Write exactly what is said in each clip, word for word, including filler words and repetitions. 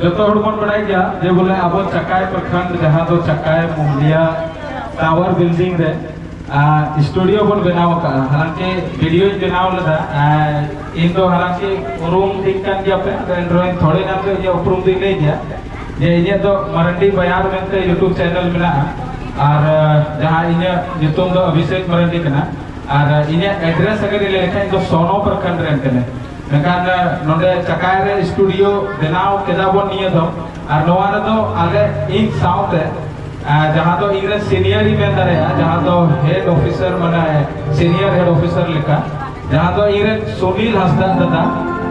ᱡᱚᱛᱚ ᱦᱚᱲ ᱵᱚᱱ ᱵᱟᱲᱟᱭ ᱜᱮᱭᱟ ᱡᱮ ᱵᱚᱞᱮ ᱟᱵᱚ ᱪᱟᱠᱟᱭ ᱯᱨᱚᱠᱷᱚᱸᱰ, ᱡᱟᱦᱟᱸ ᱫᱚ ᱪᱟᱠᱟᱭ ᱢᱩᱦᱞᱤᱭᱟ ᱴᱟᱣᱟᱨ ᱵᱤᱞᱰᱤᱝ ᱨᱮ, ᱟ, ᱥᱴᱩᱰᱤᱭᱳ ᱵᱚᱱ ᱵᱮᱱᱟᱣ ᱟᱠᱟᱫᱼᱟ᱾ ᱦᱟᱞᱟᱝᱠᱤ ᱵᱷᱤᱰᱤᱭᱳᱧ ᱵᱮᱱᱟᱣ ᱞᱮᱫᱟ, ᱟ, ᱤᱧ ᱫᱚ ᱦᱟᱞᱟᱝᱠᱤ ᱩᱨᱩᱢ ᱫᱤᱧ ᱠᱟᱱ ᱜᱮᱭᱟ ᱯᱮ, ᱟᱫᱚ ᱮᱱ ᱨᱮᱦᱚᱸ ᱛᱷᱚᱲᱮ ᱜᱟᱱ ᱫᱚ ᱤᱧᱟᱹᱜ ᱩᱯᱨᱩᱢ ᱫᱚᱧ ᱞᱟᱹᱭ ᱜᱮᱭᱟ ᱡᱮ ᱤᱧᱟᱹᱜ ᱫᱚ ᱢᱟᱨᱟᱱᱰᱤ ᱵᱟᱭᱟᱨ ᱢᱮᱱᱛᱮ YouTube ᱪᱮᱱᱮᱞ ᱢᱮᱱᱟᱜᱼᱟ᱾ ᱟᱨ, ᱟ, ᱡᱟᱦᱟᱸ ᱤᱧᱟᱹᱜ ᱧᱩᱛᱩᱢ ᱫᱚ ᱚᱵᱷᱤᱥᱮᱠ ᱢᱟᱨᱟᱱᱰᱤ ᱠᱟᱱᱟ᱾ ᱟᱨ, ᱟ, ᱤᱧᱟᱹᱜ ᱮᱰᱨᱮᱥ ᱟᱜᱟᱨ ᱤᱧ ᱞᱟᱹᱭ ᱞᱮᱠᱷᱟᱱ, ᱤᱧ ᱫᱚ ᱥᱚᱱᱚ ᱯᱨᱚᱠᱷᱚᱸᱰ ᱨᱮᱱ ᱠᱟᱹᱱᱟᱹᱧ᱾ ᱢᱮᱱᱠᱷᱟᱱ, ᱟ, ᱱᱚᱰᱮ ᱪᱟᱠᱟᱭ ᱨᱮ ᱥᱴᱩᱰᱤᱭᱳ ᱵᱮᱱᱟᱣ ᱠᱮᱫᱟ ᱵᱚᱱ ᱱᱤᱭᱟᱹ ᱫᱚ, ᱟᱨ ᱱᱚᱣᱟ ᱨᱮᱫᱚ ᱟᱞᱮ, ᱤᱧ ᱥᱟᱶᱛᱮ, ᱟ, ᱡᱟᱦᱟᱸ ᱫᱚ ᱤᱧ ᱨᱮᱱ ᱥᱤᱱᱤᱭᱟᱨ ᱤᱧ ᱢᱮᱱ ᱫᱟᱲᱮᱭᱟᱜᱼᱟ, ᱡᱟᱦᱟᱸ ᱫᱚ ᱦᱮᱰ ᱚᱯᱷᱤᱥᱟᱨ, ᱢᱟᱱᱮ ᱥᱤᱱᱤᱭᱟᱨ ᱦᱮᱰ ᱚᱯᱷᱤᱥᱟᱨ ᱞᱮᱠᱟ, ᱡᱟᱦᱟᱸ ᱫᱚ ᱤᱧ ᱨᱮᱱ ᱥᱩᱱᱤᱞ ᱦᱟᱸᱥᱫᱟ ᱫᱟᱫᱟ,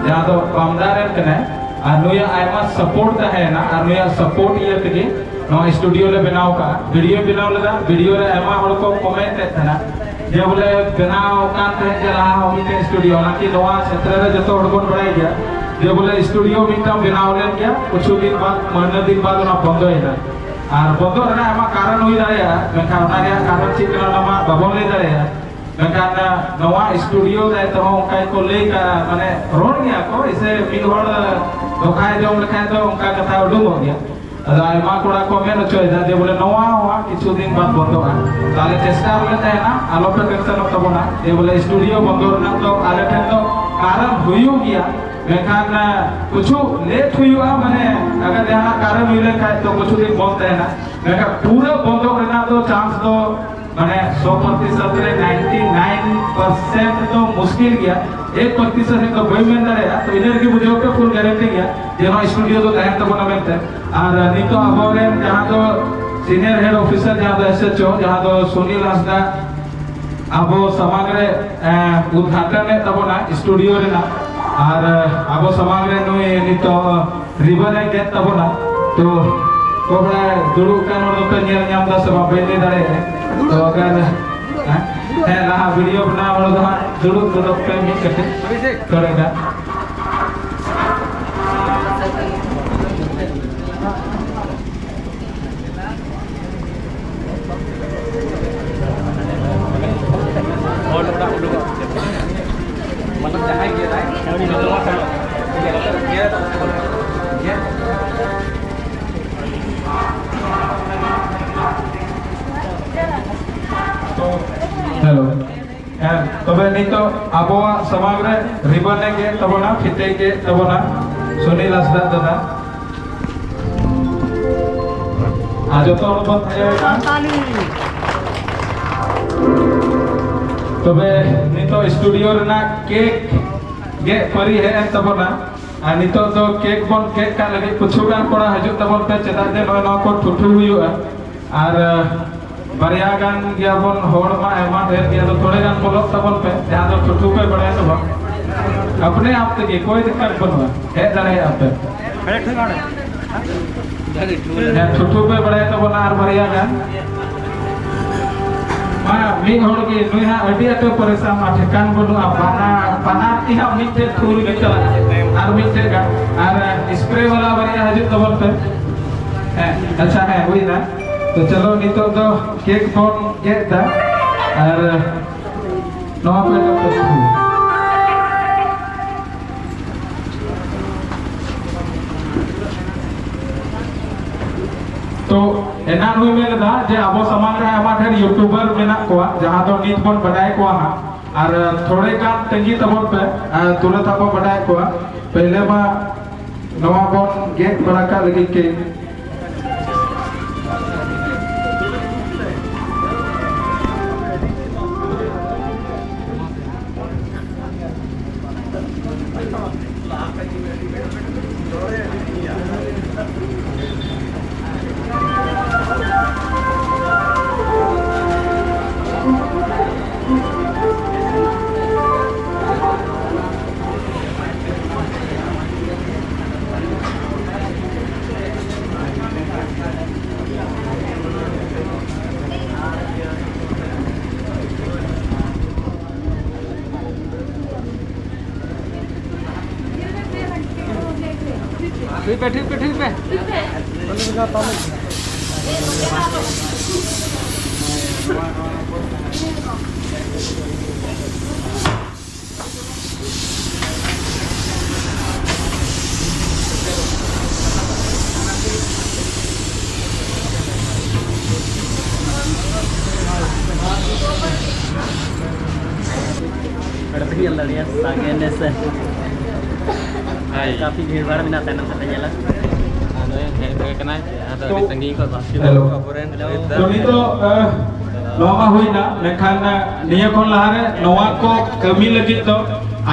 ᱡᱟᱦᱟᱸ ᱫᱚ ᱵᱟᱢᱫᱟ ᱨᱮᱱ ᱠᱟᱱᱟᱭ, ᱟᱨ ᱱᱩᱭᱟᱜ ᱟᱭᱢᱟ ᱥᱟᱯᱳᱨᱴ ᱛᱟᱦᱮᱸᱭᱮᱱᱟ, ᱟᱨ ᱱᱩᱭᱟᱜ ᱥᱟᱯᱳᱨᱴ ᱤᱭᱟᱹ ᱛᱮᱜᱮ ᱱᱚᱣᱟ ᱥᱴᱩᱰᱤᱭᱳ ᱞᱮ ᱵᱮᱱᱟᱣ ᱠᱟᱜᱼᱟ᱾ ᱵᱷᱤᱰᱤᱭᱳᱧ ᱵᱮᱱᱟᱣ ᱞᱮᱫᱟ, ᱵᱷᱤᱰᱤᱭᱳ ᱨᱮ ᱟᱭᱢᱟ ᱦᱚᱲ ᱠᱚ ᱠᱚᱢᱮᱱᱴ ᱮᱫ ᱛᱟᱦᱮᱱᱟ ᱡᱮ ᱵᱚᱞᱮ ᱵᱮᱱᱟᱣ ᱠᱟᱱ ᱛᱟᱦᱮᱸᱫ ᱜᱮ ᱞᱟᱦᱟ ᱦᱚᱸ ᱢᱤᱫᱴᱮᱱ ᱥᱴᱩᱰᱤᱭᱳ, ᱦᱟᱞᱟᱝᱠᱤ ᱱᱚᱣᱟ ᱠᱷᱮᱛᱨᱮ ᱨᱮ ᱡᱚᱛᱚ ᱦᱚᱲ ᱵᱚᱱ ᱵᱟᱲᱟᱭ ᱜᱮᱭᱟ ᱡᱮ ᱵᱚᱞᱮ ᱥᱴᱩᱰᱤᱭᱳ ᱢᱤᱫᱴᱟᱝ ᱵᱮᱱᱟᱣ ᱞᱮᱱ ᱜᱮᱭᱟ, ᱠᱤᱪᱷᱩ ᱫᱤᱱ ᱵᱟᱫ, ᱢᱟᱹᱦᱱᱟᱹ ᱫᱤᱱ ᱵᱟᱫ ᱚᱱᱟ ᱵᱚᱱᱫᱚᱭᱮᱱᱟ᱾ ᱟᱨ ᱵᱚᱱᱫᱚ ᱨᱮᱱᱟᱜ ᱟᱭᱢᱟ ᱠᱟᱨᱚᱱ ᱦᱩᱭ ᱫᱟᱲᱮᱭᱟᱜᱼᱟ, ᱢᱮᱱᱠᱷᱟᱱ ᱚᱱᱟ ᱨᱮᱭᱟᱜ ᱠᱟᱨᱚᱱ ᱪᱮᱫ ᱠᱟᱱᱟ ᱚᱱᱟ ᱢᱟ ᱵᱟᱵᱚᱱ ᱞᱟᱹᱭ ᱫᱟᱲᱮᱭᱟᱜᱼᱟ᱾ ᱢᱮᱱᱠᱷᱟᱱ, ᱟ, ᱱᱚᱣᱟ ᱥᱴᱩᱰᱤᱭᱳ ᱫᱟᱭᱤᱛᱛᱚ ᱦᱚᱸ ᱚᱱᱠᱟ ᱜᱮᱠᱚ ᱞᱟᱹᱭ ᱠᱟᱜᱼᱟ, ᱢᱟᱱᱮ ᱨᱚᱲ ᱜᱮᱭᱟ ᱠᱚ, ᱮᱭᱥᱮ ᱢᱤᱫ ᱦᱚᱲ ᱫᱷᱳᱠᱟᱭ ᱡᱚᱢ ᱞᱮᱠᱷᱟᱱ ᱫᱚ ᱚᱱᱠᱟ ᱠᱟᱛᱷᱟ ᱩᱰᱩᱝᱚᱜ ᱜᱮᱭᱟ᱾ ᱟᱫᱚ ᱟᱭᱢᱟ ᱠᱚᱲᱟ ᱠᱚ ᱢᱮᱱ ᱦᱚᱪᱚᱭᱮᱫᱟ ᱡᱮ ᱵᱚᱞᱮ ᱱᱚᱣᱟ ᱦᱚᱸ ᱦᱟᱸᱜ ᱠᱤᱪᱷᱩ ᱫᱤᱱ ᱵᱟᱫ ᱵᱚᱱᱫᱚᱜᱼᱟ᱾ ᱛᱟᱦᱞᱮ ᱪᱮᱥᱴᱟ ᱨᱮᱞᱮ ᱛᱟᱦᱮᱱᱟ, ᱟᱞᱚᱯᱮ ᱴᱮᱱᱥᱚᱱᱚᱜ ᱛᱟᱵᱚᱱᱟ᱾ ᱡᱮ ᱵᱚᱞᱮ ᱥᱴᱩᱰᱤᱭᱳ ᱵᱚᱱᱫᱚ ᱨᱮᱱᱟᱜ ᱫᱚ ᱟᱞᱮ ᱴᱷᱮᱱ ᱫᱚ ᱠᱟᱨᱚᱱ ᱦᱩᱭᱩᱜ ᱜᱮᱭᱟ, ᱢᱮᱱᱠᱷᱟᱱ, ᱟ, ᱠᱤᱪᱷᱩ ᱞᱮᱴ ᱦᱩᱭᱩᱜᱼᱟ, ᱢᱟᱱᱮ ᱟᱜᱟᱨ ᱡᱟᱦᱟᱱᱟᱜ ᱠᱟᱨᱚᱱ ᱦᱩᱭ ᱞᱮᱱᱠᱷᱟᱱ ᱛᱚ ᱠᱤᱪᱷᱩ ᱫᱤᱱ ᱵᱚᱱᱫ ᱛᱟᱦᱮᱱᱟ, ᱢᱮᱱᱠᱷᱟᱱ ᱯᱩᱨᱟᱹ ᱵᱚᱱᱫᱚ ᱨᱮᱱᱟᱜ ᱫᱚ ᱪᱟᱱᱥ ᱫᱚ ᱢᱟᱱᱮ ᱥᱚ ᱯᱨᱚᱛᱤᱥᱚᱛ ᱨᱮ ninety nine percent ᱫᱚ ᱢᱩᱥᱠᱤᱞ ᱜᱮᱭᱟ, ᱮᱠ ᱯᱨᱚᱛᱤᱥᱚᱛ ᱨᱮ ᱫᱚ ᱵᱟᱹᱧ ᱢᱮᱱ ᱫᱟᱲᱮᱭᱟᱜᱼᱟ᱾ ᱛᱚ ᱤᱱᱟᱹ ᱨᱮᱜᱮ ᱵᱩᱡᱷᱟᱹᱣ ᱯᱮ, ᱯᱷᱩᱞ ᱜᱟᱨᱮᱱᱴᱤ ᱜᱮᱭᱟ ᱡᱮ ᱱᱚᱣᱟ ᱥᱴᱩᱰᱤᱭᱳ ᱫᱚ ᱛᱟᱦᱮᱱ ᱛᱟᱵᱚᱱᱟ ᱢᱮᱱᱛᱮ᱾ ᱟᱨ ᱱᱤᱛᱚᱜ ᱟᱵᱚᱨᱮᱱ ᱡᱟᱦᱟᱸ ᱫᱚ ᱥᱤᱱᱤᱭᱟᱨ ᱦᱮᱰ ᱚᱯᱷᱤᱥᱟᱨ, ᱡᱟᱦᱟᱸ ᱫᱚ S H O, ᱡᱟᱦᱟᱸ ᱫᱚ ᱥᱩᱱᱤᱞ ᱦᱟᱸᱥᱫᱟ ᱟᱵᱚ ᱥᱟᱢᱟᱝ ᱨᱮ, ᱮ, ᱩᱫᱽᱜᱷᱟᱴᱚᱱ ᱮᱫ ᱛᱟᱵᱚᱱᱟ ᱥᱴᱩᱰᱤᱭᱳ ᱨᱮᱱᱟᱜ᱾ ᱟᱨ, ᱮ, ᱟᱵᱚ ᱥᱟᱢᱟᱝ ᱨᱮ ᱱᱩᱭ ᱱᱤᱛᱚᱜ ᱨᱤᱵᱚᱱ ᱮ ᱜᱮᱫ ᱛᱟᱵᱚᱱᱟ᱾ ᱛᱚ, ᱠᱚᱵᱲᱟ ᱫᱩᱲᱩᱵ ᱠᱟᱱ ᱦᱚᱲ ᱫᱚᱯᱮ ᱧᱮᱞ ᱧᱟᱢ ᱮᱫᱟ ᱥᱮ ᱵᱟᱝ? ᱵᱟᱹᱧ ᱞᱟᱹᱭ ᱫᱟᱲᱮᱭᱟᱜᱼᱟ᱾ ᱛᱚ, ᱟᱜᱟᱨ, ᱦᱮᱸ, ᱦᱮᱸ, ᱞᱟᱦᱟ ᱵᱷᱤᱰᱤᱭᱳ ᱵᱮᱱᱟᱣ ᱦᱚᱲ ᱫᱚ ᱦᱟᱸᱜ ᱫᱩᱲᱩᱵ ᱜᱚᱫᱚᱜ ᱯᱮ ᱢᱤᱫ ᱠᱟᱹᱴᱤᱡ, ᱛᱷᱚᱲᱟ ᱜᱟᱱ᱾ ᱦᱚᱲ ᱚᱲᱟᱜ ᱩᱰᱩᱠᱚᱜ ᱢᱟᱱᱮ ᱡᱟᱦᱟᱸᱭ ᱜᱮ ᱨᱟᱭ, ᱩᱱᱤ ᱫᱚ ᱱᱚᱣᱟ ᱠᱟᱱᱟ᱾ ᱜᱮᱫ, ᱜᱮᱫ, ᱱᱤᱛᱚᱜ ᱟᱵᱚᱣᱟᱜ ᱥᱟᱢᱟᱝ ᱨᱮ ᱨᱤᱵᱟᱱᱮ ᱜᱮᱫ ᱛᱟᱵᱚᱱᱟ, ᱯᱷᱤᱛᱟᱹᱭ ᱜᱮᱫ ᱛᱟᱵᱚᱱᱟ ᱥᱩᱱᱤᱞ ᱦᱟᱸᱥᱫᱟ ᱫᱟᱫᱟ᱾ ᱟᱨ ᱡᱚᱛᱚ ᱦᱚᱲ ᱵᱚᱱ ᱛᱷᱟᱭᱚᱭᱮᱱᱟ᱾ ᱛᱚᱵᱮ ᱱᱤᱛᱚᱜ ᱥᱴᱩᱰᱤᱭᱳ ᱨᱮᱱᱟᱜ ᱠᱮᱠ ᱜᱮᱫ ᱯᱟᱹᱨᱤ ᱦᱮᱡ ᱮᱱ ᱛᱟᱵᱚᱱᱟ᱾ ᱟᱨ ᱱᱤᱛᱚᱜ ᱫᱚ ᱠᱮᱠ ᱵᱚᱱ ᱜᱮᱫ ᱠᱟᱜ ᱞᱟᱹᱜᱤᱫ ᱠᱤᱪᱷᱩ ᱜᱟᱱ ᱠᱚᱲᱟ ᱦᱤᱡᱩᱜ ᱛᱟᱵᱚᱱ ᱯᱮ, ᱪᱮᱫᱟᱜ ᱡᱮ ᱱᱚᱜᱼᱚᱭ ᱱᱚᱣᱟ ᱠᱚ ᱴᱷᱩᱴᱷᱩ ᱦᱩᱭᱩᱜᱼᱟ᱾ ᱟᱨ, ᱟᱸ, ᱵᱟᱨᱭᱟ ᱜᱟᱱ ᱜᱮᱭᱟᱵᱚᱱ ᱦᱚᱲ ᱢᱟ, ᱟᱭᱢᱟ ᱰᱷᱮᱨ ᱜᱮᱭᱟ, ᱟᱫᱚ ᱛᱷᱚᱲᱮ ᱜᱟᱱ ᱵᱚᱞᱚᱜ ᱛᱟᱵᱚᱱ ᱯᱮ, ᱡᱟᱦᱟᱸ ᱫᱚ ᱴᱷᱩᱴᱷᱩ ᱯᱮ ᱵᱟᱲᱟᱭᱟ ᱥᱮ ᱵᱟᱝ? ᱟᱯᱱᱮ ᱟᱯ ᱛᱮᱜᱮ, ᱠᱳᱭ ᱫᱤᱠᱠᱟᱛ ᱵᱟᱹᱱᱩᱜᱼᱟ, ᱦᱮᱡ ᱫᱟᱲᱮᱭᱟᱜᱼᱟ ᱯᱮ᱾ ᱦᱮᱸ, ᱴᱷᱩᱴᱷᱩ ᱯᱮ ᱵᱟᱲᱟᱭ ᱛᱟᱵᱚᱱᱟ ᱟᱨ ᱵᱟᱨᱭᱟ ᱜᱟᱱ᱾ ᱢᱟ, ᱢᱤᱫ ᱦᱚᱲ ᱜᱮ, ᱱᱩᱭ ᱦᱟᱸᱜ ᱟᱹᱰᱤ ᱟᱸᱴᱮ ᱯᱚᱨᱮᱥᱟᱱ ᱢᱟ, ᱴᱷᱮᱠᱟᱱ ᱵᱟᱹᱱᱩᱜᱼᱟ, ᱵᱟᱱᱟᱨ, ᱵᱟᱱᱟᱨ ᱛᱤ ᱦᱟᱸᱜ ᱢᱤᱫᱴᱷᱮᱡ ᱛᱷᱩᱨ ᱜᱮ ᱪᱟᱞᱟᱜᱼᱟ, ᱟᱨ ᱢᱤᱫᱴᱷᱮᱡ ᱜᱟᱱ, ᱟᱨ ᱥᱯᱨᱮ ᱵᱟᱞᱟ ᱵᱟᱨᱭᱟ ᱦᱤᱡᱩᱜ ᱛᱟᱵᱚᱱ ᱯᱮ᱾ ᱦᱮᱸ, ᱟᱪᱪᱷᱟ, ᱦᱮᱸ, ᱦᱩᱭᱱᱟ᱾ ᱛᱚ ᱪᱚᱞᱚ, ᱱᱤᱛᱚᱜ ᱫᱚ ᱠᱮᱠ ᱵᱚᱱ ᱜᱮᱫ ᱫᱟ, ᱟᱨ ᱱᱚᱣᱟ ᱯᱮ ᱛᱷᱩᱨ᱾ ᱛᱚ, ᱮᱱᱟᱱ ᱦᱚᱸᱧ ᱢᱮᱱ ᱞᱮᱫᱟ ᱡᱮ ᱟᱵᱚ ᱥᱟᱢᱟᱝ ᱨᱮ ᱟᱭᱢᱟ ᱰᱷᱮᱨ YouTuber ᱢᱮᱱᱟᱜ ᱠᱚᱣᱟ, ᱡᱟᱦᱟᱸ ᱫᱚ ᱱᱤᱛ ᱵᱚᱱ ᱵᱟᱰᱟᱭ ᱠᱚᱣᱟ ᱦᱟᱸᱜ, ᱟᱨ ᱛᱷᱚᱲᱮ ᱜᱟᱱ ᱛᱟᱺᱜᱤ ᱛᱟᱵᱚᱱ ᱯᱮ, ᱟᱨ ᱛᱩᱨᱟᱹᱛ ᱦᱟᱸᱜ ᱵᱚᱱ ᱵᱟᱰᱟᱭ ᱠᱚᱣᱟ᱾ ᱯᱮᱦᱞᱮ ᱢᱟ ᱱᱚᱣᱟ ᱵᱚᱱ ᱜᱮᱫ ᱵᱟᱲᱟ ᱠᱟᱜ ᱞᱟᱹᱜᱤᱫ ᱠᱮᱠ᱾ ᱴᱷᱤᱠ ᱯᱮ, ᱴᱷᱤᱠ ᱯᱮ, ᱴᱷᱤᱠ ᱯᱮ᱾ ᱧᱮᱞ ᱫᱟᱲᱮᱭᱟᱜᱼᱟ ᱥᱟᱸᱜᱮ ᱱᱮᱥᱮ᱾ ᱦᱟᱭ᱾ ᱠᱟᱯᱷᱤ ᱵᱷᱤᱲ ᱵᱷᱟᱲ ᱢᱮᱱᱟᱜ, ᱛᱟᱭᱱᱚᱢ ᱥᱮᱫ ᱯᱮ ᱧᱮᱞᱟ᱾ ᱟᱨ ᱱᱩᱭ ᱦᱮᱡ ᱦᱩᱭ ᱠᱟᱱᱟᱭ, ᱟᱫᱚ ᱟᱹᱰᱤ ᱥᱟᱺᱜᱤᱧ ᱠᱷᱚᱱ ᱵᱟᱥᱠᱮ ᱦᱮᱞᱳ᱾ ᱟᱵᱚᱨᱮᱱ ᱦᱮᱞᱳ᱾ ᱱᱮᱛᱟ᱾ ᱛᱚ ᱱᱤᱛᱚᱜ, ᱟᱦ, ᱱᱚᱣᱟ ᱢᱟ ᱦᱩᱭᱱᱟ, ᱢᱮᱱᱠᱷᱟᱱ, ᱟᱦ, ᱱᱤᱭᱟᱹ ᱠᱷᱚᱱ ᱞᱟᱦᱟᱨᱮ ᱱᱚᱣᱟ ᱠᱚ ᱠᱟᱹᱢᱤ ᱞᱟᱹᱜᱤᱫ ᱫᱚ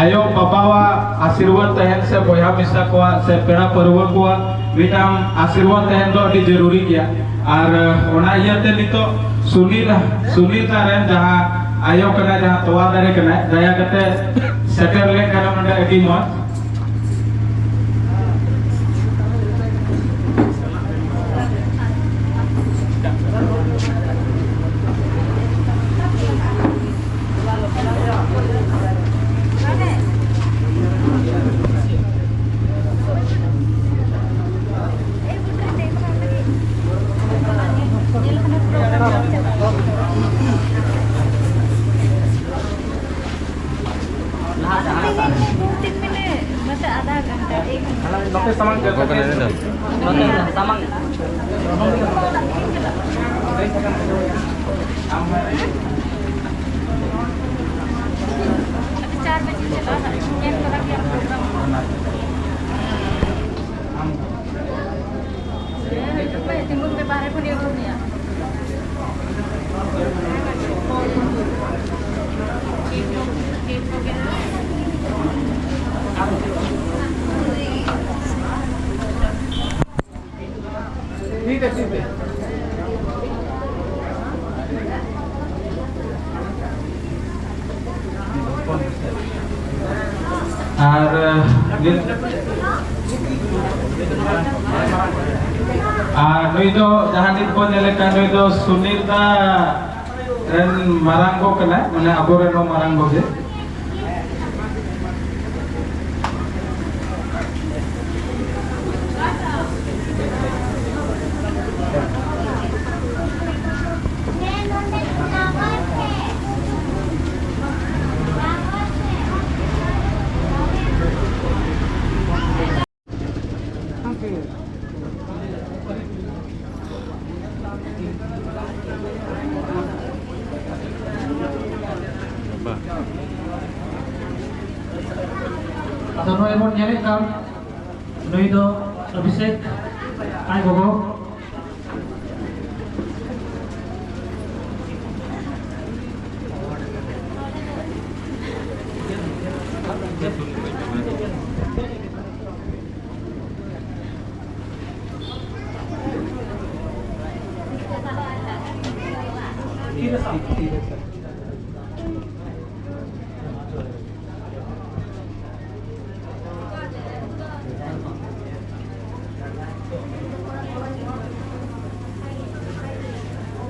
ᱟᱭᱳ ᱵᱟᱵᱟᱣᱟᱜ ᱟᱥᱤᱨᱵᱟᱫᱽ ᱛᱟᱦᱮᱱ ᱥᱮ ᱵᱚᱭᱦᱟ ᱢᱤᱥᱟ ᱠᱚᱣᱟᱜ ᱥᱮ ᱯᱮᱲᱟ ᱯᱟᱹᱨᱣᱟᱹ ᱠᱚᱣᱟᱜ ᱢᱤᱫᱴᱟᱝ ᱟᱥᱤᱨᱵᱟᱫᱽ ᱛᱟᱦᱮᱱ ᱫᱚ ᱟᱹᱰᱤ ᱡᱟᱹᱨᱩᱨᱤ ᱜᱮᱭᱟ᱾ ᱟᱨ, ᱟᱦ, ᱚᱱᱟ ᱤᱭᱟᱹᱛᱮ ᱱᱤᱛᱚᱜ ᱥᱩᱱᱤᱞ, ᱥᱩᱱᱤᱞ ᱛᱟᱨᱮᱱ ᱡᱟᱦᱟᱸ ᱟᱭᱳ ᱠᱟᱱᱟᱭ, ᱡᱟᱦᱟᱸ ᱛᱚᱣᱟ ᱫᱟᱨᱮ ᱠᱟᱱᱟᱭ, ᱫᱟᱭᱟ ᱠᱟᱛᱮ ᱥᱮᱴᱮᱨ ᱞᱮᱱᱠᱷᱟᱱ ᱱᱚᱰᱮ ᱟᱹᱰᱤ ᱢᱚᱡᱽ᱾ ᱫᱩ ᱛᱤᱱ ᱢᱤᱱᱤᱴ, ᱢᱟᱥᱮ ᱟᱫᱷᱟ ᱜᱷᱚᱱᱴᱟ, ᱮᱠ ᱜᱷᱚᱱᱴᱟ᱾ ᱱᱚᱛᱮ ᱥᱟᱢᱟᱝ ᱥᱮᱫ᱾ ᱜᱚᱜᱚ ᱠᱟᱱᱟ ᱱᱩᱭ ᱫᱚ᱾ ᱱᱚᱛᱮ ᱥᱟᱢᱟᱝ᱾ ᱟᱯᱮ ᱪᱟᱨ ᱵᱟᱡᱮ ᱪᱟᱞᱟᱜᱼᱟ, ᱧᱮᱞ ᱛᱚᱨᱟ ᱜᱮᱭᱟ ᱯᱨᱳᱜᱨᱟᱢ᱾ ᱦᱮᱸ, ᱦᱤᱡᱩᱜ ᱯᱮ, ᱛᱤᱸᱜᱩᱱ ᱯᱮ, ᱵᱟᱦᱨᱮ ᱠᱷᱚᱱ ᱟᱹᱜᱩ ᱢᱮᱭᱟ᱾ ᱴᱷᱤᱠ ᱟᱪᱷᱮ, ᱴᱷᱤᱠ ᱟᱪᱷᱮ᱾ ᱟᱨ, ᱱᱤᱛ-, ᱟᱨ ᱱᱩᱭ ᱫᱚ ᱡᱟᱦᱟᱸ ᱱᱤᱛ ᱵᱚᱱ ᱧᱮᱞᱮ ᱠᱟᱱ, ᱱᱩᱭ ᱫᱚ ᱥᱩᱱᱤᱞ ᱫᱟ ᱨᱮᱱ ᱢᱟᱨᱟᱝ ᱜᱚ ᱠᱟᱱᱟᱭ, ᱢᱟᱱᱮ ᱟᱵᱚᱨᱮᱱ ᱦᱚᱸ ᱢᱟᱨᱟᱝ ᱜᱚ ᱜᱮ᱾ ᱵᱟᱵᱟ᱾ ᱱᱚᱜᱼᱚᱭ ᱵᱚᱱ ᱧᱮᱞᱮᱫ ᱠᱟᱱ, ᱱᱩᱭ ᱫᱚ ᱚᱵᱷᱤᱥᱮᱠ ᱟᱡ ᱜᱚᱜᱚ᱾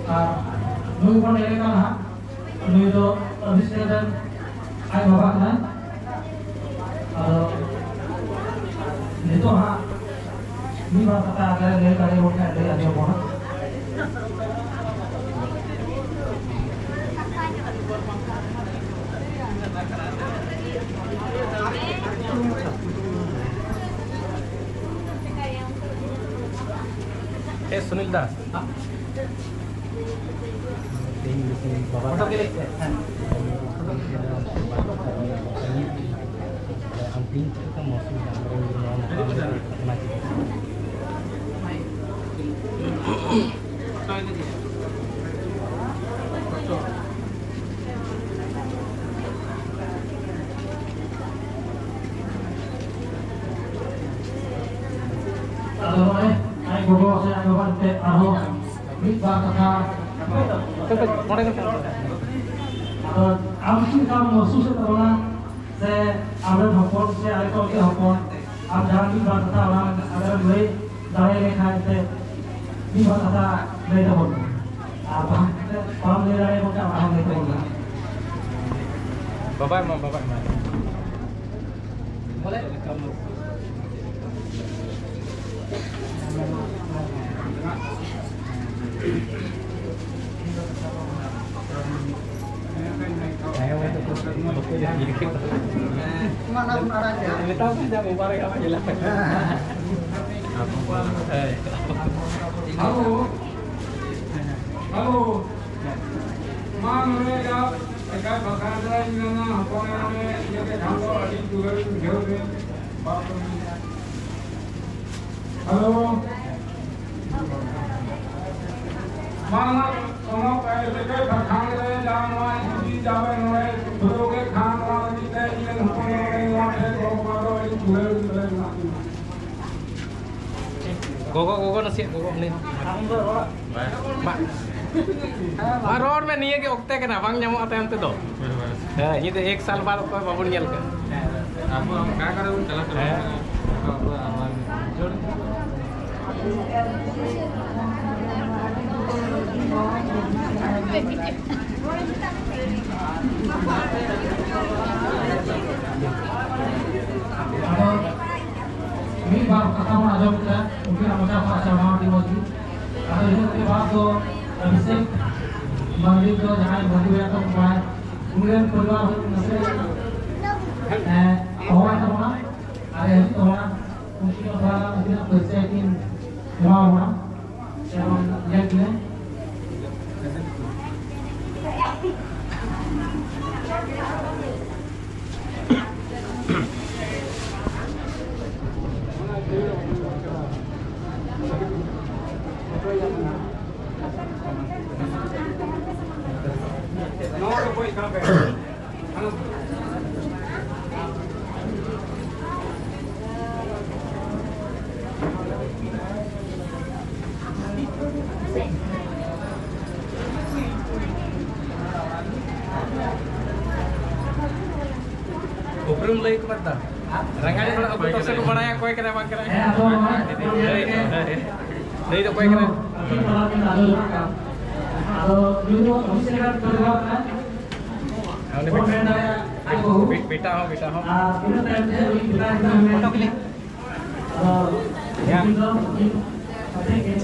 ᱟᱨ ᱱᱩᱭ ᱵᱚᱱ ᱧᱮᱞᱮ ᱠᱟᱱᱟ ᱦᱟᱸᱜ, ᱱᱩᱭ ᱫᱚ ᱚᱵᱷᱤᱥᱮᱠ ᱨᱮᱱ ᱟᱡ ᱵᱟᱵᱟ ᱠᱟᱱᱟᱭ᱾ ᱟᱫᱚ ᱱᱤᱛᱚᱜ ᱦᱟᱸᱜ ᱢᱤᱫ ᱵᱟᱨ ᱠᱟᱛᱷᱟ ᱟᱞᱮ ᱞᱟᱹᱭ ᱫᱟᱲᱮᱭᱟᱵᱚᱱ ᱠᱷᱟᱱ ᱞᱟᱹᱭ ᱟᱸᱡᱚᱢ ᱵᱚᱱᱟ᱾ ᱮ ᱥᱩᱱᱤᱞ ᱫᱟ, ᱛᱮᱦᱮᱧ ᱵᱮᱥᱤ ᱵᱟᱵᱟ ᱯᱷᱳᱴᱳ ᱜᱮ ᱞᱟᱹᱭ ᱛᱮ, ᱦᱮᱸ᱾ ᱟᱢ ᱛᱮᱦᱮᱧ ᱪᱮᱫ ᱞᱮᱠᱟᱢ ᱢᱚᱦᱥᱩᱥ ᱮᱫᱟ? ᱚᱱᱟ ᱪᱮᱫ? ᱟᱫᱚ ᱱᱚᱜᱼᱚᱭ ᱟᱡ ᱜᱚᱜᱚ ᱥᱮ ᱟᱡ ᱵᱟᱵᱟ ᱮᱱᱛᱮ ᱟᱨᱦᱚᱸ ᱢᱤᱫ ᱵᱟᱨ ᱠᱟᱛᱷᱟ᱾ ᱱᱚᱰᱮ ᱜᱮ᱾ ᱟᱫᱚ ᱟᱢ ᱪᱮᱫ ᱞᱮᱠᱟᱢ ᱢᱚᱦᱥᱩᱥᱮᱫ ᱛᱟᱵᱚᱱᱟ? ᱥᱮ ᱟᱢᱨᱮᱱ ᱦᱚᱯᱚᱱ ᱥᱮ ᱟᱞᱮ ᱠᱚ ᱜᱮ ᱦᱚᱯᱚᱱ, ᱟᱢ ᱡᱟᱦᱟᱸ ᱢᱤᱫ ᱵᱟᱨ ᱠᱟᱛᱷᱟ ᱚᱱᱟ ᱟᱞᱮ ᱞᱟᱹᱭ ᱫᱟᱲᱮ ᱞᱮᱠᱷᱟᱱ ᱮᱱᱛᱮ ᱢᱤᱫ ᱵᱟᱨ ᱠᱟᱛᱷᱟ ᱞᱟᱹᱭ ᱛᱟᱵᱚᱱ ᱢᱮ᱾ ᱟᱨ ᱵᱟᱝ, ᱵᱟᱢ ᱞᱟᱹᱭ ᱫᱟᱲᱮᱭᱟᱵᱚᱱ ᱠᱷᱟᱱ ᱚᱱᱟ ᱦᱚᱸ ᱞᱟᱹᱭ ᱛᱟᱵᱚᱱ ᱢᱮ᱾ ᱵᱟᱵᱟᱭ ᱢᱟ, ᱵᱟᱵᱟᱭ ᱢᱟ᱾ ᱦᱮᱞᱳ, ᱦᱮᱞᱳ, ᱢᱟ ᱱᱚᱰᱮ ᱡᱟ ᱮᱠᱟᱭ ᱵᱟᱠᱷᱟᱱ ᱨᱮ ᱤᱧ ᱢᱮᱱᱟ, ᱦᱚᱯᱚᱱ ᱮᱨᱟ ᱨᱮ ᱤᱭᱟᱹ ᱛᱮ ᱠᱷᱟᱱ ᱫᱚ ᱟᱹᱰᱤ ᱫᱩᱞᱟᱹᱲ ᱤᱧ ᱵᱩᱡᱷᱟᱹᱣ ᱠᱮᱫ᱾ ᱦᱮᱞᱳ᱾ ᱵᱟᱝᱟ, ᱚᱱᱟ ᱯᱮ ᱞᱮᱠᱟ ᱠᱟᱛᱷᱟ ᱨᱮ ᱡᱟᱦᱟᱸ ᱱᱚᱣᱟ ᱦᱤᱱᱫᱤ ᱡᱟᱦᱟᱸ ᱱᱚᱰᱮ ᱫᱷᱩᱨᱟᱹᱣ ᱜᱮ ᱠᱷᱟᱱ ᱱᱚᱣᱟ ᱞᱟᱹᱜᱤᱫ ᱛᱮ ᱤᱧ ᱨᱮᱱ ᱦᱚᱯᱚᱱ ᱮᱨᱟ ᱱᱚᱣᱟ ᱴᱷᱮᱱ ᱜᱚᱲᱚ ᱠᱚᱣᱟ ᱫᱚ ᱟᱹᱰᱤ ᱫᱩᱞᱟᱹᱲ ᱫᱩᱞᱟᱹᱲ ᱢᱮᱱᱟᱜ ᱛᱤᱧᱟ᱾ ᱜᱚᱜᱚ, ᱜᱚᱜᱚ, ᱱᱟᱥᱮᱭᱟᱜ ᱜᱚᱜᱚ, ᱩᱱᱤ ᱦᱚᱸ᱾ ᱢᱟ, ᱢᱟ, ᱨᱚᱲ ᱢᱮ, ᱱᱤᱭᱟᱹ ᱜᱮ ᱚᱠᱛᱮ ᱠᱟᱱᱟ, ᱵᱟᱝ ᱧᱟᱢᱚᱜᱼᱟ ᱛᱟᱭᱚᱢ ᱛᱮᱫᱚ᱾ ᱦᱮᱸ, ᱱᱤᱭᱟᱹ ᱫᱚ ᱮᱠ ᱥᱟᱞ ᱵᱟᱫ ᱚᱠᱚᱭ ᱵᱟᱵᱚᱱ ᱧᱮᱞ ᱠᱟᱜᱼᱟ᱾ ᱟᱵᱚ ᱚᱠᱟ ᱠᱚᱨᱮ ᱵᱚᱱ ᱪᱟᱞᱟᱜ ᱠᱟᱱᱟ? ᱦᱮᱸ᱾ ᱟᱵᱚ ᱟᱢᱟᱜ ᱟᱫᱚ ᱢᱤᱫ ᱵᱟᱨ ᱠᱟᱛᱷᱟ ᱵᱚᱱ ᱟᱸᱡᱚᱢ ᱠᱮᱫᱟ ᱩᱱᱠᱤᱱᱟᱜ ᱢᱚᱪᱟ ᱠᱷᱚᱱᱟᱜ, ᱥᱮ ᱚᱱᱟ ᱟᱹᱰᱤ ᱢᱚᱡᱽ ᱜᱮ᱾ ᱟᱫᱚ ᱤᱱᱟᱹ ᱠᱚ ᱵᱟᱫ ᱫᱚ ᱚᱵᱷᱤᱥᱮᱠ ᱢᱟᱱᱰᱤ ᱫᱚ ᱡᱟᱦᱟᱸᱭ ᱵᱟᱹᱦᱩ ᱮᱨᱟ ᱛᱟᱵᱚᱱ ᱠᱟᱱᱟᱭ, ᱩᱱᱤ ᱨᱮᱱ ᱯᱚᱨᱤᱵᱟᱨ ᱦᱚᱲ ᱱᱟᱥᱮ, ᱮᱸ, ᱦᱚᱦᱚᱣᱟᱭ ᱛᱟᱵᱚᱱᱟ ᱟᱨ ᱮ ᱦᱤᱡᱩᱜ ᱛᱟᱵᱚᱱᱟ᱾ ᱩᱱᱠᱤᱱᱟᱜ ᱛᱷᱚᱲᱟ ᱜᱟᱱ ᱩᱱᱠᱤᱱᱟᱜ ᱯᱚᱨᱤᱪᱚᱭ ᱠᱤᱱ ᱮᱢᱟ ᱵᱚᱱᱟ᱾ ᱮᱵᱚᱝ ᱧᱮᱞ ᱠᱤᱱᱟᱹᱧ᱾ ᱩᱯᱨᱩᱢ ᱞᱟᱹᱭ ᱠᱚ ᱢᱮ ᱛᱟ᱾ ᱨᱟᱸᱜᱟ ᱫᱚ ᱛᱷᱚᱲᱟ ᱩᱠᱩ ᱛᱚᱠᱥᱮ ᱠᱚ ᱵᱟᱲᱟᱭᱟ ᱚᱠᱚᱭ ᱠᱟᱱᱟᱭ ᱵᱟᱝ ᱠᱟᱱᱟᱭ᱾ ᱦᱮᱸ, ᱟᱫᱚ ᱱᱚᱣᱟ ᱱᱩᱭ ᱫᱚ ᱚᱠᱚᱭ ᱠᱟᱱᱟᱭ? ᱟᱫᱚ ᱱᱩᱭ ᱫᱚ ᱚᱵᱷᱤᱥᱮᱠ ᱨᱮᱱ ᱯᱚᱨᱤᱵᱟᱨ ᱠᱟᱱᱟᱭ᱾ ᱩᱱᱤ ᱵᱚᱱ ᱢᱮᱱ ᱫᱟᱲᱮᱭᱟᱜᱼᱟ, ᱟᱡ ᱵᱟᱹᱦᱩ᱾ ᱵᱤ-, ᱵᱤᱴᱟ ᱦᱚᱸ, ᱵᱤᱴᱟ ᱦᱚᱸ᱾ ᱟᱨ ᱤᱱᱟᱹ ᱛᱟᱭᱚᱢ ᱛᱮ ᱩᱱᱤ ᱵᱤᱴᱟ ᱜᱤᱫᱽᱨᱟᱹ ᱦᱚᱸ ᱢᱮᱱᱟᱭᱟ᱾ Photo click. ᱟᱫᱚ ᱩᱱᱠᱤᱱ ᱫᱚ ᱩᱱᱠᱤᱱ ᱠᱟᱛᱮ ᱜᱮ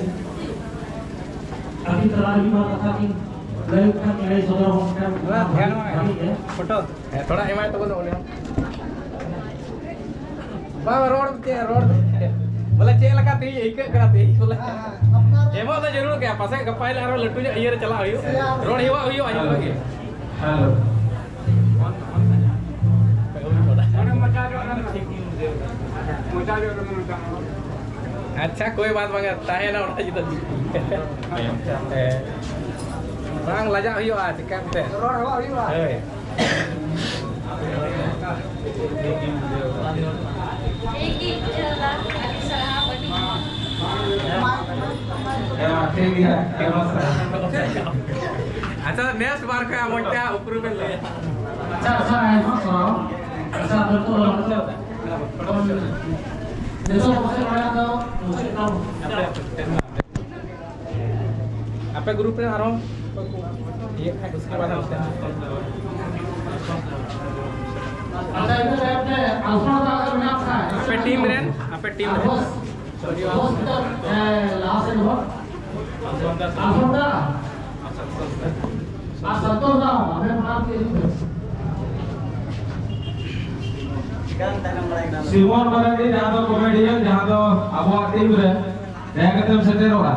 ᱟᱹᱵᱤᱱ ᱛᱟᱞᱟ ᱨᱮ ᱢᱤᱫ ᱵᱟᱨ ᱠᱟᱛᱷᱟ ᱠᱤᱱ ᱞᱟᱹᱭ ᱠᱷᱟᱱ ᱞᱟᱹᱭ ᱥᱚᱫᱚᱨ ᱟᱵᱚᱱ ᱠᱷᱟᱱ ᱵᱷᱟᱹᱜᱤ ᱜᱮ᱾ ᱯᱷᱳᱴᱳ᱾ ᱦᱮᱸ, ᱛᱷᱚᱲᱟ ᱮᱢᱟᱭ ᱛᱟᱵᱚᱱ ᱩᱱᱤ ᱦᱚᱸ᱾ ᱵᱟᱝ, ᱨᱚᱲ ᱪᱮᱫ, ᱨᱚᱲ ᱪᱮᱫ? ᱵᱚᱞᱮ ᱪᱮᱫ ᱞᱮᱠᱟ ᱛᱮᱦᱮᱧ ᱟᱹᱭᱠᱟᱹᱜ ᱠᱟᱱᱟ ᱛᱮᱦᱮᱧ ᱵᱚᱞᱮ? ᱦᱮᱸ, ᱦᱮᱸ, ᱟᱯᱱᱟᱨ ᱮᱢᱚᱜ ᱫᱚ ᱡᱟᱹᱨᱩᱲ ᱜᱮᱭᱟ, ᱯᱟᱥᱮᱡ ᱜᱟᱯᱟ ᱦᱤᱞᱳᱜ ᱟᱨᱦᱚᱸ ᱞᱟᱹᱴᱩ ᱧᱚᱜ ᱤᱭᱟᱹ ᱨᱮ ᱪᱟᱞᱟᱜ ᱦᱩᱭᱩᱜ᱾ ᱥᱮ ᱟᱨ ᱨᱚᱲ ᱦᱮᱣᱟᱜ ᱦᱩᱭᱩᱜᱼᱟ, ᱟᱸᱡᱚᱢ ᱞᱟᱹᱜᱤᱫ᱾ ᱟᱪᱪᱷᱟ, ᱠᱳᱭ ᱵᱟᱛ ᱵᱟᱝ, ᱛᱟᱦᱮᱸᱱᱟ ᱚᱱᱟ ᱡᱩᱫᱟᱹ᱾ ᱦᱮᱸ᱾ ᱵᱟᱝ ᱞᱟᱡᱟᱜ ᱦᱩᱭᱩᱜᱼᱟ, ᱪᱤᱠᱟᱹ ᱠᱟᱛᱮ? ᱨᱚᱲ ᱦᱮᱣᱟ ᱦᱩᱭᱩᱜᱼᱟ᱾ ᱦᱳᱭ᱾ ᱴᱷᱤᱠ ᱜᱮᱭᱟ, ᱟᱭᱢᱟ ᱥᱟᱨᱦᱟᱣ᱾ ᱟᱪᱪᱷᱟ, ᱱᱮᱥ ᱵᱟᱨ ᱠᱷᱚᱱ ᱢᱚᱡᱽ ᱛᱮ ᱩᱯᱨᱩᱢ ᱵᱮᱱ ᱞᱟᱹᱭᱟ᱾ ᱟᱪᱪᱷᱟ, ᱟᱪᱪᱷᱟ, ᱟᱭᱢᱟ ᱥᱟᱨᱦᱟᱣ᱾ ᱟᱪᱪᱷᱟ, ᱱᱤᱛᱚᱜ, ᱱᱤᱛᱚᱜ ᱯᱟᱥᱮᱡ ᱱᱚᱰᱮ ᱫᱚ ᱢᱩᱪᱟᱹᱫ ᱠᱟᱱᱟ᱾ ᱟᱯᱮ ᱜᱨᱩᱯ ᱨᱮ ᱟᱨᱦᱚᱸ ᱚᱠᱚᱭ ᱠᱚ ᱤᱭᱟᱹ ᱠᱷᱟᱡ ᱩᱥᱠᱮ ᱵᱟᱫ ᱦᱟᱱᱛᱮ᱾ ᱟᱪᱪᱷᱟ, ᱤᱱᱟᱹ ᱛᱟᱭᱚᱢ ᱛᱮ ᱟᱞᱯᱷᱟ ᱫᱟ ᱟᱜᱟᱨ ᱢᱮᱱᱟᱜ ᱠᱷᱟᱡ, ᱟᱯᱮ ᱴᱤᱢ ᱨᱮᱱ, ᱟᱯᱮ ᱴᱤᱢ ᱨᱮᱱ᱾ ᱵᱚᱥ, ᱵᱚᱥ ᱛᱚ, ᱮ, ᱞᱟᱦᱟ ᱥᱮᱫ ᱦᱚᱲ᱾ ᱟᱞᱯᱷᱟ ᱫᱟ᱾ ᱟᱨ ᱥᱚᱱᱛᱳᱥ ᱫᱟ, ᱟᱯᱮ ᱯᱟᱲᱦᱟᱣ ᱛᱮ ᱦᱤᱡᱩᱜ ᱯᱮ᱾ ᱥᱤᱢᱚᱱ ᱢᱟᱨᱟᱱᱰᱤ, ᱡᱟᱦᱟᱸ ᱫᱚ ᱠᱚᱢᱮᱰᱤᱭᱟᱱ, ᱡᱟᱦᱟᱸ ᱫᱚ ᱟᱵᱚᱣᱟᱜ ᱴᱤᱢ ᱨᱮ, ᱫᱟᱭᱟ ᱠᱟᱛᱮᱢ ᱥᱮᱴᱮᱨᱚᱜᱼᱟ᱾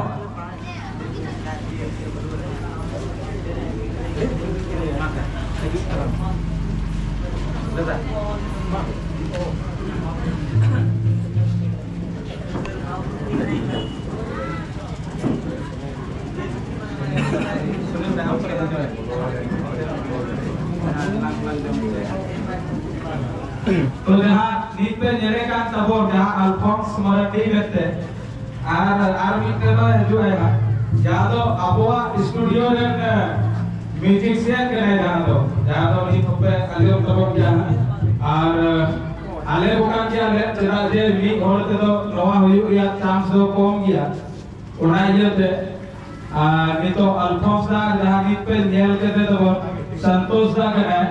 ᱛᱚ ᱡᱟᱦᱟᱸ ᱱᱤᱛ ᱯᱮ ᱧᱮᱞᱮ ᱠᱟᱱ ᱛᱟᱵᱚᱱ, ᱡᱟᱦᱟᱸ ᱟᱞᱯᱷᱚᱱᱥ ᱢᱟᱨᱟᱱᱰᱤ ᱢᱮᱱᱛᱮ, ᱟᱨ, ᱟᱨ ᱢᱤᱫᱴᱮᱱ ᱫᱚ ᱦᱤᱡᱩᱜ ᱟᱭ ᱦᱟᱸᱜ, ᱡᱟᱦᱟᱸ ᱫᱚ ᱟᱵᱚᱣᱟᱜ ᱥᱴᱩᱰᱤᱭᱳ ᱨᱮᱱ, ᱮ, ᱢᱤᱣᱡᱤᱥᱤᱭᱟᱱ ᱠᱟᱱᱟᱭ, ᱡᱟᱦᱟᱸ ᱫᱚ, ᱡᱟᱦᱟᱸ ᱫᱚ ᱱᱤᱛ ᱦᱚᱸᱯᱮ ᱟᱸᱡᱚᱢ ᱛᱟᱵᱚᱱ ᱜᱮᱭᱟ ᱦᱟᱸᱜ᱾ ᱟᱨ, ᱮ, ᱟᱞᱮ ᱠᱚ ᱠᱟᱱ ᱜᱮᱭᱟᱞᱮ, ᱪᱮᱫᱟᱜ ᱡᱮ ᱢᱤᱫ ᱦᱚᱲ ᱛᱮᱫᱚ ᱱᱚᱣᱟ ᱦᱩᱭᱩᱜ ᱨᱮᱭᱟᱜ ᱪᱟᱱᱥ ᱫᱚ ᱠᱚᱢ ᱜᱮᱭᱟ᱾ ᱚᱱᱟ ᱤᱭᱟᱹᱛᱮ, ᱟᱨ ᱱᱤᱛᱚᱜ ᱟᱞᱯᱷᱚᱱᱥ ᱫᱟ ᱡᱟᱦᱟᱸ ᱱᱤᱛ ᱯᱮ ᱧᱮᱞ ᱠᱮᱫᱮ ᱛᱟᱵᱚᱱ, ᱥᱚᱱᱛᱳᱥ ᱫᱟ ᱠᱟᱱᱟᱭ,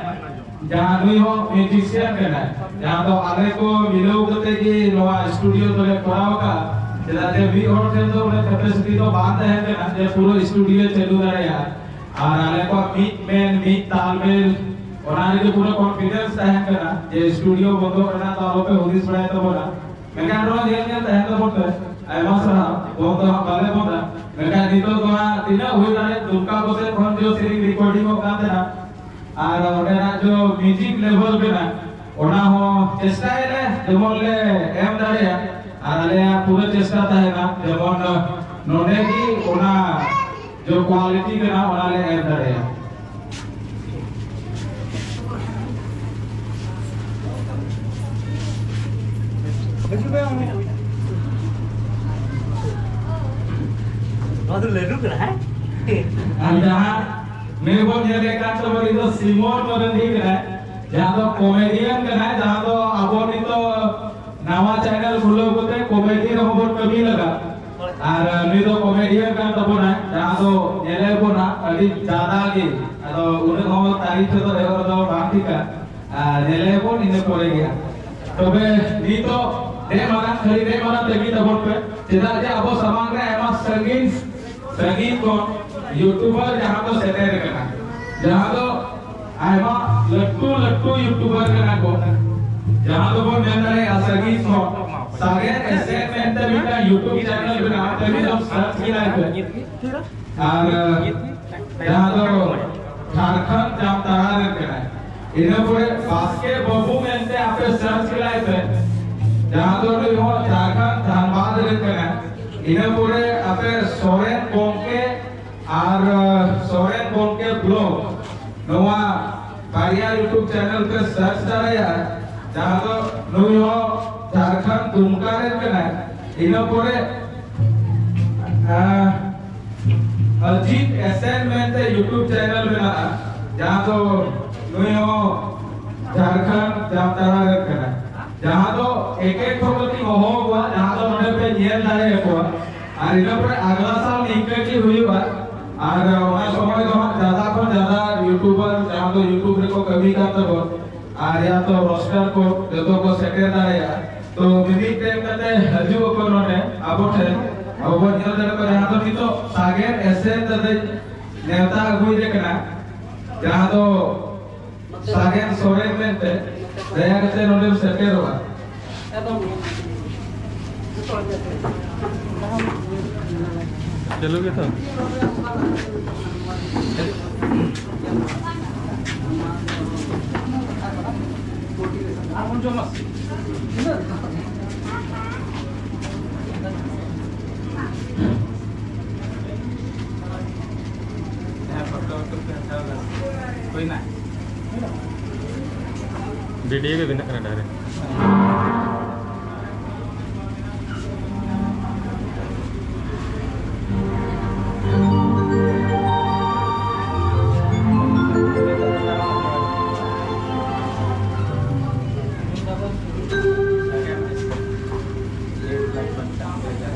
ᱡᱟᱦᱟᱸ ᱱᱩᱭ ᱦᱚᱸ ᱢᱤᱣᱡᱤᱥᱤᱭᱟᱱ ᱠᱟᱱᱟᱭ, ᱡᱟᱦᱟᱸ ᱫᱚ ᱟᱞᱮ ᱠᱚ ᱢᱤᱞᱟᱹᱣ ᱠᱟᱛᱮ ᱜᱮ ᱱᱚᱣᱟ ᱥᱴᱩᱰᱤᱭᱳ ᱫᱚᱞᱮ ᱠᱚᱨᱟᱣ ᱟᱠᱟᱫ᱾ ᱪᱮᱫᱟᱜ ᱡᱮ ᱢᱤᱫ ᱦᱚᱲ ᱴᱷᱮᱱ ᱫᱚ ᱩᱱᱟᱹᱜ ᱠᱮᱯᱮᱥᱤᱴᱤ ᱫᱚ ᱵᱟᱝ ᱛᱟᱦᱮᱸ ᱠᱟᱱᱟ ᱡᱮ ᱯᱩᱨᱟᱹ ᱥᱴᱩᱰᱤᱭᱳ ᱪᱟᱹᱞᱩ ᱫᱟᱲᱮᱭᱟᱜᱼᱟ᱾ ᱟᱨ ᱟᱞᱮ ᱠᱚᱣᱟᱜ ᱢᱤᱫ ᱢᱮᱱ, ᱢᱤᱫ ᱛᱟᱞᱢᱮᱞ, ᱚᱱᱟ ᱨᱮᱜᱮ ᱯᱩᱨᱟᱹ ᱠᱚᱱᱯᱷᱤᱰᱮᱱᱥ ᱛᱟᱦᱮᱸ ᱠᱟᱱᱟ ᱡᱮ ᱥᱴᱩᱰᱤᱭᱳ ᱵᱚᱱᱫᱚᱜ ᱨᱮᱱᱟᱜ ᱫᱚ ᱟᱞᱚᱯᱮ ᱦᱩᱫᱤᱥ ᱵᱟᱲᱟᱭ ᱛᱟᱵᱚᱱᱟ᱾ ᱢᱮᱱᱠᱷᱟᱱ ᱱᱚᱣᱟ ᱧᱮᱞ ᱧᱮᱞ ᱛᱟᱦᱮᱱ ᱛᱟᱵᱚᱱ ᱯᱮ᱾ ᱟᱭᱢᱟ ᱥᱟᱨᱦᱟᱣ᱾ ᱵᱚᱱᱫᱚ ᱦᱟᱸᱜ ᱵᱟᱞᱮ ᱵᱚᱱᱫᱟ᱾ ᱢᱮᱱᱠᱷᱟᱱ ᱱᱤᱛᱚᱜ ᱫᱚ ᱦᱟᱸᱜ ᱛᱤᱱᱟᱹᱜ ᱦᱩᱭ ᱫᱟᱲᱮᱭᱟᱜ ᱫᱩᱢᱠᱟ ᱠᱚ ᱥᱮᱫ ᱠᱷᱚᱱ ᱡᱮ ᱥᱮᱨᱮᱧ ᱨᱮᱠᱚᱨᱰᱤᱝ ᱚᱜ ᱠᱟᱱ ᱛᱟᱦᱮᱱᱟ, ᱟᱨ ᱚᱸᱰᱮᱱᱟᱜ ᱡᱚ ᱢᱤᱣᱡᱤᱠ ᱞᱮᱵᱷᱮᱞ ᱠᱟᱱᱟ, ᱚᱱᱟ ᱦᱚᱸ ᱪᱮᱥᱴᱟᱭᱟᱞᱮ ᱡᱮᱢᱚᱱ ᱞᱮ ᱮᱢ ᱫᱟᱲᱮᱭᱟᱜ᱾ ᱟᱨ ᱟᱞᱮᱭᱟᱜ ᱯᱩᱨᱟᱹ ᱪᱮᱥᱴᱟ ᱛᱟᱦᱮᱱᱟ ᱡᱮᱢᱚᱱ ᱱᱚᱰᱮ ᱜᱮ ᱚᱱᱟ ᱡᱚ ᱠᱣᱟᱞᱤᱴᱤ ᱠᱟᱱᱟ, ᱚᱱᱟ ᱞᱮ ᱮᱢ ᱫᱟᱲᱮᱭᱟᱜ᱾ ᱱᱚᱣᱟ ᱫᱚ ᱞᱟᱹᱰᱩ ᱠᱟᱱᱟ, ᱦᱮᱸ? ᱟᱨ ᱡᱟᱦᱟᱸ ᱱᱩᱭ ᱵᱚᱱ ᱧᱮᱞᱮ ᱠᱟᱱ ᱛᱟᱵᱚᱱ, ᱱᱩᱭ ᱫᱚ ᱥᱤᱢᱚᱱ ᱢᱟᱨᱟᱱᱰᱤ ᱠᱟᱱᱟᱭ, ᱡᱟᱦᱟᱸ ᱫᱚ ᱠᱚᱢᱮᱰᱤᱭᱟᱱ ᱠᱟᱱᱟᱭ, ᱡᱟᱦᱟᱸ ᱫᱚ ᱟᱵᱚ ᱱᱤᱛᱚᱜ ᱱᱟᱣᱟ ᱪᱮᱱᱮᱞ ᱠᱷᱩᱞᱟᱹᱣ ᱠᱟᱛᱮ ᱠᱚᱢᱮᱰᱤ ᱨᱮᱦᱚᱸ ᱵᱚᱱ ᱠᱟᱹᱢᱤ ᱞᱟᱜᱟ᱾ ᱟᱨ ᱱᱩᱭ ᱫᱚ ᱠᱚᱢᱮᱰᱤᱭᱟᱱ ᱠᱟᱱ ᱛᱟᱵᱚᱱᱟᱭ, ᱡᱟᱦᱟᱸ ᱫᱚ ᱧᱮᱞᱮ ᱵᱚᱱᱟ ᱟᱹᱰᱤ ᱡᱟᱫᱟ ᱜᱮ᱾ ᱟᱫᱚ ᱩᱱᱟᱹᱜ ᱦᱚᱸ ᱛᱟᱹᱨᱤᱯᱷ ᱨᱮᱫᱚ ᱮᱦᱚᱵ ᱨᱮᱫᱚ ᱵᱟᱝ ᱴᱷᱤᱠᱟ᱾ ᱟᱨ ᱧᱮᱞᱮ ᱵᱚᱱ ᱤᱱᱟᱹ ᱯᱚᱨᱮ ᱜᱮ ᱦᱟᱸᱜ᱾ ᱛᱚᱵᱮ ᱱᱤᱛᱚᱜ ᱫᱮ ᱢᱟᱨᱟᱝ ᱠᱷᱟᱹᱞᱤ ᱫᱮ ᱢᱟᱨᱟᱝ ᱛᱟᱹᱜᱤ ᱛᱟᱵᱚᱱ ᱯᱮ, ᱪᱮᱫᱟᱜ ᱡᱮ ᱟᱵᱚ ᱥᱟᱢᱟᱝ ᱨᱮ ᱟᱭᱢᱟ ᱥᱟᱺᱜᱤᱧ ᱥᱟᱺᱜᱤᱧ ᱠᱷᱚᱱ ᱭᱩᱴᱩᱵᱟᱨ ᱡᱟᱦᱟᱸ ᱠᱚ ᱥᱮᱴᱮᱨ ᱟᱠᱟᱱᱟ, ᱡᱟᱦᱟᱸ ᱫᱚ ᱟᱭᱢᱟ ᱞᱟᱹᱴᱩ ᱞᱟᱹᱴᱩ ᱭᱩᱴᱩᱵᱟᱨ ᱠᱟᱱᱟ ᱠᱚ, ᱡᱟᱦᱟᱸ ᱫᱚᱵᱚᱱ ᱢᱮᱱ ᱫᱟᱲᱮᱭᱟᱜᱼᱟ ᱥᱟᱺᱜᱤᱧ ᱠᱷᱚᱱ᱾ ᱥᱟᱜᱮᱱ ᱮᱥᱮᱱ ᱢᱮᱱᱛᱮ ᱢᱤᱫᱴᱟᱝ ᱭᱩᱴᱩᱵᱽ ᱪᱮᱱᱮᱞ ᱢᱮᱱᱟᱜᱼᱟ, ᱟᱯᱮ ᱢᱤᱫ ᱫᱚᱢ ᱥᱟᱨᱪ ᱠᱮᱫᱟ ᱯᱮ᱾ ᱟᱨ ᱡᱟᱦᱟᱸ ᱫᱚ ᱡᱷᱟᱲᱠᱷᱚᱸᱰ ᱡᱟᱢᱛᱟᱲᱟ ᱨᱮᱱ ᱠᱟᱱᱟᱭ᱾ ᱤᱱᱟᱹ ᱯᱚᱨᱮ ᱵᱟᱥᱠᱮ ᱵᱟᱹᱵᱩ ᱢᱮᱱᱛᱮ ᱟᱯᱮ ᱥᱟᱨᱪ ᱠᱮᱫᱟᱭ ᱯᱮ, ᱡᱟᱦᱟᱸ ᱫᱚ ᱱᱩᱭ ᱦᱚᱸ ᱡᱷᱟᱲᱠᱷᱚᱸᱰ ᱫᱷᱟᱱᱵᱟᱫᱽ ᱨᱮᱱ ᱠᱟᱱᱟᱭ᱾ ᱤᱱᱟᱹ ᱯᱚᱨᱮ ᱟᱯᱮ ᱥᱚᱨᱮᱱ ᱜᱚᱢᱠᱮ ᱟᱨ ᱥᱚᱨᱮᱱ ᱜᱚᱢᱠᱮ ᱵᱞᱚᱜ, ᱱᱚᱣᱟ ᱵᱟᱨᱭᱟ ᱭᱩᱴᱩᱵᱽ ᱪᱮᱱᱮᱞ ᱯᱮ ᱥᱟᱨᱪ ᱫᱟᱲᱮᱭᱟᱜᱼᱟ, ᱡᱟᱦᱟᱸ ᱫᱚ ᱱᱩᱭ ᱦᱚᱸ ᱡᱷᱟᱲᱠᱷᱚᱸᱰ ᱫᱩᱢᱠᱟ ᱨᱮᱱ ᱠᱟᱱᱟᱭ᱾ ᱤᱱᱟᱹ ᱯᱚᱨᱮ ᱟᱸ, ᱚᱡᱤᱛ ᱮᱥᱮᱱ ᱢᱮᱱᱛᱮ ᱭᱩᱴᱩᱵᱽ ᱪᱮᱱᱮᱞ ᱢᱮᱱᱟᱜᱼᱟ, ᱡᱟᱦᱟᱸ ᱫᱚ ᱱᱩᱭ ᱦᱚᱸ ᱡᱷᱟᱲᱠᱷᱚᱸᱰ ᱡᱟᱢᱛᱟᱲᱟ ᱨᱮᱱ ᱠᱟᱱᱟᱭ᱾ ᱡᱟᱦᱟᱸ ᱫᱚ ᱮᱠ ᱮᱠ ᱠᱷᱚᱱ ᱠᱟᱹᱴᱤᱡ ᱦᱚᱦᱚ ᱠᱚᱣᱟ, ᱡᱟᱦᱟᱸ ᱫᱚ ᱱᱚᱰᱮ ᱯᱮ ᱧᱮᱞ ᱫᱟᱲᱮᱭᱟᱠᱚᱣᱟ᱾ ᱟᱨ ᱤᱱᱟᱹ ᱯᱚᱨᱮ ᱟᱜᱽᱞᱟ ᱥᱟᱞ ᱱᱤᱝᱠᱟᱹ ᱜᱮ ᱦᱩᱭᱩᱜᱼᱟ᱾ ᱟᱨ ᱚᱱᱟ ᱥᱚᱢᱚᱭ ᱫᱚ ᱦᱟᱸᱜ ᱡᱟᱫᱟ ᱠᱷᱚᱱ ᱡᱟᱫᱟ ᱭᱩᱴᱩᱵᱟᱨ, ᱡᱟᱦᱟᱸ ᱫᱚ ᱭᱩᱴᱩᱵᱽ ᱨᱮᱠᱚ ᱠᱟᱹᱢᱤ ᱠᱟᱱ ᱛᱟᱵᱚᱱ, ᱟᱨ ᱭᱟ ᱛᱚ ᱨᱳᱥᱴᱟᱨ ᱠᱚ, ᱡᱚᱛᱚ ᱠᱚ ᱥᱮᱴᱮᱨ ᱫᱟᱲᱮᱭᱟᱜᱼᱟ᱾ ᱛᱚ ᱢᱤᱢᱤᱫ ᱴᱟᱭᱤᱢ ᱠᱟᱛᱮ ᱦᱤᱡᱩᱜ ᱟᱠᱚ ᱱᱚᱰᱮ ᱟᱵᱚ ᱴᱷᱮᱱ, ᱟᱵᱚ ᱵᱚᱱ ᱧᱮᱞ ᱫᱟᱲᱮ ᱠᱚᱣᱟ᱾ ᱡᱟᱦᱟᱸ ᱫᱚ ᱱᱤᱛᱚᱜ ᱥᱟᱜᱮᱱ ᱮᱥᱮᱱ ᱫᱟᱫᱟᱧ ᱱᱮᱣᱛᱟ ᱟᱹᱜᱩᱭᱮ ᱠᱟᱱᱟ, ᱡᱟᱦᱟᱸ ᱫᱚ ᱥᱟᱜᱮᱱ ᱥᱚᱨᱮᱱ ᱢᱮᱱᱛᱮ, ᱫᱟᱭᱟ ᱠᱟᱛᱮ ᱱᱚᱰᱮᱢ ᱥᱮᱴᱮᱨᱚᱜᱼᱟ᱾ ᱪᱟᱹᱞᱩ ᱜᱮᱛᱚ᱾ ᱵᱷᱤᱰᱤᱭᱳ ᱜᱮ ᱵᱮᱱᱟᱜ ᱠᱟᱱᱟ ᱰᱟᱭᱨᱮᱠᱴ᱾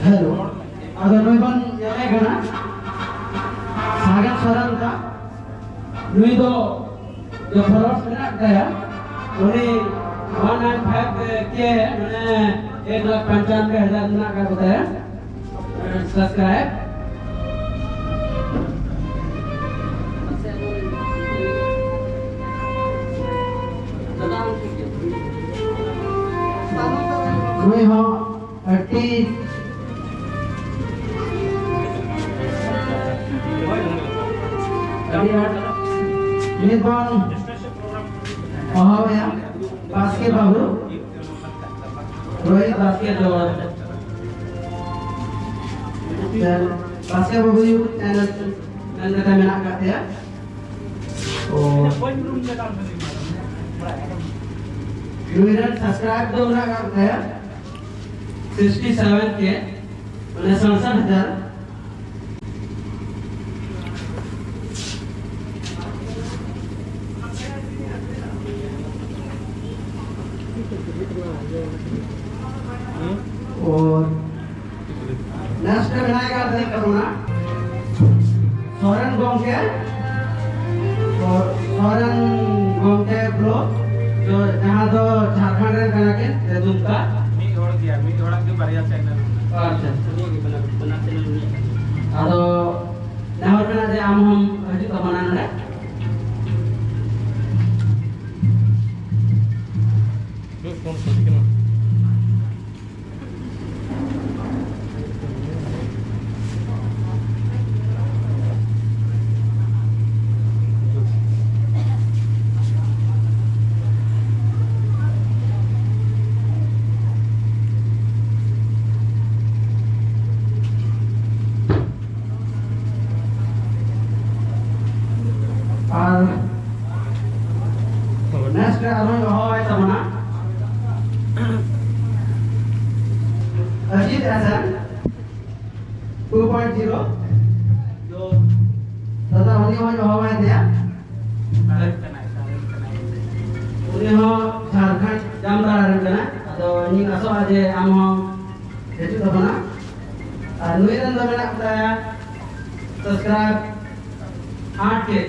ᱦᱮᱞᱳ, ᱟᱫᱚ ᱱᱩᱭ ᱵᱚᱱ ᱧᱮᱞᱮ ᱠᱟᱱᱟ, ᱥᱟᱜᱮᱱ ᱥᱚᱨᱮᱱ ᱫᱟ, ᱱᱩᱭ ᱫᱚ ᱡᱚᱛᱚ ᱦᱚᱲ ᱢᱮᱱᱟᱜ ᱛᱟᱭᱟ, ᱩᱱᱤ ᱚᱣᱟᱱ ᱱᱟᱭᱤᱱ ᱯᱷᱟᱭᱤᱵᱷ ᱠᱮ, ᱢᱟᱱᱮ ᱮᱠ ᱞᱟᱠᱷ ᱯᱚᱧᱪᱟᱱᱵᱮ ᱦᱟᱡᱟᱨ ᱢᱮᱱᱟᱜ ᱟᱠᱟᱫ ᱠᱚ ᱛᱟᱭᱟ ᱥᱟᱵᱥᱠᱨᱟᱭᱤᱵ᱾ ᱱᱩᱭ ᱦᱚᱸ ᱟᱹᱰᱤ, ᱟᱹᱰᱤ ᱟᱸᱴ ᱱᱤᱛ ᱵᱚᱱ ᱦᱚᱦᱚᱣᱟᱭᱟ ᱵᱟᱥᱠᱮ ᱵᱟᱹᱵᱩ, ᱨᱳᱦᱤᱛ ᱵᱟᱥᱠᱮ ᱫᱚ᱾ ᱵᱟᱥᱠᱮ ᱵᱟᱹᱵᱩ YouTube ᱪᱮᱱᱮᱞ ᱢᱮᱱ ᱠᱟᱛᱮ ᱢᱮᱱᱟᱜ ᱟᱠᱟᱫ ᱛᱟᱭᱟ᱾ ᱛᱚ ᱱᱩᱭ ᱨᱮᱱ ᱥᱟᱵᱥᱠᱨᱟᱭᱤᱵ ᱫᱚ ᱢᱮᱱᱟᱜ ᱟᱠᱟᱫ ᱛᱟᱭᱟ ᱥᱤᱠᱥᱴᱤ ᱥᱮᱵᱷᱮᱱ ᱠᱮ, ᱢᱟᱱᱮ ᱥᱟᱲᱥᱟᱴ ᱦᱟᱡᱟᱨ᱾ ᱟᱨ ᱱᱮᱠᱥᱴ ᱨᱮ ᱢᱮᱱᱟᱭ ᱠᱟᱱ ᱛᱟᱵᱚᱱᱟ ᱥᱚᱨᱮᱱ ᱜᱚᱢᱠᱮ, ᱥᱚᱨᱮᱱ ᱜᱚᱢᱠᱮ ᱵᱞᱚᱜ, ᱡᱟᱦᱟᱸ ᱫᱚ ᱡᱷᱟᱲᱠᱷᱚᱸᱰ ᱨᱮᱱ ᱠᱟᱱᱟ ᱠᱤᱱ, ᱫᱩᱢᱠᱟ᱾ ᱢᱤᱫ ᱦᱚᱲ ᱜᱮᱭᱟ, ᱢᱤᱫ ᱦᱚᱲᱟᱜ ᱜᱮ ᱵᱟᱨᱭᱟ ᱪᱮᱱᱮᱞ ᱢᱮᱱᱟᱜᱼᱟ᱾ ᱟᱪᱪᱷᱟ᱾ ᱩᱱᱤᱭᱟᱜ ᱜᱮ ᱵᱟᱱᱟᱨ, ᱵᱟᱱᱟᱨ ᱪᱮᱱᱮᱞ ᱩᱱᱤᱭᱟᱜ ᱠᱟᱱᱟ᱾ ᱟᱫᱚ ᱱᱮᱦᱚᱨ ᱢᱮᱱᱟᱜᱼᱟ ᱡᱮ ᱟᱢ ᱦᱚᱸᱢ ᱦᱤᱡᱩᱜ ᱛᱟᱵᱚᱱᱟ ᱱᱚᱰᱮ᱾ ᱦᱩᱭᱩᱜ ᱠᱟᱱ ᱥᱟᱹᱨᱤ ᱠᱟᱱᱟ᱾ Two point zero. ᱫᱟᱫᱟ, ᱩᱱᱤ ᱦᱚᱸᱧ ᱦᱚᱦᱚᱣᱟᱭ ᱛᱟᱭᱟ᱾ ᱩᱱᱤ ᱦᱚᱸ ᱡᱷᱟᱲᱠᱷᱚᱸᱰ ᱡᱟᱢᱛᱟᱲᱟ ᱨᱮᱱ ᱠᱟᱱᱟᱭ᱾ ᱟᱫᱚ ᱤᱧᱤᱧ ᱟᱥᱚᱜᱼᱟ ᱡᱮ ᱟᱢ ᱦᱚᱸ ᱦᱤᱡᱩᱜ ᱛᱟᱵᱚᱱᱟ᱾ ᱟᱨ ᱱᱩᱭ ᱨᱮᱱ ᱫᱚ ᱢᱮᱱᱟᱜ ᱠᱚ ᱛᱟᱭᱟ subscribe ᱟᱴ ᱠᱮ᱾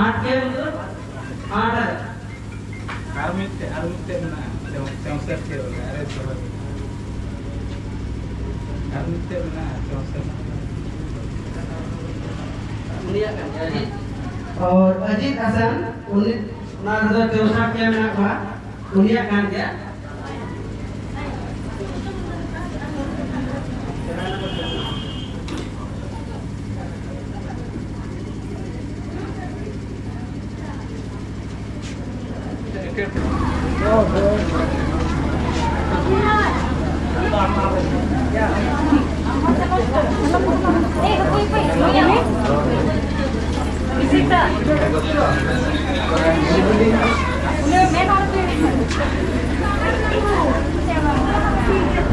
ᱟᱴ ᱠᱮ ᱢᱚᱛᱞᱚᱵ ᱟᱴ ᱦᱟᱡᱟᱨ᱾ ᱟᱨ ᱢᱤᱫᱴᱮᱡ, ᱟᱨ ᱢᱤᱫᱴᱮᱡ ᱢᱮᱱᱟᱜᱼᱟ, ᱪᱚ-, ᱪᱚᱣᱥᱚᱴ ᱠᱮ ᱵᱚᱞᱮ, ᱟᱨᱮ ᱥᱚ᱾ ᱟᱨ ᱢᱤᱫᱴᱮᱡ ᱢᱮᱱᱟᱜᱼᱟ, ᱪᱚᱣᱥᱚᱴ᱾ ᱩᱱᱤᱭᱟᱜ ᱠᱟᱱ ᱜᱮᱭᱟ, ᱟᱡᱤᱛ᱾ ᱟᱨ ᱟᱡᱤᱛ ᱦᱟᱥᱟᱱ, ᱩᱱᱤ, ᱚᱱᱟ ᱨᱮᱫᱚ ᱪᱚᱣᱥᱚᱴ ᱠᱮ ᱢᱮᱱᱟᱜ ᱠᱚᱣᱟ᱾ ᱩᱱᱤᱭᱟᱜ ᱠᱟᱱ ᱜᱮᱭᱟ᱾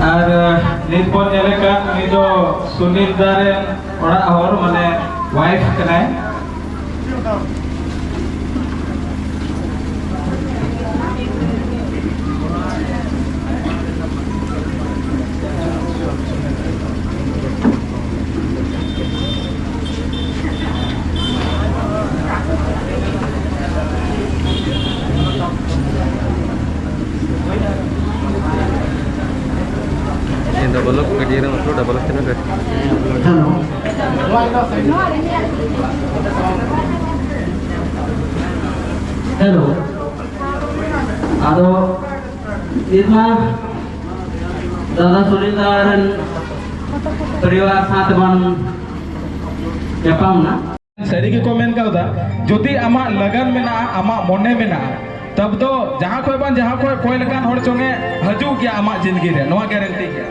ᱟᱨ ᱱᱤᱛ ᱵᱚᱱ ᱧᱮᱞᱮ ᱠᱟᱱ ᱩᱱᱤ ᱫᱚ ᱥᱩᱱᱤᱞ ᱫᱟ ᱨᱮᱱ ᱚᱲᱟᱜ ᱦᱚᱲ, ᱢᱟᱱᱮ wife ᱠᱟᱱᱟᱭ᱾ ᱰᱚᱵᱚᱞ ᱵᱷᱤᱰᱤᱭᱳ ᱨᱮ ᱢᱚᱛᱞᱚᱵ ᱰᱚᱵᱚᱞ ᱠᱟᱱᱟ ᱨᱮ᱾ ᱦᱮᱞᱳ᱾ ᱦᱮᱞᱳ᱾ ᱟᱫᱚ ᱱᱤᱛ ᱢᱟ ᱫᱟᱫᱟ ᱥᱩᱱᱤᱞ ᱫᱟ ᱨᱮᱱ ᱯᱚᱨᱤᱵᱟᱨ ᱥᱟᱶ ᱛᱮᱵᱚᱱ ᱧᱟᱯᱟᱢ ᱱᱟ᱾ ᱥᱟᱹᱨᱤ ᱜᱮᱠᱚ ᱢᱮᱱ ᱠᱟᱣᱫᱟ, ᱡᱩᱫᱤ ᱟᱢᱟᱜ ᱞᱟᱜᱟᱱ ᱢᱮᱱᱟᱜᱼᱟ, ᱟᱢᱟᱜ ᱢᱚᱱᱮ ᱢᱮᱱᱟᱜᱼᱟ, ᱛᱚᱵ ᱫᱚ ᱡᱟᱦᱟᱸ ᱠᱷᱚᱡ ᱵᱟᱝ ᱡᱟᱦᱟᱸ ᱠᱷᱚᱡ ᱠᱚᱭ ᱞᱮᱠᱟᱱ ᱦᱚᱲ ᱪᱚᱝᱮ ᱦᱤᱡᱩᱜ ᱜᱮᱭᱟ ᱟᱢᱟᱜ ᱡᱤᱱᱫᱜᱤ ᱨᱮ, ᱱᱚᱣᱟ ᱜᱟᱨᱮᱱᱴᱤ ᱜᱮᱭᱟ᱾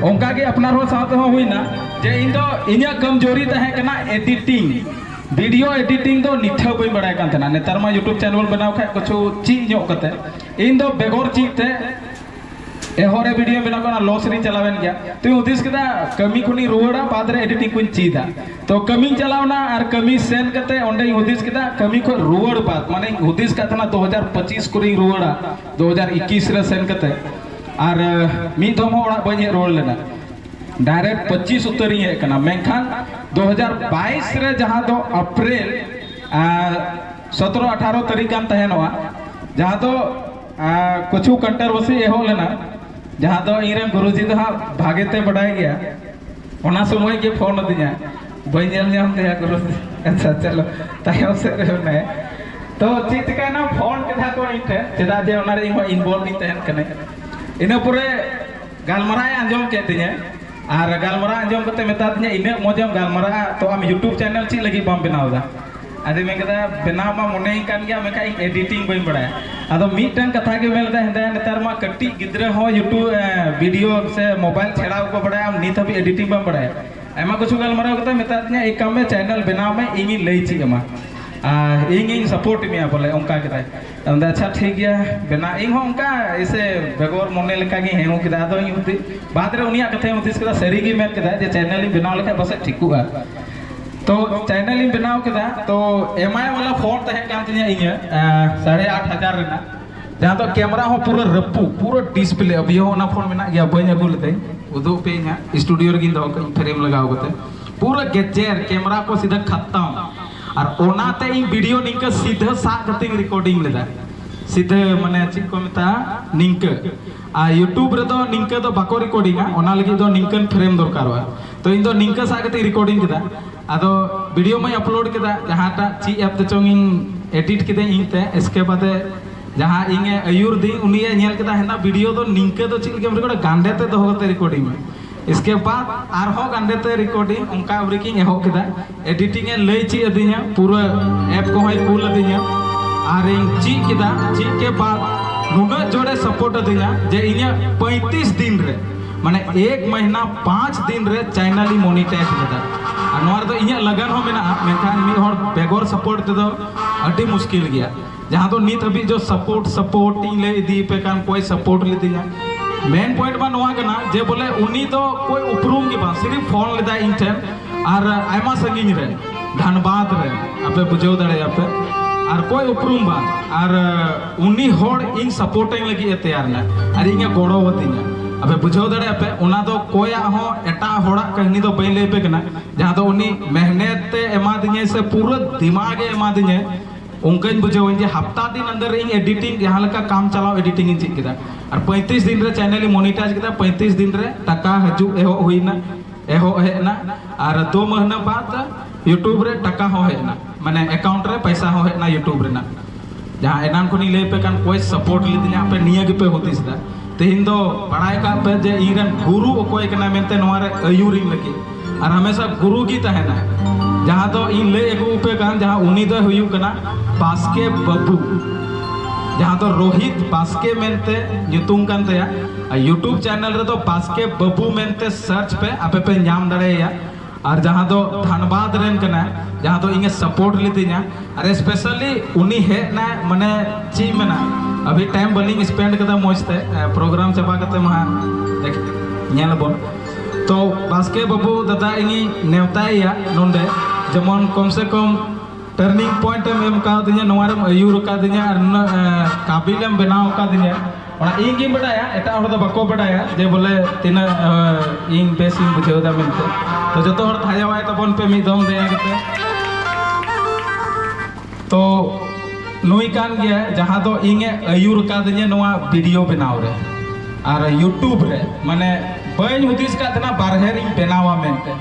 ᱚᱱᱠᱟ ᱜᱮ ᱟᱯᱱᱟᱨ ᱦᱚᱸ ᱥᱟᱶ ᱛᱮᱦᱚᱸ ᱦᱩᱭᱱᱟ ᱡᱮ ᱤᱧ ᱫᱚ ᱤᱧᱟᱹᱜ ᱠᱟᱢᱡᱳᱨᱤ ᱛᱟᱦᱮᱸ ᱠᱟᱱᱟ ᱮᱰᱤᱴᱤᱝ, ᱵᱷᱤᱰᱤᱭᱳ ᱮᱰᱤᱴᱤᱝ ᱫᱚ ᱱᱤᱛ ᱦᱚᱸ ᱵᱟᱹᱧ ᱵᱟᱲᱟᱭ ᱠᱟᱱ ᱛᱟᱦᱮᱱᱟ᱾ ᱱᱮᱛᱟᱨ ᱢᱟ YouTube ᱪᱮᱱᱮᱞ ᱵᱮᱱᱟᱣ ᱠᱷᱟᱡ ᱠᱤᱪᱷᱩ ᱪᱮᱫ ᱧᱚᱜ ᱠᱟᱛᱮ, ᱤᱧ ᱫᱚ ᱵᱮᱜᱚᱨ ᱪᱮᱫ ᱛᱮ ᱮᱦᱚᱵ ᱨᱮ ᱵᱷᱤᱰᱤᱭᱳ ᱵᱮᱱᱟᱣ ᱠᱟᱱᱟ, ᱞᱚᱥ ᱨᱤᱧ ᱪᱟᱞᱟᱣᱮᱱ ᱜᱮᱭᱟ᱾ ᱛᱚᱧ ᱦᱩᱫᱤᱥ ᱠᱮᱫᱟ, ᱠᱟᱹᱢᱤ ᱠᱷᱚᱱᱤᱧ ᱨᱩᱣᱟᱹᱲᱟ, ᱵᱟᱫᱽ ᱨᱮ ᱮᱰᱤᱴᱤᱝ ᱠᱚᱧ ᱪᱮᱫᱟ᱾ ᱛᱚ ᱠᱟᱹᱢᱤᱧ ᱪᱟᱞᱟᱣᱱᱟ ᱟᱨ ᱠᱟᱹᱢᱤ ᱥᱮᱱ ᱠᱟᱛᱮ ᱚᱸᱰᱮᱧ ᱦᱩᱫᱤᱥ ᱠᱮᱫᱟ, ᱠᱟᱹᱢᱤ ᱠᱷᱚᱱ ᱨᱩᱣᱟᱹᱲ ᱵᱟᱫᱽ, ᱢᱟᱱᱮᱧ ᱦᱩᱫᱤᱥ ᱠᱟᱫ ᱛᱟᱦᱮᱱᱟ ᱫᱩ ᱦᱟᱡᱟᱨ ᱯᱚᱸᱪᱤᱥ ᱠᱚᱨᱮᱧ ᱨᱩᱣᱟᱹᱲᱟ, ᱫᱩ ᱦᱟᱡᱟᱨ ᱤᱠᱤᱥ ᱨᱮ ᱥᱮᱱ ᱠᱟᱛᱮ, ᱟᱨ ᱟᱸ, ᱢᱤᱫ ᱫᱷᱚᱢ ᱦᱚᱸ ᱚᱲᱟᱜ ᱵᱟᱹᱧ ᱦᱮᱡ ᱨᱩᱣᱟᱹᱲ ᱞᱮᱱᱟ᱾ ᱰᱟᱭᱨᱮᱠᱴ ᱯᱚᱸᱪᱤᱥ ᱩᱛᱟᱹᱨᱤᱧ ᱦᱮᱡ ᱠᱟᱱᱟ᱾ ᱢᱮᱱᱠᱷᱟᱱ ᱫᱩ ᱦᱟᱡᱟᱨ ᱵᱟᱭᱤᱥ ᱨᱮ, ᱡᱟᱦᱟᱸ ᱫᱚ ᱮᱯᱨᱤᱞ, ᱟᱸ, ᱥᱚᱛᱨᱚ ᱟᱴᱷᱟᱨᱚ ᱛᱟᱹᱨᱤᱠᱷ ᱜᱟᱱ ᱛᱟᱦᱮᱱᱚᱜᱼᱟ, ᱡᱟᱦᱟᱸ ᱫᱚ ᱟᱨ ᱠᱤᱪᱷᱩ controversy ᱮᱦᱚᱵ ᱞᱮᱱᱟ, ᱡᱟᱦᱟᱸ ᱫᱚ ᱤᱧᱨᱮᱱ ᱜᱩᱨᱩᱡᱤ ᱫᱚ ᱦᱟᱸᱜ ᱵᱷᱟᱜᱮ ᱛᱮ ᱵᱟᱰᱟᱭ ᱜᱮᱭᱟ᱾ ᱚᱱᱟ ᱥᱚᱢᱚᱭ ᱜᱮ ᱯᱷᱳᱱ ᱟᱹᱫᱤᱧᱟ, ᱵᱟᱹᱧ ᱧᱮᱞ ᱧᱟᱢ ᱫᱮᱭᱟ ᱜᱩᱨᱩᱡᱤ᱾ ᱟᱪᱪᱷᱟ, ᱪᱚᱞᱚ, ᱛᱟᱭᱚᱢ ᱥᱮᱫ ᱨᱮ ᱢᱮᱱᱟᱭᱟ᱾ ᱛᱚ ᱪᱮᱫ ᱪᱤᱠᱟᱹᱭᱮᱱᱟ, ᱯᱷᱳᱱ ᱠᱮᱫᱟ ᱠᱚ ᱤᱧ ᱴᱷᱮᱱ, ᱪᱮᱫᱟᱜ ᱡᱮ ᱚᱱᱟᱨᱮ ᱤᱧ ᱦᱚᱸ involve ᱤᱧ ᱛᱟᱦᱮᱱ ᱠᱟᱹᱱᱟᱹᱧ᱾ ᱤᱱᱟᱹ ᱯᱚᱨᱮ ᱜᱟᱞᱢᱟᱨᱟᱣ ᱮ ᱟᱸᱡᱚᱢ ᱠᱮᱫ ᱛᱤᱧᱟᱹ, ᱟᱨ ᱜᱟᱞᱢᱟᱨᱟᱣ ᱟᱸᱡᱚᱢ ᱠᱟᱛᱮ ᱢᱮᱛᱟ ᱫᱤᱧᱟ, "ᱤᱱᱟᱹᱜ ᱢᱚᱡᱮᱢ ᱜᱟᱞᱢᱟᱨᱟᱜᱼᱟ, ᱛᱚ ᱟᱢ YouTube channel ᱪᱮᱫ ᱞᱟᱹᱜᱤᱫ ᱵᱟᱢ ᱵᱮᱱᱟᱣ ᱮᱫᱟ?" ᱟᱫᱚᱧ ᱢᱮᱱ ᱠᱮᱫᱟ, "ᱵᱮᱱᱟᱣ ᱢᱟ ᱢᱚᱱᱮᱭᱤᱧ ᱠᱟᱱ ᱜᱮᱭᱟ, ᱢᱮᱱᱠᱷᱟᱱ ᱤᱧ editing ᱵᱟᱹᱧ ᱵᱟᱲᱟᱭᱟ᱾" ᱟᱫᱚ ᱢᱤᱫᱴᱟᱝ ᱠᱟᱛᱷᱟ ᱜᱮ ᱢᱮᱱ ᱞᱮᱫᱟ, ᱦᱮᱸᱫᱟ ᱱᱮᱛᱟᱨ ᱢᱟ ᱠᱟᱹᱴᱤᱡ ᱜᱤᱫᱽᱨᱟᱹ ᱦᱚᱸ YouTube, ᱮ, video ᱥᱮ mobile ᱪᱷᱟᱲᱟᱣ ᱠᱚ ᱵᱟᱲᱟᱭᱟ, ᱟᱢ ᱱᱤᱛ ᱦᱟᱹᱵᱤᱡ editing ᱵᱟᱢ ᱵᱟᱲᱟᱭᱟ᱾ ᱟᱭᱢᱟ ᱠᱤᱪᱷᱩ ᱜᱟᱞᱢᱟᱨᱟᱣ ᱠᱟᱛᱮ ᱢᱮᱛᱟ ᱫᱤᱧᱟ, "ᱮᱭ ᱠᱟᱢ ᱢᱮ, channel ᱵᱮᱱᱟᱣ ᱢᱮ, ᱤᱧᱤᱧ ᱞᱟᱹᱭ ᱪᱮᱫ ᱟᱢᱟ, ᱟᱨ ᱤᱧᱤᱧ support ᱢᱮᱭᱟ", ᱵᱚᱞᱮ ᱚᱱᱠᱟ ᱠᱮᱫᱟᱭ᱾ ᱟᱫᱚ ᱟᱪᱪᱷᱟ ᱴᱷᱤᱠ ᱜᱮᱭᱟ, ᱵᱮᱱᱟᱣ᱾ ᱤᱧ ᱦᱚᱸ ᱚᱱᱠᱟ ᱮᱥᱮ ᱵᱮᱜᱚᱨ ᱢᱚᱱᱮ ᱞᱮᱠᱟ ᱜᱤᱧ ᱦᱮᱸ ᱠᱮᱫᱟ᱾ ᱟᱫᱚ ᱤᱧ ᱦᱩᱫᱤ-, ᱵᱟᱫᱽ ᱨᱮ ᱩᱱᱤᱭᱟᱜ ᱠᱟᱛᱷᱟᱧ ᱦᱩᱫᱤᱥ ᱠᱮᱫᱟ, ᱥᱟᱹᱨᱤ ᱜᱮ ᱢᱮᱱ ᱠᱮᱫᱟ ᱡᱮ channel ᱤᱧ ᱵᱮᱱᱟᱣ ᱞᱮᱠᱷᱟᱱ ᱯᱟᱥᱮᱡ ᱴᱷᱤᱠᱚᱜᱼᱟ᱾ ᱛᱚ channel ᱤᱧ ᱵᱮᱱᱟᱣ ᱠᱮᱫᱟ, ᱛᱚ MI ᱵᱟᱞᱟ ᱯᱷᱳᱱ ᱛᱟᱦᱮᱸ ᱠᱟᱱ ᱛᱤᱧᱟᱹ ᱤᱧᱟᱹᱜ, ᱟᱸ, ᱥᱟᱲᱮ ᱟᱴ ᱦᱟᱡᱟᱨ ᱨᱮᱱᱟᱜ, ᱡᱟᱦᱟᱸ ᱫᱚ camera ᱦᱚᱸ ᱯᱩᱨᱟᱹ ᱨᱟᱹᱯᱩᱫ, ᱯᱩᱨᱟᱹ display᱾ ᱟᱵᱤ ᱦᱚᱸ ᱚᱱᱟ ᱯᱷᱳᱱ ᱢᱮᱱᱟᱜ ᱜᱮᱭᱟ, ᱵᱟᱹᱧ ᱟᱹᱜᱩ ᱞᱮᱫᱟᱹᱧ, ᱩᱫᱩᱜ ᱯᱮ ᱤᱧ ᱦᱟᱸᱜ, studio ᱨᱮᱜᱤᱧ ᱫᱚᱦᱚ ᱠᱟᱜᱼᱟ frame ᱞᱟᱜᱟᱣ ᱠᱟᱛᱮ᱾ ᱯᱩᱨᱟᱹ ᱜᱮᱡᱮᱨ, camera ᱠᱚ ᱥᱤᱫᱷᱟᱹ ᱠᱷᱟᱛᱟᱢ᱾ ᱟᱨ ᱚᱱᱟᱛᱮ ᱤᱧ video ᱱᱤᱝᱠᱟᱹ ᱥᱤᱫᱷᱟᱹ ᱥᱟᱵ ᱠᱟᱛᱮᱧ recording ᱞᱮᱫᱟ, ᱥᱤᱫᱷᱟᱹ, ᱢᱟᱱᱮ ᱪᱮᱫ ᱠᱚ ᱢᱮᱛᱟᱜᱼᱟ, ᱱᱤᱝᱠᱟᱹ᱾ ᱟᱨ YouTube ᱨᱮᱫᱚ ᱱᱤᱝᱠᱟᱹ ᱫᱚ ᱵᱟᱠᱚ recordingᱟ, ᱚᱱᱟ ᱞᱟᱹᱜᱤᱫ ᱫᱚ ᱱᱤᱝᱠᱟᱹᱱ frame ᱫᱚᱨᱠᱟᱨᱚᱜᱼᱟ᱾ ᱛᱚ ᱤᱧ ᱫᱚ ᱱᱤᱝᱠᱟᱹ ᱥᱟᱵ ᱠᱟᱛᱮᱧ recording ᱠᱮᱫᱟ᱾ ᱟᱫᱚ video ᱢᱟᱧ upload ᱠᱮᱫᱟ, ᱡᱟᱦᱟᱸᱴᱟᱜ ᱪᱮᱫ app ᱛᱮᱪᱚᱝ ᱤᱧ edit ᱠᱮᱫᱟᱹᱧ ᱤᱧ ᱛᱮ, ᱤᱥᱠᱮ ᱵᱟᱫᱮ ᱡᱟᱦᱟᱸ ᱤᱧᱮ ᱟᱹᱭᱩᱨ ᱫᱤᱧ, ᱩᱱᱤᱭᱮ ᱧᱮᱞ ᱠᱮᱫᱟ, ᱦᱮᱸᱫᱟ video ᱫᱚ ᱱᱤᱝᱠᱟᱹ ᱫᱚ ᱪᱮᱫ ᱞᱮᱠᱟᱢ record, ᱜᱟᱸᱰᱮ ᱛᱮ ᱫᱚᱦᱚ ᱠᱟᱛᱮ recording ᱢᱮ᱾ ᱤᱥᱠᱮ ᱵᱟᱫ ᱟᱨᱦᱚᱸ ᱜᱟᱸᱰᱮ ᱛᱮ recording, ᱚᱱᱠᱟ ᱟᱹᱣᱨᱤ ᱠᱤᱧ ᱮᱦᱚᱵ ᱠᱮᱫᱟ᱾ Editing ᱮ ᱞᱟᱹᱭ ᱪᱮᱫ ᱟᱹᱫᱤᱧᱟ, ᱯᱩᱨᱟᱹ app ᱠᱚᱦᱚᱸᱭ ᱠᱩᱞ ᱟᱹᱫᱤᱧᱟ, ᱟᱨᱤᱧ ᱪᱮᱫ ᱠᱮᱫᱟ᱾ ᱪᱮᱫ ᱠᱮ ᱵᱟᱫ ᱱᱩᱱᱟᱹᱜ ᱡᱳᱨᱮ support ᱟᱹᱫᱤᱧᱟ ᱡᱮ ᱤᱧᱟᱹᱜ ᱯᱚᱸᱭᱛᱤᱥ ᱫᱤᱱ ᱨᱮ, ᱢᱟᱱᱮ ᱮᱠ ᱢᱟᱦᱤᱱᱟ ᱯᱟᱸᱪ ᱫᱤᱱ ᱨᱮ channel ᱤᱧ monetize ᱞᱮᱫᱟ᱾ ᱟᱨ ᱱᱚᱣᱟ ᱨᱮᱫᱚ ᱤᱧᱟᱹᱜ ᱞᱟᱜᱟᱱ ᱦᱚᱸ ᱢᱮᱱᱟᱜᱼᱟ, ᱢᱮᱱᱠᱷᱟᱱ ᱢᱤᱫ ᱦᱚᱲ ᱵᱮᱜᱚᱨ support ᱛᱮᱫᱚ ᱟᱹᱰᱤ ᱢᱩᱥᱠᱤᱞ ᱜᱮᱭᱟ᱾ ᱡᱟᱦᱟᱸ ᱫᱚ ᱱᱤᱛ ᱦᱟᱹᱵᱤᱡ ᱡᱚ support, support ᱤᱧ ᱞᱟᱹᱭ ᱤᱫᱤ ᱯᱮ ᱠᱟᱱ, ᱚᱠᱚᱭ support ᱞᱤᱫᱤᱧᱟ, ᱢᱮᱱ ᱯᱚᱭᱮᱱᱴ ᱢᱟ ᱱᱚᱣᱟ ᱠᱟᱱᱟ ᱡᱮ ᱵᱚᱞᱮ ᱩᱱᱤ ᱫᱚ ᱠᱚᱭ ᱩᱯᱨᱩᱢ ᱜᱮ ᱵᱟᱝ, ᱥᱤᱨᱤᱯ ᱯᱷᱳᱱ ᱞᱮᱫᱟᱭ ᱤᱧ ᱴᱷᱮᱱ, ᱟᱨ ᱟᱭᱢᱟ ᱥᱟᱺᱜᱤᱧ ᱨᱮ, ᱫᱷᱟᱱᱵᱟᱫᱽ ᱨᱮ, ᱟᱯᱮ ᱵᱩᱡᱷᱟᱹᱣ ᱫᱟᱲᱮᱭᱟᱜᱼᱟ ᱯᱮ, ᱟᱨ ᱠᱚᱭ ᱩᱯᱨᱩᱢ ᱵᱟᱝ, ᱟᱨ ᱩᱱᱤ ᱦᱚᱲ ᱤᱧ ᱥᱟᱯᱳᱨᱴ ᱟᱹᱧ ᱞᱟᱹᱜᱤᱫ ᱮ ᱛᱮᱭᱟᱨ ᱞᱮᱱᱟ ᱟᱨ ᱤᱧ ᱮ ᱜᱚᱲᱚ ᱟᱹᱫᱤᱧᱟ᱾ ᱟᱯᱮ ᱵᱩᱡᱷᱟᱹᱣ ᱫᱟᱲᱮᱭᱟᱜᱼᱟ ᱯᱮ, ᱚᱱᱟ ᱫᱚ ᱠᱚᱭᱟᱜ ᱦᱚᱸ, ᱮᱴᱟᱜ ᱦᱚᱲᱟᱜ ᱠᱟᱹᱦᱱᱤ ᱫᱚ ᱵᱟᱹᱧ ᱞᱟᱹᱭ ᱟᱯᱮ ᱠᱟᱱᱟ, ᱡᱟᱦᱟᱸ ᱫᱚ ᱩᱱᱤ ᱢᱮᱦᱱᱮᱛ ᱛᱮ ᱮᱢᱟᱫᱤᱧᱟᱭ ᱥᱮ ᱯᱩᱨᱟᱹ ᱫᱤᱢᱟᱜᱽ ᱮ ᱮᱢᱟᱫᱤᱧᱟᱭ᱾ ᱚᱱᱠᱟᱧ ᱵᱩᱡᱷᱟᱹᱣᱟᱹᱧ ᱡᱮ ᱦᱟᱯᱛᱟ ᱫᱤᱱ ᱟᱱᱫᱟᱨ ᱨᱮ ᱤᱧ ᱮᱰᱤᱴᱤᱝ, ᱡᱟᱦᱟᱸ ᱞᱮᱠᱟ ᱠᱟᱢ ᱪᱟᱞᱟᱣ ᱮᱰᱤᱴᱤᱝ ᱤᱧ ᱪᱮᱫ ᱠᱮᱫᱟ᱾ ᱟᱨ ᱯᱚᱸᱭᱛᱨᱤᱥ ᱫᱤᱱ ᱨᱮ ᱪᱮᱱᱮᱞ ᱤᱧ ᱢᱚᱱᱤᱴᱟᱭᱤᱡᱽ ᱠᱮᱫᱟ, ᱯᱚᱸᱭᱛᱨᱤᱥ ᱫᱤᱱ ᱨᱮ ᱴᱟᱠᱟ ᱦᱤᱡᱩᱜ ᱮᱦᱚᱵ ᱦᱩᱭᱱᱟ, ᱮᱦᱚᱵ ᱦᱮᱡ ᱮᱱᱟ᱾ ᱟᱨ ᱫᱩ ᱢᱟᱹᱦᱱᱟᱹ ᱵᱟᱫ YouTube ᱨᱮ ᱴᱟᱠᱟ ᱦᱚᱸ ᱦᱮᱡ ᱮᱱᱟ, ᱢᱟᱱᱮ ᱮᱠᱟᱣᱩᱱᱴ ᱨᱮ ᱯᱚᱭᱥᱟ ᱦᱚᱸ ᱦᱮᱡ ᱮᱱᱟ YouTube ᱨᱮᱱᱟᱜ᱾ ᱡᱟᱦᱟᱸ ᱮᱱᱟᱱ ᱠᱷᱚᱱᱤᱧ ᱞᱟᱹᱭ ᱟᱯᱮ ᱠᱟᱱ, ᱠᱚᱭ ᱥᱟᱯᱳᱨᱴ ᱞᱤᱫᱤᱧᱟ, ᱟᱯᱮ ᱱᱤᱭᱟᱹ ᱜᱮᱯᱮ ᱦᱩᱫᱤᱥ ᱮᱫᱟ᱾ ᱛᱮᱦᱮᱧ ᱫᱚ ᱵᱟᱲᱟᱭ ᱠᱟᱜ ᱯᱮ ᱡᱮ ᱤᱧ ᱨᱮᱱ ᱜᱩᱨᱩ ᱚᱠᱚᱭ ᱠᱟᱱᱟᱭ ᱢᱮᱱᱛᱮ ᱱᱚᱣᱟ ᱨᱮ ᱟᱹᱭᱩᱨᱤᱧ ᱞᱟᱹᱜᱤᱫ᱾ ᱟᱨ ᱦᱟᱢᱮᱥᱟ ᱜᱩᱨᱩ ᱜᱮ ᱛᱟᱦᱮᱱᱟᱭ᱾ ᱡᱟᱦᱟᱸ ᱫᱚ ᱤᱧ ᱞᱟᱹᱭ ᱟᱹᱜᱩ ᱟᱯᱮ ᱠᱟᱱ, ᱡᱟᱦᱟᱸ ᱩᱱᱤ ᱫᱚᱭ ᱦᱩᱭᱩᱜ ᱠᱟᱱᱟ ᱵᱟᱥᱠᱮ ᱵᱟᱹᱵᱩ, ᱡᱟᱦᱟᱸ ᱫᱚ ᱨᱳᱦᱤᱛ ᱵᱟᱥᱠᱮ ᱢᱮᱱᱛᱮ ᱧᱩᱛᱩᱢ ᱠᱟᱱ ᱛᱟᱭᱟ᱾ ᱟᱨ YouTube ᱪᱮᱱᱮᱞ ᱨᱮᱫᱚ ᱵᱟᱥᱠᱮ ᱵᱟᱹᱵᱩ ᱢᱮᱱᱛᱮ ᱥᱟᱨᱪ ᱯᱮ, ᱟᱯᱮ ᱯᱮ ᱧᱟᱢ ᱫᱟᱲᱮᱭᱟᱭᱟ᱾ ᱟᱨ ᱡᱟᱦᱟᱸ ᱫᱚ ᱫᱷᱟᱱᱵᱟᱫᱽ ᱨᱮᱱ ᱠᱟᱱᱟᱭ, ᱡᱟᱦᱟᱸ ᱫᱚ ᱤᱧᱮ ᱥᱟᱯᱳᱨᱴ ᱞᱤᱫᱤᱧᱟ, ᱟᱨ ᱥᱯᱮᱥᱟᱞᱤ ᱩᱱᱤ ᱦᱮᱡ ᱮᱱᱟᱭ, ᱢᱟᱱᱮ ᱪᱮᱫ ᱤᱧ ᱢᱮᱱᱟ, ᱟᱹᱵᱷᱤ ᱴᱟᱭᱤᱢ ᱵᱟᱹᱞᱤᱧ ᱥᱯᱮᱱᱰ ᱠᱟᱫᱟ ᱢᱚᱡᱽ ᱛᱮ᱾ ᱯᱨᱳᱜᱨᱟᱢ ᱪᱟᱵᱟ ᱠᱟᱛᱮ ᱢᱟ ᱦᱟᱸᱜ ᱫᱮᱠᱷ-, ᱧᱮᱞ ᱟᱵᱚᱱ᱾ ᱛᱚ ᱵᱟᱥᱠᱮ ᱵᱟᱹᱵᱩ ᱫᱟᱫᱟ ᱤᱧᱤᱧ ᱱᱮᱣᱛᱟᱭᱮᱭᱟ ᱱᱚᱰᱮ, ᱡᱮᱢᱚᱱ ᱠᱚᱢ ᱥᱮ ᱠᱚᱢ ᱴᱟᱨᱱᱤᱝ ᱯᱚᱭᱮᱱᱴ ᱮᱢ ᱮᱢ ᱠᱟᱣᱫᱤᱧᱟ, ᱱᱚᱣᱟ ᱨᱮᱢ ᱟᱹᱭᱩᱨ ᱟᱠᱟᱫᱤᱧᱟ ᱟᱨ ᱱᱩᱱᱟᱹᱜ, ᱮ, ᱠᱟᱵᱤᱞ ᱮᱢ ᱵᱮᱱᱟᱣ ᱟᱠᱟᱫᱤᱧᱟ, ᱚᱱᱟ ᱤᱧ ᱜᱤᱧ ᱵᱟᱰᱟᱭᱟ, ᱮᱴᱟᱜ ᱦᱚᱲ ᱫᱚ ᱵᱟᱠᱚ ᱵᱟᱰᱟᱭᱟ ᱡᱮ ᱵᱚᱞᱮ ᱛᱤᱱᱟᱹᱜ, ᱮ, ᱤᱧ ᱵᱮᱥ ᱤᱧ ᱵᱩᱡᱷᱟᱹᱣ ᱮᱫᱟ ᱢᱮᱱᱛᱮ᱾ ᱛᱚ ᱡᱚᱛᱚ ᱦᱚᱲ ᱛᱷᱟᱭᱟᱣᱟᱭ ᱛᱟᱵᱚᱱ ᱯᱮ ᱢᱤᱫ ᱫᱚᱢ ᱫᱟᱭᱟ ᱠᱟᱛᱮ᱾ ᱛᱚ ᱱᱩᱭ ᱠᱟᱱ ᱜᱮᱭᱟ ᱡᱟᱦᱟᱸ ᱫᱚ ᱤᱧᱮ ᱟᱹᱭᱩᱨ ᱟᱠᱟᱫᱤᱧᱟ ᱱᱚᱣᱟ ᱵᱷᱤᱰᱤᱭᱳ ᱵᱮᱱᱟᱣ ᱨᱮ ᱟᱨ YouTube ᱨᱮ, ᱢᱟᱱᱮ ᱵᱟᱹᱧ ᱦᱩᱫᱤᱥ ᱠᱟᱫ ᱛᱟᱦᱮᱱᱟ ᱵᱟᱨᱦᱮ ᱨᱤᱧ ᱵᱮᱱᱟᱣᱟ ᱢᱮᱱᱛᱮ᱾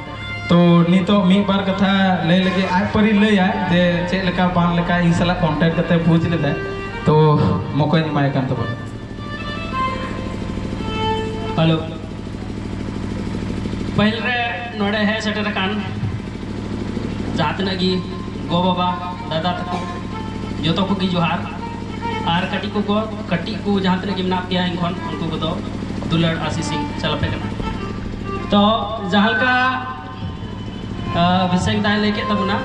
ᱛᱚ ᱱᱤᱛᱚᱜ ᱢᱤᱫ ᱵᱟᱨ ᱠᱟᱛᱷᱟ ᱞᱟᱹᱭ ᱞᱟᱹᱜᱤᱫ ᱟᱡ ᱯᱟᱹᱨᱤ ᱞᱟᱹᱭᱟ ᱡᱮ ᱪᱮᱫ ᱞᱮᱠᱟ ᱵᱟᱝ ᱞᱮᱠᱟ ᱤᱧ ᱥᱟᱞᱟᱜ ᱠᱚᱱᱴᱟᱠᱴ ᱠᱟᱛᱮ ᱵᱩᱡᱽ ᱞᱮᱫᱟᱭ᱾ ᱛᱚ ᱢᱚᱠᱚᱧ ᱮᱢᱟᱭ ᱠᱟᱱ ᱛᱟᱵᱚᱱᱟ᱾ ᱦᱮᱞᱳ, ᱯᱟᱹᱦᱤᱞ ᱨᱮ ᱱᱚᱰᱮ ᱦᱮᱡ ᱥᱮᱴᱮᱨ ᱟᱠᱟᱱ ᱡᱟᱦᱟᱸ ᱛᱤᱱᱟᱹᱜ ᱜᱮ ᱜᱚ ᱵᱟᱵᱟ, ᱫᱟᱫᱟ ᱛᱟᱠᱚ, ᱡᱚᱛᱚ ᱠᱚᱜᱮ ᱡᱚᱦᱟᱨ᱾ ᱟᱨ ᱠᱟᱹᱴᱤᱡ ᱠᱚ, ᱠᱟᱹᱴᱤᱡ ᱠᱚ ᱡᱟᱦᱟᱸ ᱛᱤᱱᱟᱹᱜ ᱜᱮ ᱢᱮᱱᱟᱜ ᱯᱮᱭᱟ ᱤᱧ ᱠᱷᱚᱱ, ᱩᱱᱠᱩ ᱠᱚᱫᱚ ᱫᱩᱞᱟᱹᱲ ᱟᱥᱤᱥ ᱤᱧ ᱪᱟᱞ ᱟᱯᱮ ᱠᱟᱱᱟ᱾ ᱛᱚ ᱡᱟᱦᱟᱸ ᱞᱮᱠᱟ ᱟᱨ ᱚᱵᱷᱤᱥᱮᱠ ᱫᱟᱭ ᱞᱟᱹᱭ ᱠᱮᱫ ᱛᱟᱵᱚᱱᱟ,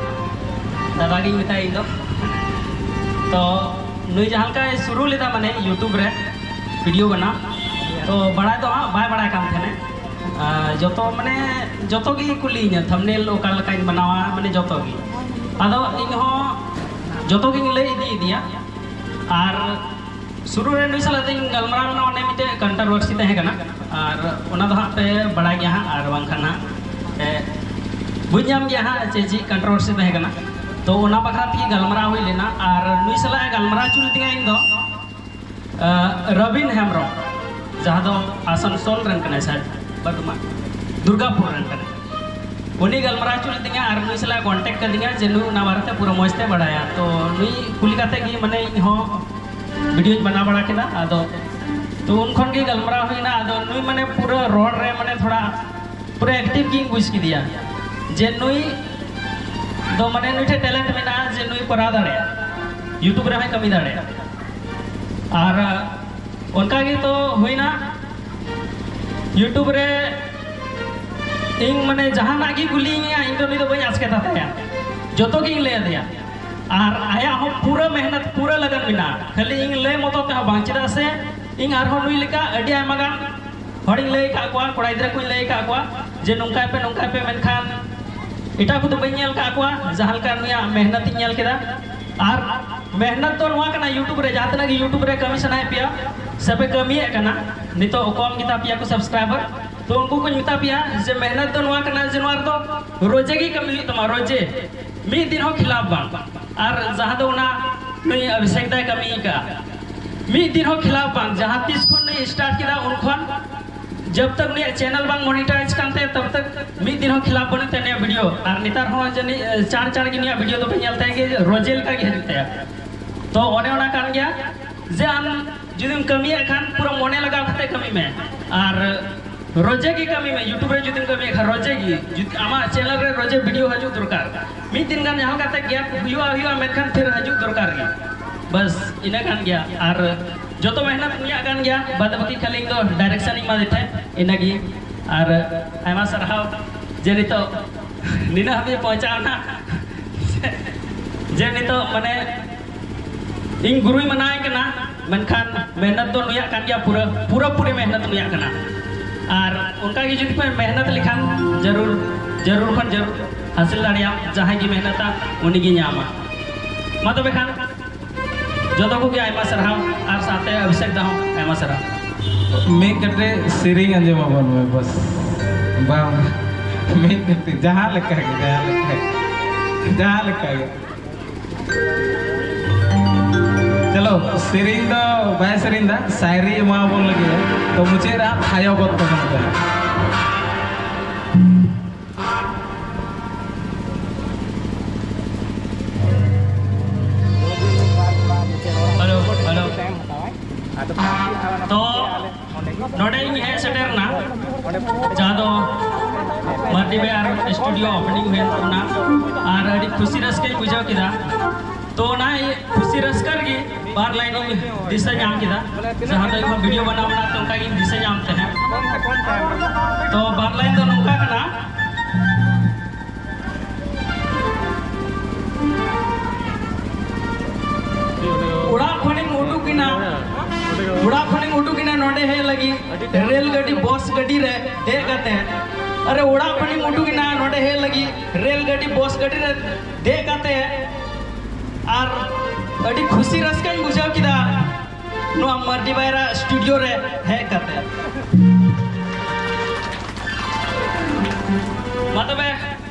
ᱫᱟᱫᱟ ᱜᱤᱧ ᱢᱮᱛᱟᱭᱟ ᱤᱧ ᱫᱚ᱾ ᱛᱚ ᱱᱩᱭ ᱡᱟᱦᱟᱸ ᱞᱮᱠᱟᱭ ᱥᱩᱨᱩ ᱞᱮᱫᱟ, ᱢᱟᱱᱮ YouTube ᱨᱮ ᱵᱷᱤᱰᱤᱭᱳ ᱵᱮᱱᱟᱣ, ᱛᱚ ᱵᱟᱲᱟᱭ ᱫᱚ ᱦᱟᱸᱜ ᱵᱟᱭ ᱵᱟᱲᱟᱭ ᱠᱟᱱ ᱛᱟᱦᱮᱱᱟ᱾ ᱟᱨ ᱡᱚᱛᱚ ᱢᱟᱱᱮ ᱡᱚᱛᱚ ᱜᱮ ᱠᱩᱞᱤᱭᱤᱧᱟ, ᱛᱷᱟᱢᱵᱱᱮᱞ ᱚᱠᱟ ᱞᱮᱠᱟᱧ ᱵᱮᱱᱟᱣᱟ, ᱢᱟᱱᱮ ᱡᱚᱛᱚ ᱜᱮ᱾ ᱟᱫᱚ ᱤᱧ ᱦᱚᱸ ᱡᱚᱛᱚ ᱜᱤᱧ ᱞᱟᱹᱭ ᱤᱫᱤᱭᱟᱫᱮᱭᱟ᱾ ᱟᱨ ᱥᱩᱨᱩ ᱨᱮ ᱱᱩᱭ ᱥᱟᱞᱟᱜ ᱫᱚᱧ ᱜᱟᱞᱢᱟᱨᱟᱣ ᱞᱮᱱᱟ, ᱚᱱᱮ ᱢᱤᱫᱴᱮᱡ ᱠᱚᱱᱴᱨᱳᱵᱷᱟᱨᱥᱤ ᱛᱟᱦᱮᱸ ᱠᱟᱱᱟ᱾ ᱟᱨ ᱚᱱᱟ ᱫᱚ ᱦᱟᱸᱜ ᱯᱮ ᱵᱟᱲᱟᱭ ᱜᱮᱭᱟ ᱦᱟᱸᱜ, ᱟᱨ ᱵᱟᱝᱠᱷᱟᱱ ᱦᱟᱸᱜ ᱯᱮ ᱵᱩᱡᱽ ᱧᱟᱢ ᱜᱮᱭᱟ ᱦᱟᱸᱜ ᱪᱮᱫ ᱪᱮᱫ ᱠᱚᱱᱴᱨᱳᱵᱷᱟᱨᱥᱤ ᱛᱟᱦᱮᱸ ᱠᱟᱱᱟ᱾ ᱛᱚ ᱚᱱᱟ ᱵᱟᱠᱷᱨᱟ ᱛᱮᱜᱮ ᱜᱟᱞᱢᱟᱨᱟᱣ ᱦᱩᱭ ᱞᱮᱱᱟ᱾ ᱟᱨ ᱱᱩᱭ ᱥᱟᱞᱟᱜ ᱮ ᱜᱟᱞᱢᱟᱨᱟᱣ ᱦᱚᱪᱚ ᱞᱤᱫᱤᱧᱟ ᱤᱧ ᱫᱚ ᱟᱸ, ᱨᱚᱵᱤᱱ ᱦᱮᱢᱵᱨᱚᱢ, ᱡᱟᱦᱟᱸ ᱫᱚ ᱟᱥᱟᱱᱥᱳᱞ ᱨᱮᱱ ᱠᱟᱱᱟᱭ ᱥᱟᱭᱮᱫ, ᱵᱟᱝ, ᱫᱩᱨᱜᱟᱯᱩᱨ ᱨᱮᱱ ᱠᱟᱱᱟᱭ᱾ ᱩᱱᱤ ᱜᱟᱞᱢᱟᱨᱟᱣ ᱦᱚᱪᱚ ᱞᱤᱫᱤᱧᱟ ᱟᱨ ᱱᱩᱭ ᱥᱟᱞᱟᱜ ᱠᱚᱱᱴᱮᱠᱴ ᱠᱟᱫᱤᱧᱟ ᱡᱮ ᱱᱩᱭ ᱚᱱᱟ ᱵᱟᱨᱮᱛᱮ ᱯᱩᱨᱟᱹ ᱢᱚᱡᱽ ᱛᱮ ᱵᱟᱲᱟᱭᱟ᱾ ᱛᱚ ᱱᱩᱭ ᱠᱩᱞᱤ ᱠᱟᱛᱮ ᱜᱮ ᱢᱟᱱᱮ ᱤᱧ ᱦᱚᱸ ᱵᱷᱤᱰᱤᱭᱳᱧ ᱵᱮᱱᱟᱣ ᱵᱟᱲᱟ ᱠᱮᱫᱟ᱾ ᱟᱫᱚ ᱛᱚ ᱩᱱ ᱠᱷᱚᱱ ᱜᱮ ᱜᱟᱞᱢᱟᱨᱟᱣ ᱦᱩᱭᱱᱟ᱾ ᱟᱫᱚ ᱱᱩᱭ ᱢᱟᱱᱮ ᱯᱩᱨᱟᱹ ᱨᱚᱲ ᱨᱮ ᱢᱟᱱᱮ ᱛᱷᱚᱲᱟ ᱯᱩᱨᱟᱹ ᱮᱠᱴᱤᱵᱷ ᱜᱤᱧ ᱵᱩᱡᱽ ᱠᱮᱫᱮᱭᱟ ᱡᱮ ᱱᱩᱭ ᱫᱚ ᱢᱟᱱᱮ ᱱᱩᱭ ᱴᱷᱮᱱ ᱴᱮᱞᱮᱱᱴ ᱢᱮᱱᱟᱜᱼᱟ ᱡᱮ ᱱᱩᱭ ᱠᱚᱨᱟᱣ ᱫᱟᱲᱮᱭᱟᱜᱼᱟ, ᱭᱩᱴᱩᱵᱽ ᱨᱮᱦᱚᱸᱭ ᱠᱟᱹᱢᱤ ᱫᱟᱲᱮᱭᱟᱜᱼᱟ᱾ ᱟᱨ ᱚᱱᱠᱟ ᱜᱮ ᱛᱚ ᱦᱩᱭᱱᱟ, ᱭᱩᱴᱩᱵᱽ ᱨᱮ ᱤᱧ ᱢᱟᱱᱮ ᱡᱟᱦᱟᱱᱟᱜ ᱜᱮ ᱠᱩᱞᱤᱭᱤᱧᱟ, ᱤᱧ ᱫᱚ ᱩᱱᱤ ᱫᱚ ᱵᱟᱹᱧ ᱟᱥᱠᱮᱛ ᱟᱛᱟᱭᱟ, ᱡᱚᱛᱚ ᱜᱮᱧ ᱞᱟᱹᱭ ᱟᱫᱮᱭᱟ᱾ ᱟᱨ ᱟᱭᱟᱜ ᱦᱚᱸ ᱯᱩᱨᱟᱹ ᱢᱮᱦᱱᱚᱛ, ᱯᱩᱨᱟᱹ ᱞᱟᱜᱟᱱ ᱢᱮᱱᱟᱜᱼᱟ, ᱠᱷᱟᱹᱞᱤ ᱤᱧ ᱞᱟᱹᱭ ᱢᱚᱛᱚ ᱛᱮᱦᱚᱸ ᱵᱟᱝ, ᱪᱮᱫᱟᱜ ᱥᱮ ᱤᱧ ᱟᱨᱦᱚᱸ ᱱᱩᱭ ᱞᱮᱠᱟ ᱟᱹᱰᱤ ᱟᱭᱢᱟ ᱜᱟᱱ ᱦᱚᱲᱤᱧ ᱞᱟᱹᱭ ᱟᱠᱟᱫ ᱠᱚᱣᱟ, ᱠᱚᱲᱟ ᱜᱤᱫᱽᱨᱟᱹ ᱠᱚᱧ ᱞᱟᱹᱭ ᱟᱠᱟᱫ ᱠᱚᱣᱟ ᱡᱮ ᱱᱚᱝᱠᱟᱭ ᱯᱮ, ᱱᱚᱝᱠᱟᱭ ᱯᱮ, ᱢᱮᱱᱠᱷᱟᱱ ᱮᱴᱟᱜ ᱠᱚᱫᱚ ᱵᱟᱹᱧ ᱧᱮᱞ ᱟᱠᱟᱫ ᱠᱚᱣᱟ, ᱡᱟᱦᱟᱸ ᱞᱮᱠᱟ ᱱᱩᱭᱟᱜ ᱢᱮᱦᱱᱚᱛ ᱤᱧ ᱧᱮᱞ ᱠᱮᱫᱟ᱾ ᱟᱨ ᱢᱮᱦᱱᱚᱛ ᱫᱚ ᱱᱚᱣᱟ ᱠᱟᱱᱟ, ᱭᱩᱴᱩᱵᱽ ᱨᱮ ᱡᱟᱦᱟᱸ ᱛᱤᱱᱟᱹᱜ ᱜᱮ ᱭᱩᱴᱩᱵᱽ ᱨᱮ ᱠᱟᱹᱢᱤ ᱥᱟᱱᱟᱭᱮᱫ ᱯᱮᱭᱟ ᱥᱮ ᱯᱮ ᱠᱟᱹᱢᱤᱭᱮᱫ ᱠᱟᱱᱟ, ᱱᱤᱛᱚᱜ ᱠᱚᱢ ᱜᱮᱛᱟ ᱯᱮᱭᱟ ᱠᱚ ᱥᱟᱵᱥᱠᱨᱟᱭᱵᱟᱨ, ᱛᱚ ᱩᱱᱠᱩ ᱠᱚᱧ ᱢᱮᱛᱟ ᱯᱮᱭᱟ ᱡᱮ ᱢᱮᱦᱱᱚᱛ ᱫᱚ ᱱᱚᱣᱟ ᱠᱟᱱᱟ ᱡᱮ ᱱᱚᱣᱟ ᱨᱮᱫᱚ ᱨᱳᱡᱮ ᱜᱮ ᱠᱟᱹᱢᱤ ᱦᱩᱭᱩᱜ ᱛᱟᱢᱟ, ᱨᱳᱡᱮ, ᱢᱤᱫ ᱫᱤᱱ ᱦᱚᱸ ᱠᱷᱤᱞᱟᱯ ᱵᱟᱝ᱾ ᱟᱨ ᱡᱟᱦᱟᱸ ᱫᱚ ᱚᱱᱟ ᱱᱩᱭ ᱚᱵᱷᱤᱥᱮᱠ ᱫᱟᱭ ᱠᱟᱹᱢᱤ ᱟᱠᱟᱫᱼᱟ, ᱢᱤᱫ ᱫᱤᱱ ᱦᱚᱸ ᱠᱷᱤᱞᱟᱯ ᱵᱟᱝ᱾ ᱡᱟᱦᱟᱸ ᱛᱤᱥ ᱠᱷᱚᱱ ᱱᱩᱭ ᱥᱴᱟᱨᱴ ᱠᱮᱫᱟ ᱩᱱ ᱠᱷᱚᱱ ᱡᱟᱵ ᱛᱟᱠ ᱱᱩᱭᱟᱜ ᱪᱮᱱᱮᱞ ᱵᱟᱝ ᱢᱚᱱᱤᱴᱟᱭᱤᱡᱽ ᱠᱟᱱ ᱛᱟᱭᱟ, ᱛᱟᱵ ᱛᱟᱠ ᱢᱤᱫ ᱫᱤᱱ ᱦᱚᱸ ᱠᱷᱤᱞᱟᱯ ᱵᱟᱹᱱᱩᱜ ᱛᱟᱭᱟ ᱱᱩᱭᱟᱜ ᱵᱷᱤᱰᱤᱭᱳ᱾ ᱟᱨ ᱱᱮᱛᱟᱨ ᱦᱚᱸ ᱡᱟᱹᱱᱤᱡ ᱮ, ᱪᱟᱬ ᱪᱟᱬ ᱜᱮ ᱱᱩᱭᱟᱜ ᱵᱷᱤᱰᱤᱭᱳ ᱫᱚᱯᱮ ᱧᱮᱞ ᱛᱟᱭᱟ ᱜᱮ, ᱨᱳᱡᱮ ᱞᱮᱠᱟ ᱜᱮ ᱦᱤᱡᱩᱜ ᱛᱟᱭᱟ᱾ ᱛᱚ ᱚᱱᱮ ᱚᱱᱟ ᱠᱟᱱ ᱜᱮᱭᱟ ᱡᱮ ᱟᱢ ᱡᱩᱫᱤᱢ ᱠᱟᱹᱢᱤᱭᱮᱫ ᱠᱷᱟᱱ ᱯᱩᱨᱟᱹ ᱢᱚᱱᱮ ᱞᱟᱜᱟᱣ ᱠᱟᱛᱮ ᱠᱟᱹᱢᱤ ᱢᱮ᱾ ᱟᱨ ᱨᱳᱡᱮ ᱜᱮ ᱠᱟᱹᱢᱤ ᱢᱮ, ᱭᱩᱴᱩᱵᱽ ᱨᱮ ᱡᱩᱫᱤᱢ ᱠᱟᱹᱢᱤᱭᱮᱫ ᱠᱷᱟᱱ ᱨᱳᱡᱮ ᱜᱮ, ᱡᱩᱫᱤ ᱟᱢᱟᱜ ᱪᱮᱱᱮᱞ ᱨᱮ ᱨᱳᱡᱮ ᱵᱷᱤᱰᱤᱭᱳ ᱦᱤᱡᱩᱜ ᱫᱚᱨᱠᱟᱨ᱾ ᱢᱤᱫ ᱫᱤᱱ ᱜᱟᱱ ᱡᱟᱦᱟᱸ ᱞᱮᱠᱟᱛᱮ ᱜᱮᱯ ᱦᱩᱭᱩᱜᱼᱟ, ᱦᱩᱭᱩᱜᱼᱟ, ᱢᱮᱱᱠᱷᱟᱱ ᱯᱷᱤᱨ ᱦᱤᱡᱩᱜ ᱫᱚᱨᱠᱟᱨ ᱜᱮ᱾ ᱵᱟᱥ ᱤᱱᱟᱹ ᱠᱟᱱ ᱜᱮᱭᱟ᱾ ᱟᱨ ᱡᱚᱛᱚ ᱢᱮᱦᱱᱚᱛ ᱩᱱᱤᱭᱟᱜ ᱠᱟᱱ ᱜᱮᱭᱟ, ᱵᱟᱫ ᱵᱟᱹᱠᱤ ᱠᱷᱟᱹᱞᱤ ᱤᱧ ᱫᱚ ᱰᱟᱭᱨᱮᱠᱥᱚᱱ ᱤᱧ ᱮᱢᱟᱫᱮ ᱛᱟᱦᱮᱸᱫ, ᱤᱱᱟᱹᱜᱮ᱾ ᱟᱨ ᱟᱭᱢᱟ ᱥᱟᱨᱦᱟᱣ ᱡᱮ ᱱᱤᱛᱚᱜ ᱱᱤᱱᱟᱹᱜ ᱦᱟᱹᱵᱤᱡ ᱯᱳᱣᱪᱷᱟᱣ ᱮᱱᱟ, ᱡᱮ ᱱᱤᱛᱚᱜ ᱢᱟᱱᱮ ᱤᱧ ᱜᱩᱨᱩᱭ ᱢᱟᱱᱟᱣᱮ ᱠᱟᱱᱟ᱾ ᱢᱮᱱᱠᱷᱟᱱ ᱢᱮᱦᱱᱚᱛ ᱫᱚ ᱱᱩᱭᱟᱜ ᱠᱟᱱ ᱜᱮᱭᱟ, ᱯᱩᱨᱟᱹ ᱯᱩᱨᱟᱹᱯᱩᱨᱤ ᱢᱮᱦᱱᱚᱛ ᱱᱩᱭᱟᱜ ᱠᱟᱱᱟ᱾ ᱟᱨ ᱚᱱᱠᱟ ᱜᱮ ᱡᱩᱫᱤ ᱯᱮ ᱢᱮᱦᱱᱚᱛ ᱞᱮᱠᱷᱟᱱ ᱡᱟᱹᱨᱩᱲ ᱡᱟᱹᱨᱩᱲ ᱠᱷᱚᱱ ᱡᱟᱹᱨᱩᱲ ᱦᱟᱹᱥᱤᱞ ᱫᱟᱲᱮᱭᱟᱜᱼᱟᱢ᱾ ᱡᱟᱦᱟᱸᱭ ᱜᱮ ᱢᱮᱦᱱᱚᱛᱟ ᱩᱱᱤ ᱜᱮ ᱧᱟᱢᱟ᱾ ᱢᱟ ᱛᱚᱵᱮ ᱠᱷᱟᱱ ᱡᱚᱛᱚ ᱠᱚᱜᱮ ᱟᱭᱢᱟ ᱥᱟᱨᱦᱟᱣ ᱟᱨ ᱥᱟᱶᱛᱮ ᱚᱵᱷᱤᱥᱮᱠ ᱫᱟ ᱦᱚᱸ ᱟᱭᱢᱟ ᱥᱟᱨᱦᱟᱣ᱾ ᱢᱤᱫ ᱠᱟᱹᱴᱤᱡ ᱥᱮᱨᱮᱧ ᱟᱸᱡᱚᱢ ᱟᱵᱚᱱ ᱢᱮ ᱵᱟᱥ᱾ ᱵᱟᱝ, ᱢᱤᱫ ᱠᱟᱹᱴᱤᱡ ᱡᱟᱦᱟᱸ ᱞᱮᱠᱟ ᱜᱮ, ᱡᱟᱦᱟᱸ ᱞᱮᱠᱟ ᱜᱮ, ᱡᱟᱦᱟᱸ ᱞᱮᱠᱟ ᱜᱮ᱾ ᱪᱚᱞᱚ, ᱥᱮᱨᱮᱧ ᱫᱚ ᱵᱟᱭ ᱥᱮᱨᱮᱧ ᱫᱟ, ᱥᱟᱭᱨᱤ ᱮᱢᱟ ᱵᱚᱱ ᱞᱟᱹᱜᱤᱫ᱾ ᱛᱚ ᱢᱩᱪᱟᱹᱫ ᱨᱮ ᱟᱢ ᱛᱷᱟᱭᱚ ᱜᱚᱫ ᱛᱟᱵᱚᱱ ᱯᱮ᱾ Hello, hello. ᱛᱚ ᱱᱚᱰᱮ ᱤᱧ ᱦᱮᱡ ᱥᱮᱴᱮᱨ ᱮᱱᱟ, ᱡᱟᱦᱟᱸ ᱫᱚ ᱢᱟᱨᱰᱤ ᱵᱷᱟᱭᱟᱨ ᱥᱴᱩᱰᱤᱭᱳ ᱳᱯᱮᱱᱤᱝ ᱦᱩᱭᱮᱱ ᱛᱟᱵᱚᱱᱟ, ᱟᱨ ᱟᱹᱰᱤ ᱠᱷᱩᱥᱤ ᱨᱟᱹᱥᱠᱟᱹᱧ ᱵᱩᱡᱷᱟᱹᱣ ᱠᱮᱫᱟ᱾ ᱛᱚ ᱚᱱᱟ ᱠᱷᱩᱥᱤ ᱨᱟᱹᱥᱠᱟᱹ ᱨᱮᱜᱮ ᱵᱟᱨ ᱞᱟᱭᱤᱱ ᱤᱧ ᱫᱤᱥᱟᱹ ᱧᱟᱢ ᱠᱮᱫᱟ, ᱡᱟᱦᱟᱸ ᱫᱚ ᱤᱧ ᱦᱚᱸ ᱵᱷᱤᱰᱤᱭᱳ ᱵᱮᱱᱟᱣ ᱵᱮᱱᱟᱣ ᱛᱮ ᱚᱱᱠᱟ ᱜᱤᱧ ᱫᱤᱥᱟᱹ ᱧᱟᱢ ᱛᱟᱦᱮᱸᱫ᱾ ᱛᱚ ᱵᱟᱨ ᱞᱟᱭᱤᱱ ᱫᱚ ᱱᱚᱝᱠᱟ ᱠᱟᱱᱟ, ᱚᱲᱟᱜ ᱠᱷᱚᱱᱤᱧ ᱩᱰᱩᱠ ᱮᱱᱟ, ᱚᱲᱟᱜ ᱠᱷᱚᱱᱤᱧ ᱩᱰᱩᱠ ᱮᱱᱟ ᱱᱚᱰᱮ ᱦᱮᱡ ᱞᱟᱹᱜᱤᱫ, ᱨᱮᱞ ᱜᱟᱹᱰᱤ ᱵᱚᱥ ᱜᱟᱹᱰᱤ ᱨᱮ ᱫᱮᱡ ᱠᱟᱛᱮ᱾ ᱟᱨᱮ ᱚᱲᱟᱜ ᱠᱷᱚᱱᱤᱧ ᱩᱰᱩᱠ ᱮᱱᱟ ᱱᱚᱰᱮ ᱦᱮᱡ ᱞᱟᱹᱜᱤᱫ, ᱨᱮᱞ ᱜᱟᱹᱰᱤ ᱵᱚᱥ ᱜᱟᱹᱰᱤ ᱨᱮ ᱫᱮᱡ ᱠᱟᱛᱮ, ᱟᱨ ᱟᱹᱰᱤ ᱠᱷᱩᱥᱤ ᱨᱟᱹᱥᱠᱟᱹᱧ ᱵᱩᱡᱷᱟᱹᱣ ᱠᱮᱫᱟ᱾ ᱱᱚᱣᱟ ᱢᱟᱨᱰᱤ ᱵᱷᱟᱭᱟᱨᱟᱜ ᱥᱴᱩᱰᱤᱭᱳ ᱨᱮ ᱦᱮᱡ ᱠᱟᱛᱮ᱾ ᱢᱟ ᱛᱚᱵᱮ,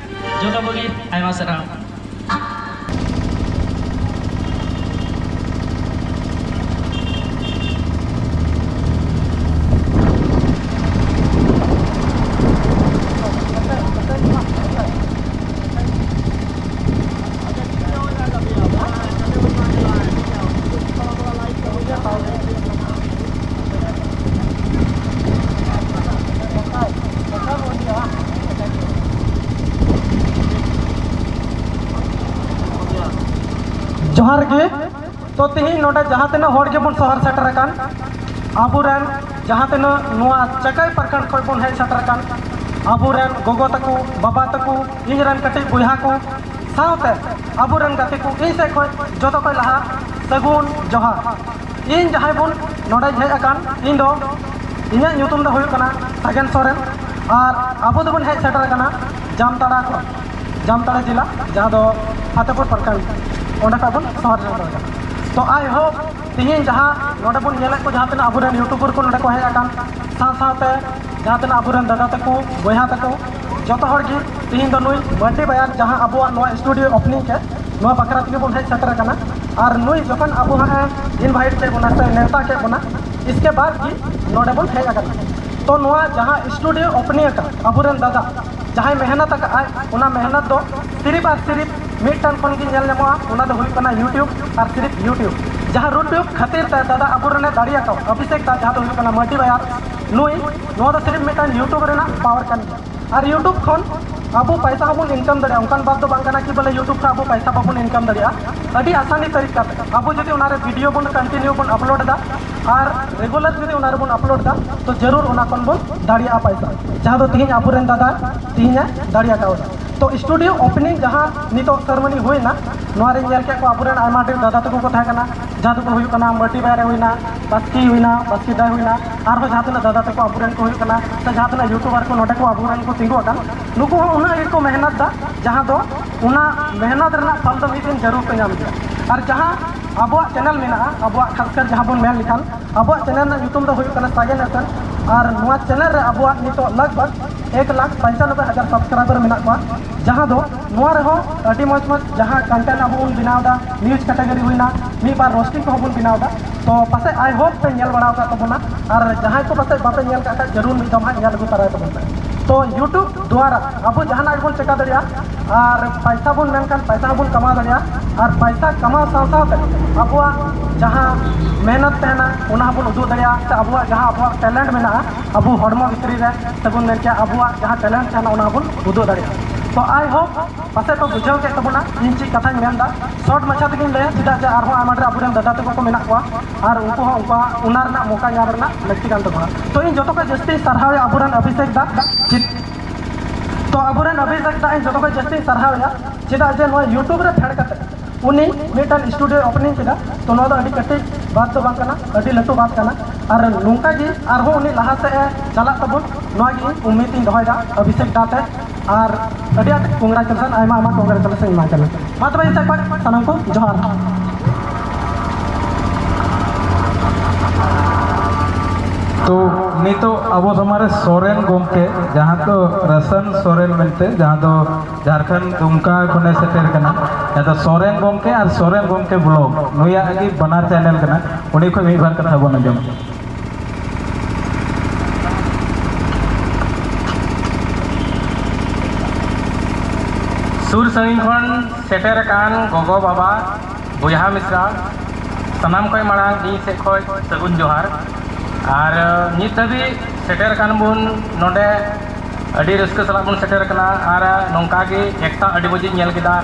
ᱡᱚᱛᱚ ᱠᱚᱜᱮ ᱟᱭᱢᱟ ᱥᱟᱨᱦᱟᱣ᱾ ᱡᱚᱦᱟᱨ ᱜᱮ᱾ ᱛᱚ, ᱛᱮᱦᱮᱧ ᱱᱚᱰᱮ ᱡᱟᱦᱟᱸ ᱛᱤᱱᱟᱹᱜ ᱦᱚᱲ ᱜᱮᱵᱚᱱ ᱥᱚᱦᱚᱨ ᱥᱮᱴᱮᱨ ᱟᱠᱟᱱ, ᱟᱵᱚᱨᱮᱱ ᱡᱟᱦᱟᱸ ᱛᱤᱱᱟᱹᱜ ᱱᱚᱣᱟ ᱪᱟᱠᱟᱭ ᱯᱨᱚᱠᱷᱚᱸᱰ ᱠᱷᱚᱱ ᱵᱚᱱ ᱦᱮᱡ ᱥᱮᱴᱮᱨ ᱟᱠᱟᱱ, ᱟᱵᱚᱨᱮᱱ ᱜᱚᱜᱚ ᱛᱟᱠᱚ, ᱵᱟᱵᱟ ᱛᱟᱠᱚ, ᱤᱧ ᱨᱮᱱ ᱠᱟᱹᱴᱤᱡ ᱵᱚᱭᱦᱟ ᱠᱚ, ᱥᱟᱶᱛᱮ ᱟᱵᱚᱨᱮᱱ ᱜᱟᱛᱮ ᱠᱚ, ᱤᱧ ᱥᱮᱫ ᱠᱷᱚᱱ ᱡᱚᱛᱚ ᱠᱷᱚᱱ ᱞᱟᱦᱟ ᱥᱟᱹᱜᱩᱱ ᱡᱚᱦᱟᱨ᱾ ᱤᱧ ᱡᱟᱦᱟᱸᱭ ᱵᱚᱱ ᱱᱚᱰᱮᱧ ᱦᱮᱡ ᱟᱠᱟᱱ, ᱤᱧ ᱫᱚ, ᱤᱧᱟᱹᱜ ᱧᱩᱛᱩᱢ ᱫᱚ ᱦᱩᱭᱩᱜ ᱠᱟᱱᱟ ᱥᱟᱜᱮᱱ ᱥᱚᱨᱮᱱ᱾ ᱟᱨ ᱟᱵᱚ ᱫᱚᱵᱚᱱ ᱦᱮᱡ ᱥᱮᱴᱮᱨ ᱟᱠᱟᱱᱟ ᱡᱟᱢᱛᱟᱲᱟ ᱠᱷᱚᱱ, ᱡᱟᱢᱛᱟᱲᱟ ᱡᱮᱞᱟ, ᱡᱟᱦᱟᱸ ᱫᱚ ᱯᱷᱟᱛᱮᱯᱩᱨ ᱯᱨᱚᱠᱷᱚᱸᱰ, ᱚᱸᱰᱮ ᱠᱷᱚᱱ ᱵᱚᱱ ᱥᱚᱦᱚᱨ ᱥᱮᱴᱮᱨ ᱟᱠᱟᱱᱟ᱾ ᱛᱚ I hope ᱛᱮᱦᱮᱧ ᱡᱟᱦᱟᱸ ᱱᱚᱰᱮ ᱵᱚᱱ ᱧᱮᱞᱮᱫ ᱠᱚ, ᱡᱟᱦᱟᱸ ᱛᱤᱱᱟᱹᱜ ᱟᱵᱚᱨᱮᱱ YouTuber ᱠᱚ ᱱᱚᱰᱮ ᱠᱚ ᱦᱮᱡ ᱟᱠᱟᱱ, ᱥᱟᱶ ᱥᱟᱶᱛᱮ ᱡᱟᱦᱟᱸ ᱛᱤᱱᱟᱹᱜ ᱟᱵᱚᱨᱮᱱ ᱫᱟᱫᱟ ᱛᱟᱠᱚ, ᱵᱚᱭᱦᱟ ᱛᱟᱠᱚ, ᱡᱚᱛᱚ ᱦᱚᱲ ᱜᱮ ᱛᱮᱦᱮᱧ ᱫᱚ ᱱᱩᱭ ᱢᱟᱹᱨᱰᱤ ᱵᱟᱭᱟᱨ ᱡᱟᱦᱟᱸ ᱟᱵᱚᱣᱟᱜ ᱱᱚᱣᱟ studio opening ᱠᱮᱫ, ᱱᱚᱣᱟ ᱵᱟᱠᱷᱨᱟ ᱛᱮᱜᱮ ᱵᱚᱱ ᱦᱮᱡ ᱥᱮᱴᱮᱨ ᱟᱠᱟᱱᱟ᱾ ᱟᱨ ᱱᱩᱭ ᱡᱚᱠᱷᱚᱱ ᱟᱵᱚ ᱦᱟᱸᱜ ᱮ invite ᱠᱮᱫ ᱵᱚᱱᱟ ᱥᱮ ᱱᱮᱣᱛᱟ ᱠᱮᱫ ᱵᱚᱱᱟ, ᱤᱥᱠᱮ ᱵᱟᱫ ᱜᱮ ᱱᱚᱰᱮ ᱵᱚᱱ ᱦᱮᱡ ᱟᱠᱟᱱᱟ᱾ ᱛᱚ ᱱᱚᱣᱟ ᱡᱟᱦᱟᱸ studio opening ᱟᱠᱟᱫ ᱟᱵᱚᱨᱮᱱ ᱫᱟᱫᱟ, ᱡᱟᱦᱟᱸᱭ ᱢᱮᱦᱱᱚᱛ ᱟᱠᱟᱫ ᱟᱭ, ᱚᱱᱟ ᱢᱮᱦᱱᱚᱛ ᱫᱚ ᱥᱤᱨᱤᱯ ᱟᱨ ᱥᱤᱨᱤᱯ ᱢᱤᱫᱴᱟᱝ ᱠᱷᱚᱱ ᱜᱮ ᱧᱮᱞ ᱧᱟᱢᱚᱜᱼᱟ, ᱚᱱᱟ ᱫᱚ ᱦᱩᱭᱩᱜ ᱠᱟᱱᱟ YouTube ᱟᱨ ᱥᱤᱨᱤᱯ YouTube᱾ ᱡᱟᱦᱟᱸ YouTube ᱠᱷᱟᱹᱛᱤᱨ ᱛᱮ ᱫᱟᱫᱟ ᱟᱵᱚᱨᱮᱱᱮ ᱫᱟᱲᱮ ᱟᱠᱟᱣᱟ, ᱚᱵᱷᱤᱥᱮᱠ ᱫᱟ, ᱡᱟᱦᱟᱸ ᱫᱚ ᱦᱩᱭᱩᱜ ᱠᱟᱱᱟ ᱢᱟᱹᱨᱰᱤ ᱵᱟᱭᱟᱨ, ᱱᱩᱭ, ᱱᱚᱣᱟ ᱫᱚ ᱥᱤᱨᱤᱯ ᱢᱤᱫᱴᱟᱝ YouTube ᱨᱮᱱᱟᱜ power ᱠᱟᱱ ᱜᱮᱭᱟ᱾ ᱟᱨ YouTube ᱠᱷᱚᱱ ᱟᱵᱚ ᱯᱟᱭᱥᱟ ᱦᱚᱸᱵᱚᱱ income ᱫᱟᱲᱮᱭᱟᱜᱼᱟ, ᱚᱱᱠᱟᱱ ᱵᱟᱛ ᱫᱚ ᱵᱟᱝ ᱠᱟᱱᱟ ᱠᱤ ᱵᱚᱞᱮ YouTube ᱠᱷᱚᱱ ᱟᱵᱚ ᱯᱟᱭᱥᱟ ᱵᱟᱵᱚᱱ income ᱫᱟᱲᱮᱭᱟᱜᱼᱟ᱾ ᱟᱹᱰᱤ ᱟᱥᱟᱱᱤ ᱛᱟᱹᱨᱤᱠᱟ ᱛᱮ ᱟᱵᱚ ᱡᱩᱫᱤ ᱚᱱᱟᱨᱮ video ᱵᱚᱱ continue ᱵᱚᱱ upload ᱮᱫᱟ ᱟᱨ regular ᱡᱩᱫᱤ ᱚᱱᱟ ᱨᱮᱵᱚᱱ upload ᱮᱫᱟ, ᱛᱚ ᱡᱟᱹᱨᱩᱲ ᱚᱱᱟ ᱠᱷᱚᱱ ᱵᱚᱱ ᱫᱟᱲᱮᱭᱟᱜᱼᱟ ᱯᱟᱭᱥᱟ, ᱡᱟᱦᱟᱸ ᱫᱚ ᱛᱤᱦᱤᱧ ᱟᱵᱚᱨᱮᱱ ᱫᱟᱫᱟ ᱛᱤᱦᱤᱧᱮ ᱫᱟᱲᱮ ᱟᱠᱟᱣᱫᱟ᱾ ᱛᱚ studio opening ᱡᱟᱦᱟᱸ ᱱᱤᱛᱚᱜ ceremony ᱦᱩᱭᱱᱟ, ᱱᱚᱣᱟ ᱨᱮᱧ ᱧᱮᱞ ᱠᱮᱫ ᱠᱚᱣᱟ ᱟᱵᱚᱨᱮᱱ ᱟᱭᱢᱟ ᱰᱷᱮᱨ ᱫᱟᱫᱟ ᱛᱟᱠᱚ ᱠᱚ ᱛᱟᱦᱮᱸ ᱠᱟᱱᱟ, ᱡᱟᱦᱟᱸ ᱫᱚᱠᱚ ᱦᱩᱭᱩᱜ ᱠᱟᱱᱟ ᱢᱟᱹᱨᱰᱤ ᱵᱟᱭᱟᱨ ᱦᱩᱭᱱᱟ, ᱵᱟᱥᱠᱮ ᱦᱩᱭᱱᱟ, ᱵᱟᱥᱠᱮ ᱫᱟᱭ ᱦᱩᱭᱱᱟ, ᱟᱨᱦᱚᱸ ᱡᱟᱦᱟᱸ ᱛᱤᱱᱟᱹᱜ ᱫᱟᱫᱟ ᱛᱟᱠᱚ ᱟᱵᱚᱨᱮᱱ ᱠᱚ ᱦᱩᱭᱩᱜ ᱠᱟᱱᱟ, ᱥᱮ ᱡᱟᱦᱟᱸ ᱛᱤᱱᱟᱹᱜ YouTuber ᱠᱚ ᱱᱚᱰᱮ ᱠᱚ ᱟᱵᱚᱨᱮᱱ ᱠᱚ ᱛᱤᱸᱜᱩ ᱟᱠᱟᱱ, ᱱᱩᱠᱩ ᱦᱚᱸ ᱩᱱᱟᱹᱜ ᱜᱮᱠᱚ ᱢᱮᱦᱱᱚᱛ ᱫᱟ, ᱡᱟᱦᱟᱸ ᱫᱚ ᱚᱱᱟ ᱢᱮᱦᱱᱚᱛ ᱨᱮᱱᱟᱜ ᱯᱷᱚᱞ ᱫᱚ ᱢᱤᱫ ᱫᱤᱱ ᱡᱟᱹᱨᱩᱲ ᱠᱚ ᱧᱟᱢ ᱜᱮᱭᱟ᱾ ᱟᱨ ᱡᱟᱦᱟᱸ ᱟᱵᱚᱣᱟᱜ channel ᱢᱮᱱᱟᱜᱼᱟ, ᱟᱵᱚᱣᱟᱜ ᱠᱷᱟᱥ ᱠᱟᱨ ᱡᱟᱦᱟᱸ ᱵᱚᱱ ᱢᱮᱱ ᱞᱮᱠᱷᱟᱱ, ᱟᱵᱚᱣᱟᱜ channel ᱨᱮᱱᱟᱜ ᱧᱩᱛᱩᱢ ᱫᱚ ᱦᱩᱭᱩᱜ ᱠᱟᱱᱟ ᱥᱟᱜᱮᱱ ᱦᱟᱥᱟᱱ᱾ ᱟᱨ ᱱᱚᱣᱟ channel ᱨᱮ ᱟᱵᱚᱣᱟᱜ ᱱᱤᱛᱚᱜ ᱞᱟᱜᱽ ᱵᱷᱟᱜᱽ ᱮᱠ ᱞᱟᱠᱷ ᱯᱚᱧᱪᱟᱱᱚᱵᱵᱳᱭ ᱦᱟᱡᱟᱨ subscriber ᱢᱮᱱᱟᱜ ᱠᱚᱣᱟ, ᱡᱟᱦᱟᱸ ᱫᱚ ᱱᱚᱣᱟ ᱨᱮᱦᱚᱸ ᱟᱹᱰᱤ ᱢᱚᱡᱽ ᱢᱚᱡᱽ ᱡᱟᱦᱟᱸ content ᱟᱵᱚ ᱵᱚᱱ ᱵᱮᱱᱟᱣ ᱮᱫᱟ, news category ᱦᱩᱭᱱᱟ, ᱢᱤᱫ ᱵᱟᱨ roasting ᱠᱚᱦᱚᱸ ᱵᱚᱱ ᱵᱮᱱᱟᱣ ᱮᱫᱟ᱾ ᱛᱚ ᱯᱟᱥᱮᱡ I hope ᱯᱮ ᱧᱮᱞ ᱵᱟᱲᱟ ᱟᱠᱟᱫ ᱛᱟᱵᱚᱱᱟ, ᱟᱨ ᱡᱟᱦᱟᱸᱭ ᱠᱚ ᱯᱟᱥᱮᱡ ᱵᱟᱯᱮ ᱧᱮᱞ ᱠᱟᱜ ᱠᱷᱟᱡ, ᱡᱟᱹᱨᱩᱲ ᱢᱤᱫ ᱫᱚᱢ ᱦᱟᱸᱜ ᱧᱮᱞ ᱟᱹᱜᱩ ᱛᱟᱨᱟᱭ ᱛᱟᱵᱚᱱ ᱯᱮ᱾ ᱛᱚ YouTube ᱫᱣᱟᱨᱟ ᱟᱵᱚ ᱡᱟᱦᱟᱱᱟᱜ ᱜᱮᱵᱚᱱ ᱪᱮᱠᱟ ᱫᱟᱲᱮᱭᱟᱜᱼᱟ, ᱟᱨ ᱯᱟᱭᱥᱟ ᱵᱚᱱ ᱢᱮᱱᱠᱷᱟᱱ ᱯᱟᱭᱥᱟ ᱦᱚᱸᱵᱚᱱ ᱠᱟᱢᱟᱣ ᱫᱟᱲᱮᱭᱟᱜᱼᱟ, ᱟᱨ ᱯᱟᱭᱥᱟ ᱠᱟᱢᱟᱣ ᱥᱟᱶ ᱥᱟᱶᱛᱮ ᱟᱵᱚᱣᱟᱜ ᱡᱟᱦᱟᱸ ᱢᱮᱦᱱᱚᱛ ᱛᱟᱦᱮᱱᱟ, ᱚᱱᱟ ᱦᱚᱸᱵᱚᱱ ᱩᱫᱩᱜ ᱫᱟᱲᱮᱭᱟᱜᱼᱟ, ᱥᱮ ᱟᱵᱚᱣᱟᱜ ᱡᱟᱦᱟᱸ ᱟᱵᱚᱣᱟᱜ talent ᱢᱮᱱᱟᱜᱼᱟ, ᱟᱵᱚ ᱦᱚᱲᱢᱚ ᱵᱷᱤᱛᱨᱤ ᱨᱮ, ᱥᱮᱵᱚᱱ ᱢᱮᱱ ᱠᱮᱭᱟ ᱟᱵᱚᱣᱟᱜ ᱡᱟᱦᱟᱸ talent ᱛᱟᱦᱮᱱᱟ, ᱚᱱᱟ ᱦᱚᱸᱵᱚᱱ ᱩᱫᱩᱜ ᱫᱟᱲᱮᱭᱟᱜᱼᱟ᱾ ᱛᱚ I hope ᱯᱟᱥᱮᱡ ᱯᱮ ᱵᱩᱡᱷᱟᱹᱣ ᱠᱮᱫ ᱛᱟᱵᱚᱱᱟ ᱤᱧ ᱪᱮᱫ ᱠᱟᱛᱷᱟᱧ ᱢᱮᱱᱫᱟ᱾ Short ᱢᱟᱪᱷᱟ ᱛᱮᱜᱮᱧ ᱞᱟᱹᱭᱟ, ᱪᱮᱫᱟᱜ ᱡᱮ ᱟᱨᱦᱚᱸ ᱟᱭᱢᱟ ᱰᱷᱮᱨ ᱟᱵᱚᱨᱮᱱ ᱫᱟᱫᱟ ᱛᱟᱠᱚ ᱠᱚ ᱢᱮᱱᱟᱜ ᱠᱚᱣᱟ, ᱟᱨ ᱩᱱᱠᱩ ᱦᱚᱸ ᱩᱱᱠᱩᱣᱟᱜ ᱚᱱᱟ ᱨᱮᱱᱟᱜ ᱢᱚᱠᱟ ᱧᱟᱢ ᱨᱮᱱᱟᱜ ᱞᱟᱹᱠᱛᱤ ᱠᱟᱱ ᱛᱟᱠᱚᱣᱟ᱾ ᱛᱚ ᱤᱧ ᱡᱚᱛᱚ ᱠᱷᱚᱱ ᱡᱟᱹᱥᱛᱤᱧ ᱥᱟᱨᱦᱟᱣᱮᱭᱟ ᱟᱵᱚᱨᱮᱱ ᱚᱵᱷᱤᱥᱮᱠ ᱫᱟ, ᱪᱮᱫ-, ᱛᱚ ᱟᱵᱚᱨᱮᱱ ᱚᱵᱷᱤᱥᱮᱠ ᱫᱟ ᱤᱧ ᱡᱚᱛᱚ ᱠᱷᱚᱱ ᱡᱟᱹᱥᱛᱤᱧ ᱥᱟᱨᱦᱟᱣᱮᱭᱟ, ᱪᱮᱫᱟᱜ ᱡᱮ ᱱᱚᱣᱟ YouTube ᱨᱮ ᱯᱷᱮᱰ ᱠᱟᱛᱮ ᱩᱱᱤ ᱢᱤᱫᱴᱟᱝ ᱥᱴᱩᱰᱤᱭᱳ ᱳᱯᱮᱱᱤᱝ ᱠᱮᱫᱟ᱾ ᱛᱚ ᱱᱚᱣᱟ ᱫᱚ ᱟᱹᱰᱤ ᱠᱟᱹᱴᱤᱡ ᱵᱟᱛ ᱫᱚ ᱵᱟᱝ ᱠᱟᱱᱟ, ᱟᱹᱰᱤ ᱞᱟᱹᱴᱩ ᱵᱟᱛ ᱠᱟᱱᱟ᱾ ᱟᱨ ᱱᱚᱝᱠᱟ ᱜᱮ ᱟᱨᱦᱚᱸ ᱩᱱᱤ ᱞᱟᱦᱟ ᱥᱮᱫ ᱮ ᱪᱟᱞᱟᱜ ᱛᱟᱵᱚᱱ, ᱱᱚᱣᱟ ᱜᱮ ᱩᱢᱤᱫ ᱤᱧ ᱫᱚᱦᱚᱭᱮᱫᱟ ᱚᱵᱷᱤᱥᱮᱠ ᱫᱟ ᱛᱮ᱾ ᱟᱨ ᱟᱹᱰᱤ ᱟᱸᱴ ᱠᱚᱝᱜᱨᱟᱪᱩᱞᱮᱥᱚᱱ, ᱟᱭᱢᱟ ᱟᱭᱢᱟ ᱠᱚᱝᱜᱨᱟᱪᱩᱞᱮᱥᱚᱱ ᱮᱢᱟᱭ ᱠᱟᱱᱟ᱾ ᱢᱟ ᱛᱚᱵᱮ ᱤᱧ ᱥᱮᱫ ᱠᱷᱚᱱ ᱥᱟᱱᱟᱢ ᱠᱚ ᱡᱚᱦᱟᱨ᱾ ᱛᱚ ᱱᱤᱛᱚᱜ ᱟᱵᱚ ᱥᱟᱢᱟᱝ ᱨᱮ ᱥᱚᱨᱮᱱ ᱜᱚᱢᱠᱮ, ᱡᱟᱦᱟᱸ ᱫᱚ ᱨᱟᱥᱟᱱ ᱥᱚᱨᱮᱱ ᱢᱮᱱᱛᱮ, ᱡᱟᱦᱟᱸ ᱫᱚ ᱡᱷᱟᱲᱠᱷᱚᱸᱰ ᱫᱩᱢᱠᱟ ᱠᱷᱚᱱᱮ ᱥᱮᱴᱮᱨ ᱠᱟᱱᱟ, ᱡᱟᱦᱟᱸ ᱫᱚ ᱥᱚᱨᱮᱱ ᱜᱚᱢᱠᱮ ᱟᱨ ᱥᱚᱨᱮᱱ ᱜᱚᱢᱠᱮ ᱵᱞᱚᱜ, ᱱᱩᱭᱟᱜ ᱜᱮ ᱵᱟᱱᱟᱨ ᱪᱮᱱᱮᱞ ᱠᱟᱱᱟ᱾ ᱩᱱᱤ ᱠᱷᱚᱱ ᱢᱤᱫ ᱵᱟᱨ ᱠᱟᱛᱷᱟ ᱵᱚᱱ ᱟᱸᱡᱚᱢᱟ᱾ ᱥᱩᱨ ᱥᱟᱺᱜᱤᱧ ᱠᱷᱚᱱ ᱥᱮᱴᱮᱨ ᱟᱠᱟᱱ ᱜᱚᱜᱚ ᱵᱟᱵᱟ, ᱵᱚᱭᱦᱟ ᱢᱤᱥᱨᱟ, ᱥᱟᱱᱟᱢ ᱠᱷᱚᱱ ᱢᱟᱲᱟᱝ ᱤᱧ ᱥᱮᱫ ᱠᱷᱚᱱ ᱥᱟᱹᱜᱩᱱ ᱡᱚᱦᱟᱨ᱾ ᱟᱨ ᱱᱤᱛ ᱫᱷᱟᱹᱵᱤᱡ ᱥᱮᱴᱮᱨ ᱟᱠᱟᱱ ᱵᱚᱱ ᱱᱚᱰᱮ, ᱟᱹᱰᱤ ᱨᱟᱹᱥᱠᱟᱹ ᱥᱟᱞᱟᱜ ᱵᱚᱱ ᱥᱮᱴᱮᱨ ᱟᱠᱟᱱᱟ᱾ ᱟᱨ ᱱᱚᱝᱠᱟ ᱜᱮ ᱮᱠᱛᱟ ᱟᱹᱰᱤ ᱢᱚᱡᱽ ᱤᱧ ᱧᱮᱞ ᱠᱮᱫᱟ᱾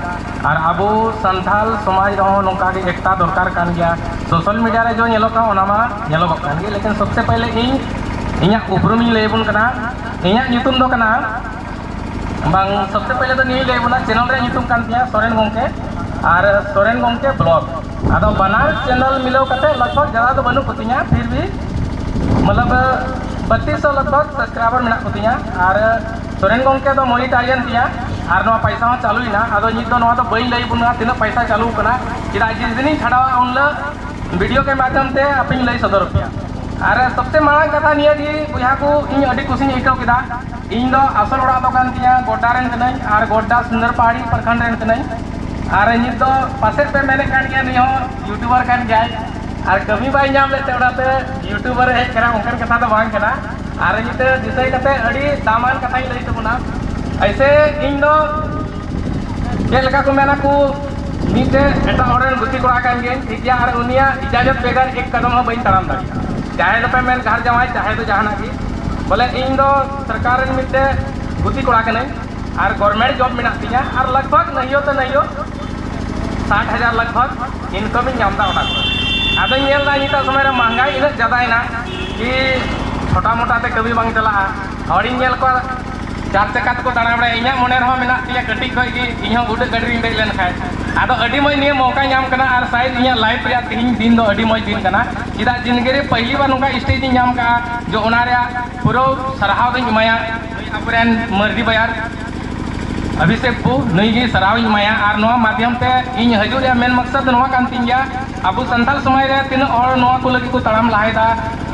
ᱟᱨ ᱟᱵᱚ ᱥᱟᱱᱛᱟᱞ ᱥᱚᱢᱟᱡᱽ ᱨᱮᱦᱚᱸ ᱱᱚᱝᱠᱟ ᱜᱮ ᱮᱠᱛᱟ ᱫᱚᱨᱠᱟᱨ ᱠᱟᱱ ᱜᱮᱭᱟ᱾ ᱥᱳᱥᱟᱞ ᱢᱤᱰᱤᱭᱟ ᱨᱮ ᱡᱚ ᱧᱮᱞᱚᱜ ᱠᱟᱱᱟ, ᱚᱱᱟ ᱢᱟ ᱧᱮᱞᱚᱜᱚᱜ ᱠᱟᱱ ᱜᱮ, ᱞᱮᱠᱤᱱ ᱥᱚᱵᱥᱮ ᱯᱟᱦᱞᱮ ᱤᱧ ᱤᱧᱟᱹᱜ ᱩᱯᱨᱩᱢ ᱤᱧ ᱞᱟᱹᱭ ᱟᱵᱚᱱ ᱠᱟᱱᱟ᱾ ᱤᱧᱟᱹᱜ ᱧᱩᱛᱩᱢ ᱫᱚ ᱠᱟᱱᱟ, ᱵᱟᱝ, ᱥᱚᱵᱥᱮ ᱯᱟᱦᱞᱮ ᱫᱚ ᱱᱤᱭᱟᱹᱧ ᱞᱟᱹᱭ ᱟᱵᱚᱱᱟ, ᱪᱮᱱᱮᱞ ᱨᱮᱭᱟᱜ ᱧᱩᱛᱩᱢ ᱠᱟᱱ ᱛᱤᱧᱟ ᱥᱚᱨᱮᱱ ᱜᱚᱢᱠᱮ ᱟᱨ ᱥᱚᱨᱮᱱ ᱜᱚᱢᱠᱮ ᱵᱞᱚᱜ᱾ ᱟᱫᱚ ᱵᱟᱱᱟᱨ ᱪᱮᱱᱮᱞ ᱢᱤᱞᱟᱹᱣ ᱠᱟᱛᱮ ᱞᱟᱜᱽ ᱵᱷᱟᱜᱽ ᱡᱟᱫᱟ ᱫᱚ ᱵᱟᱹᱱᱩᱜ ᱠᱚᱛᱤᱧᱟ, ᱯᱷᱤᱨ ᱵᱷᱤ ᱢᱚᱛᱞᱚᱵ ᱵᱟᱛᱤᱥ ᱥᱚ ᱞᱟᱜᱽ ᱵᱷᱟᱜᱽ ᱥᱟᱵᱥᱠᱨᱟᱭᱵᱟᱨ ᱢᱮᱱᱟᱜ ᱠᱚᱛᱤᱧᱟ᱾ ᱟᱨ ᱥᱚᱨᱮᱱ ᱜᱚᱢᱠᱮ ᱫᱚ ᱢᱚᱱᱤᱴᱟᱭᱤᱡ ᱮᱱ ᱛᱤᱧᱟ ᱟᱨ ᱱᱚᱣᱟ ᱯᱟᱭᱥᱟ ᱦᱚᱸ ᱪᱟᱹᱞᱩᱭᱮᱱᱟ᱾ ᱟᱫᱚ ᱱᱤᱛ ᱫᱚ ᱱᱚᱣᱟ ᱫᱚ ᱵᱟᱹᱧ ᱞᱟᱹᱭ ᱟᱵᱚᱱᱟ ᱛᱤᱱᱟᱹᱜ ᱯᱟᱭᱥᱟ ᱪᱟᱹᱞᱩ ᱟᱠᱟᱱᱟ, ᱪᱮᱫᱟᱜ ᱡᱮ ᱫᱤᱱᱤᱧ ᱪᱷᱟᱰᱟᱣᱟ ᱩᱱ ᱦᱤᱞᱳᱜ ᱵᱷᱤᱰᱤᱭᱳ ᱠᱮ ᱢᱟᱫᱽᱫᱷᱚᱢ ᱛᱮ ᱟᱯᱮᱧ ᱞᱟᱹᱭ ᱥᱚᱫᱚᱨ ᱯᱮᱭᱟ᱾ ᱟᱨ ᱥᱚᱵᱥᱮ ᱢᱟᱲᱟᱝ ᱠᱟᱛᱷᱟ ᱱᱤᱭᱟᱹ ᱜᱮ ᱵᱚᱭᱦᱟ ᱠᱚ, ᱤᱧ ᱟᱹᱰᱤ ᱠᱩᱥᱤᱧ ᱟᱹᱭᱠᱟᱹᱣ ᱠᱮᱫᱟ᱾ ᱤᱧ ᱫᱚ ᱟᱥᱚᱞ ᱚᱲᱟᱜ ᱫᱚ ᱠᱟᱱ ᱛᱤᱧᱟ ᱜᱚᱰᱰᱟ ᱨᱮᱱ ᱠᱟᱹᱱᱟᱹᱧ, ᱟᱨ ᱜᱚᱰᱰᱟ ᱥᱩᱱᱫᱚᱨ ᱯᱟᱦᱟᱲᱤ ᱯᱨᱚᱠᱷᱚᱸᱰ ᱨᱮᱱ ᱠᱟᱹᱱᱟᱹᱧ᱾ ᱟᱨ ᱱᱤᱛ ᱫᱚ ᱯᱟᱥᱮᱡ ᱯᱮ ᱢᱮᱱᱮᱫ ᱠᱟᱱ ᱜᱮᱭᱟ, ᱱᱩᱭ ᱦᱚᱸ ᱭᱩᱴᱩᱵᱟᱨ ᱠᱟᱱ ᱜᱮᱭᱟᱭ, ᱟᱨ ᱠᱟᱹᱢᱤ ᱵᱟᱭ ᱧᱟᱢ ᱞᱮᱫ ᱛᱮ ᱚᱱᱟᱛᱮ ᱭᱩᱴᱩᱵᱟᱨ ᱮ ᱦᱮᱡ ᱠᱟᱱᱟ, ᱚᱱᱠᱟᱱ ᱠᱟᱛᱷᱟ ᱫᱚ ᱵᱟᱝ ᱠᱟᱱᱟ᱾ ᱟᱨ ᱱᱤᱛᱚᱜ ᱫᱤᱥᱟᱹᱭ ᱠᱟᱛᱮ ᱟᱹᱰᱤ ᱫᱟᱢᱟᱱ ᱠᱟᱛᱷᱟᱧ ᱞᱟᱹᱭ ᱛᱟᱵᱚᱱᱟ᱾ ᱮᱭᱥᱮ ᱤᱧ ᱫᱚ ᱪᱮᱫ ᱞᱮᱠᱟ ᱠᱚ ᱢᱮᱱᱟ ᱠᱚ, ᱢᱤᱫᱴᱮᱡ ᱮᱴᱟᱜ ᱦᱚᱲ ᱨᱮᱱ ᱜᱩᱛᱤ ᱠᱚᱲᱟ ᱠᱟᱱ ᱜᱤᱭᱟᱹᱧ, ᱴᱷᱤᱠ ᱜᱮᱭᱟ, ᱟᱨ ᱩᱱᱤᱭᱟᱜ ᱤᱡᱟᱡᱚᱛ ᱵᱮᱜᱟᱨ ᱮᱠ ᱠᱟᱫᱚᱢ ᱦᱚᱸ ᱵᱟᱹᱧ ᱛᱟᱲᱟᱢ ᱫᱟᱲᱮᱭᱟᱜᱼᱟ᱾ ᱪᱟᱦᱮ ᱫᱚᱯᱮ ᱢᱮᱱ ᱜᱷᱟᱨ ᱡᱟᱶᱟᱭ, ᱪᱟᱦᱮ ᱫᱚ ᱡᱟᱦᱟᱱᱟᱜ ᱜᱮ, ᱵᱚᱞᱮ ᱤᱧ ᱫᱚ ᱥᱚᱨᱠᱟᱨ ᱨᱮᱱ ᱢᱤᱫᱴᱮᱡ ᱜᱩᱛᱤ ᱠᱚᱲᱟ ᱠᱟᱹᱱᱟᱹᱧ, ᱟᱨ ᱜᱚᱨᱢᱮᱱᱴ ᱡᱚᱵ ᱢᱮᱱᱟᱜ ᱛᱤᱧᱟ, ᱟᱨ ᱞᱟᱜᱽ ᱵᱷᱟᱜᱽ ᱱᱟᱹᱦᱤᱭᱳ ᱛᱮ ᱱᱟᱹᱦᱤᱭᱳ ᱥᱟᱴ ᱦᱟᱡᱟᱨ ᱞᱟᱜᱽ ᱵᱷᱟᱜᱽ ᱤᱱᱠᱟᱢ ᱤᱧ ᱧᱟᱢ ᱮᱫᱟ ᱚᱱᱟ ᱠᱷᱚᱱ᱾ ᱟᱫᱚᱧ ᱧᱮᱞ ᱮᱫᱟ ᱱᱤᱛᱚᱜ ᱥᱚᱢᱚᱭ ᱨᱮ ᱢᱟᱦᱜᱟᱭ ᱤᱱᱟᱹᱜ ᱡᱟᱫᱟᱭᱮᱱᱟ ᱠᱤ ᱪᱷᱳᱴᱟ ᱢᱳᱴᱟ ᱛᱮ ᱠᱟᱹᱢᱤ ᱵᱟᱝ ᱪᱟᱞᱟᱜᱼᱟ᱾ ᱦᱚᱲᱤᱧ ᱧᱮᱞ ᱠᱚᱣᱟ ᱪᱟᱨ ᱪᱟᱠᱟ ᱛᱮᱠᱚ ᱫᱟᱬᱟ ᱵᱟᱲᱟᱭᱟ, ᱤᱧᱟᱹᱜ ᱢᱚᱱᱮ ᱨᱮᱦᱚᱸ ᱢᱮᱱᱟᱜ ᱛᱤᱧᱟᱹ ᱠᱟᱹᱴᱤᱡ ᱠᱷᱚᱡ ᱜᱮ ᱤᱧᱦᱚᱸ ᱩᱰᱟᱹᱜ ᱜᱟᱹᱰᱤ ᱨᱤᱧ ᱫᱮᱡ ᱞᱮᱱ ᱠᱷᱟᱡ᱾ ᱟᱫᱚ ᱟᱹᱰᱤ ᱢᱚᱡᱽ ᱱᱤᱭᱟᱹ ᱢᱚᱣᱠᱟ ᱧᱟᱢ ᱠᱟᱱᱟ, ᱟᱨ ᱥᱟᱭᱮᱫ ᱤᱧᱟᱹᱜ life ᱨᱮᱭᱟᱜ ᱛᱮᱦᱮᱧ ᱫᱤᱱ ᱫᱚ ᱟᱹᱰᱤ ᱢᱚᱡᱽ ᱫᱤᱱ ᱠᱟᱱᱟ᱾ ᱪᱮᱫᱟᱜ ᱡᱤᱱᱫᱮᱜᱤ ᱨᱮ ᱯᱟᱹᱦᱤᱞᱤ ᱵᱟᱨ ᱱᱚᱝᱠᱟ stage ᱤᱧ ᱧᱟᱢ ᱠᱟᱜᱼᱟ, ᱡᱮ ᱚᱱᱟ ᱨᱮᱭᱟᱜ ᱯᱩᱨᱟᱹ ᱥᱟᱨᱦᱟᱣ ᱫᱚᱧ ᱮᱢᱟᱭᱟ ᱱᱩᱭ ᱟᱵᱚᱨᱮᱱ ᱢᱟᱹᱨᱰᱤ ᱵᱟᱭᱟᱨ ᱚᱵᱷᱤᱥᱮᱠ ᱵᱟᱹᱵᱩ, ᱱᱩᱭ ᱜᱮ ᱥᱟᱨᱦᱟᱣ ᱤᱧ ᱮᱢᱟᱭᱟ᱾ ᱟᱨ ᱱᱚᱣᱟ ᱢᱟᱫᱽᱫᱷᱚᱢ ᱛᱮ ᱤᱧ ᱦᱤᱡᱩᱜ ᱨᱮᱭᱟᱜ ᱢᱮᱱ ᱢᱚᱠᱥᱚᱫ ᱫᱚ ᱱᱚᱣᱟ ᱠᱟᱱ ᱛᱤᱧ ᱜᱮᱭᱟ, ᱟᱵᱚ ᱥᱟᱱᱛᱟᱲ ᱥᱚᱢᱟᱡᱽ ᱨᱮ ᱛᱤᱱᱟᱹᱜ ᱦᱚᱲ ᱱᱚᱣᱟ ᱠᱚ ᱞᱟᱹᱜᱤᱫ ᱠᱚ ᱛᱟᱲᱟᱢ ᱞᱟᱦᱟᱭᱮᱫᱟ,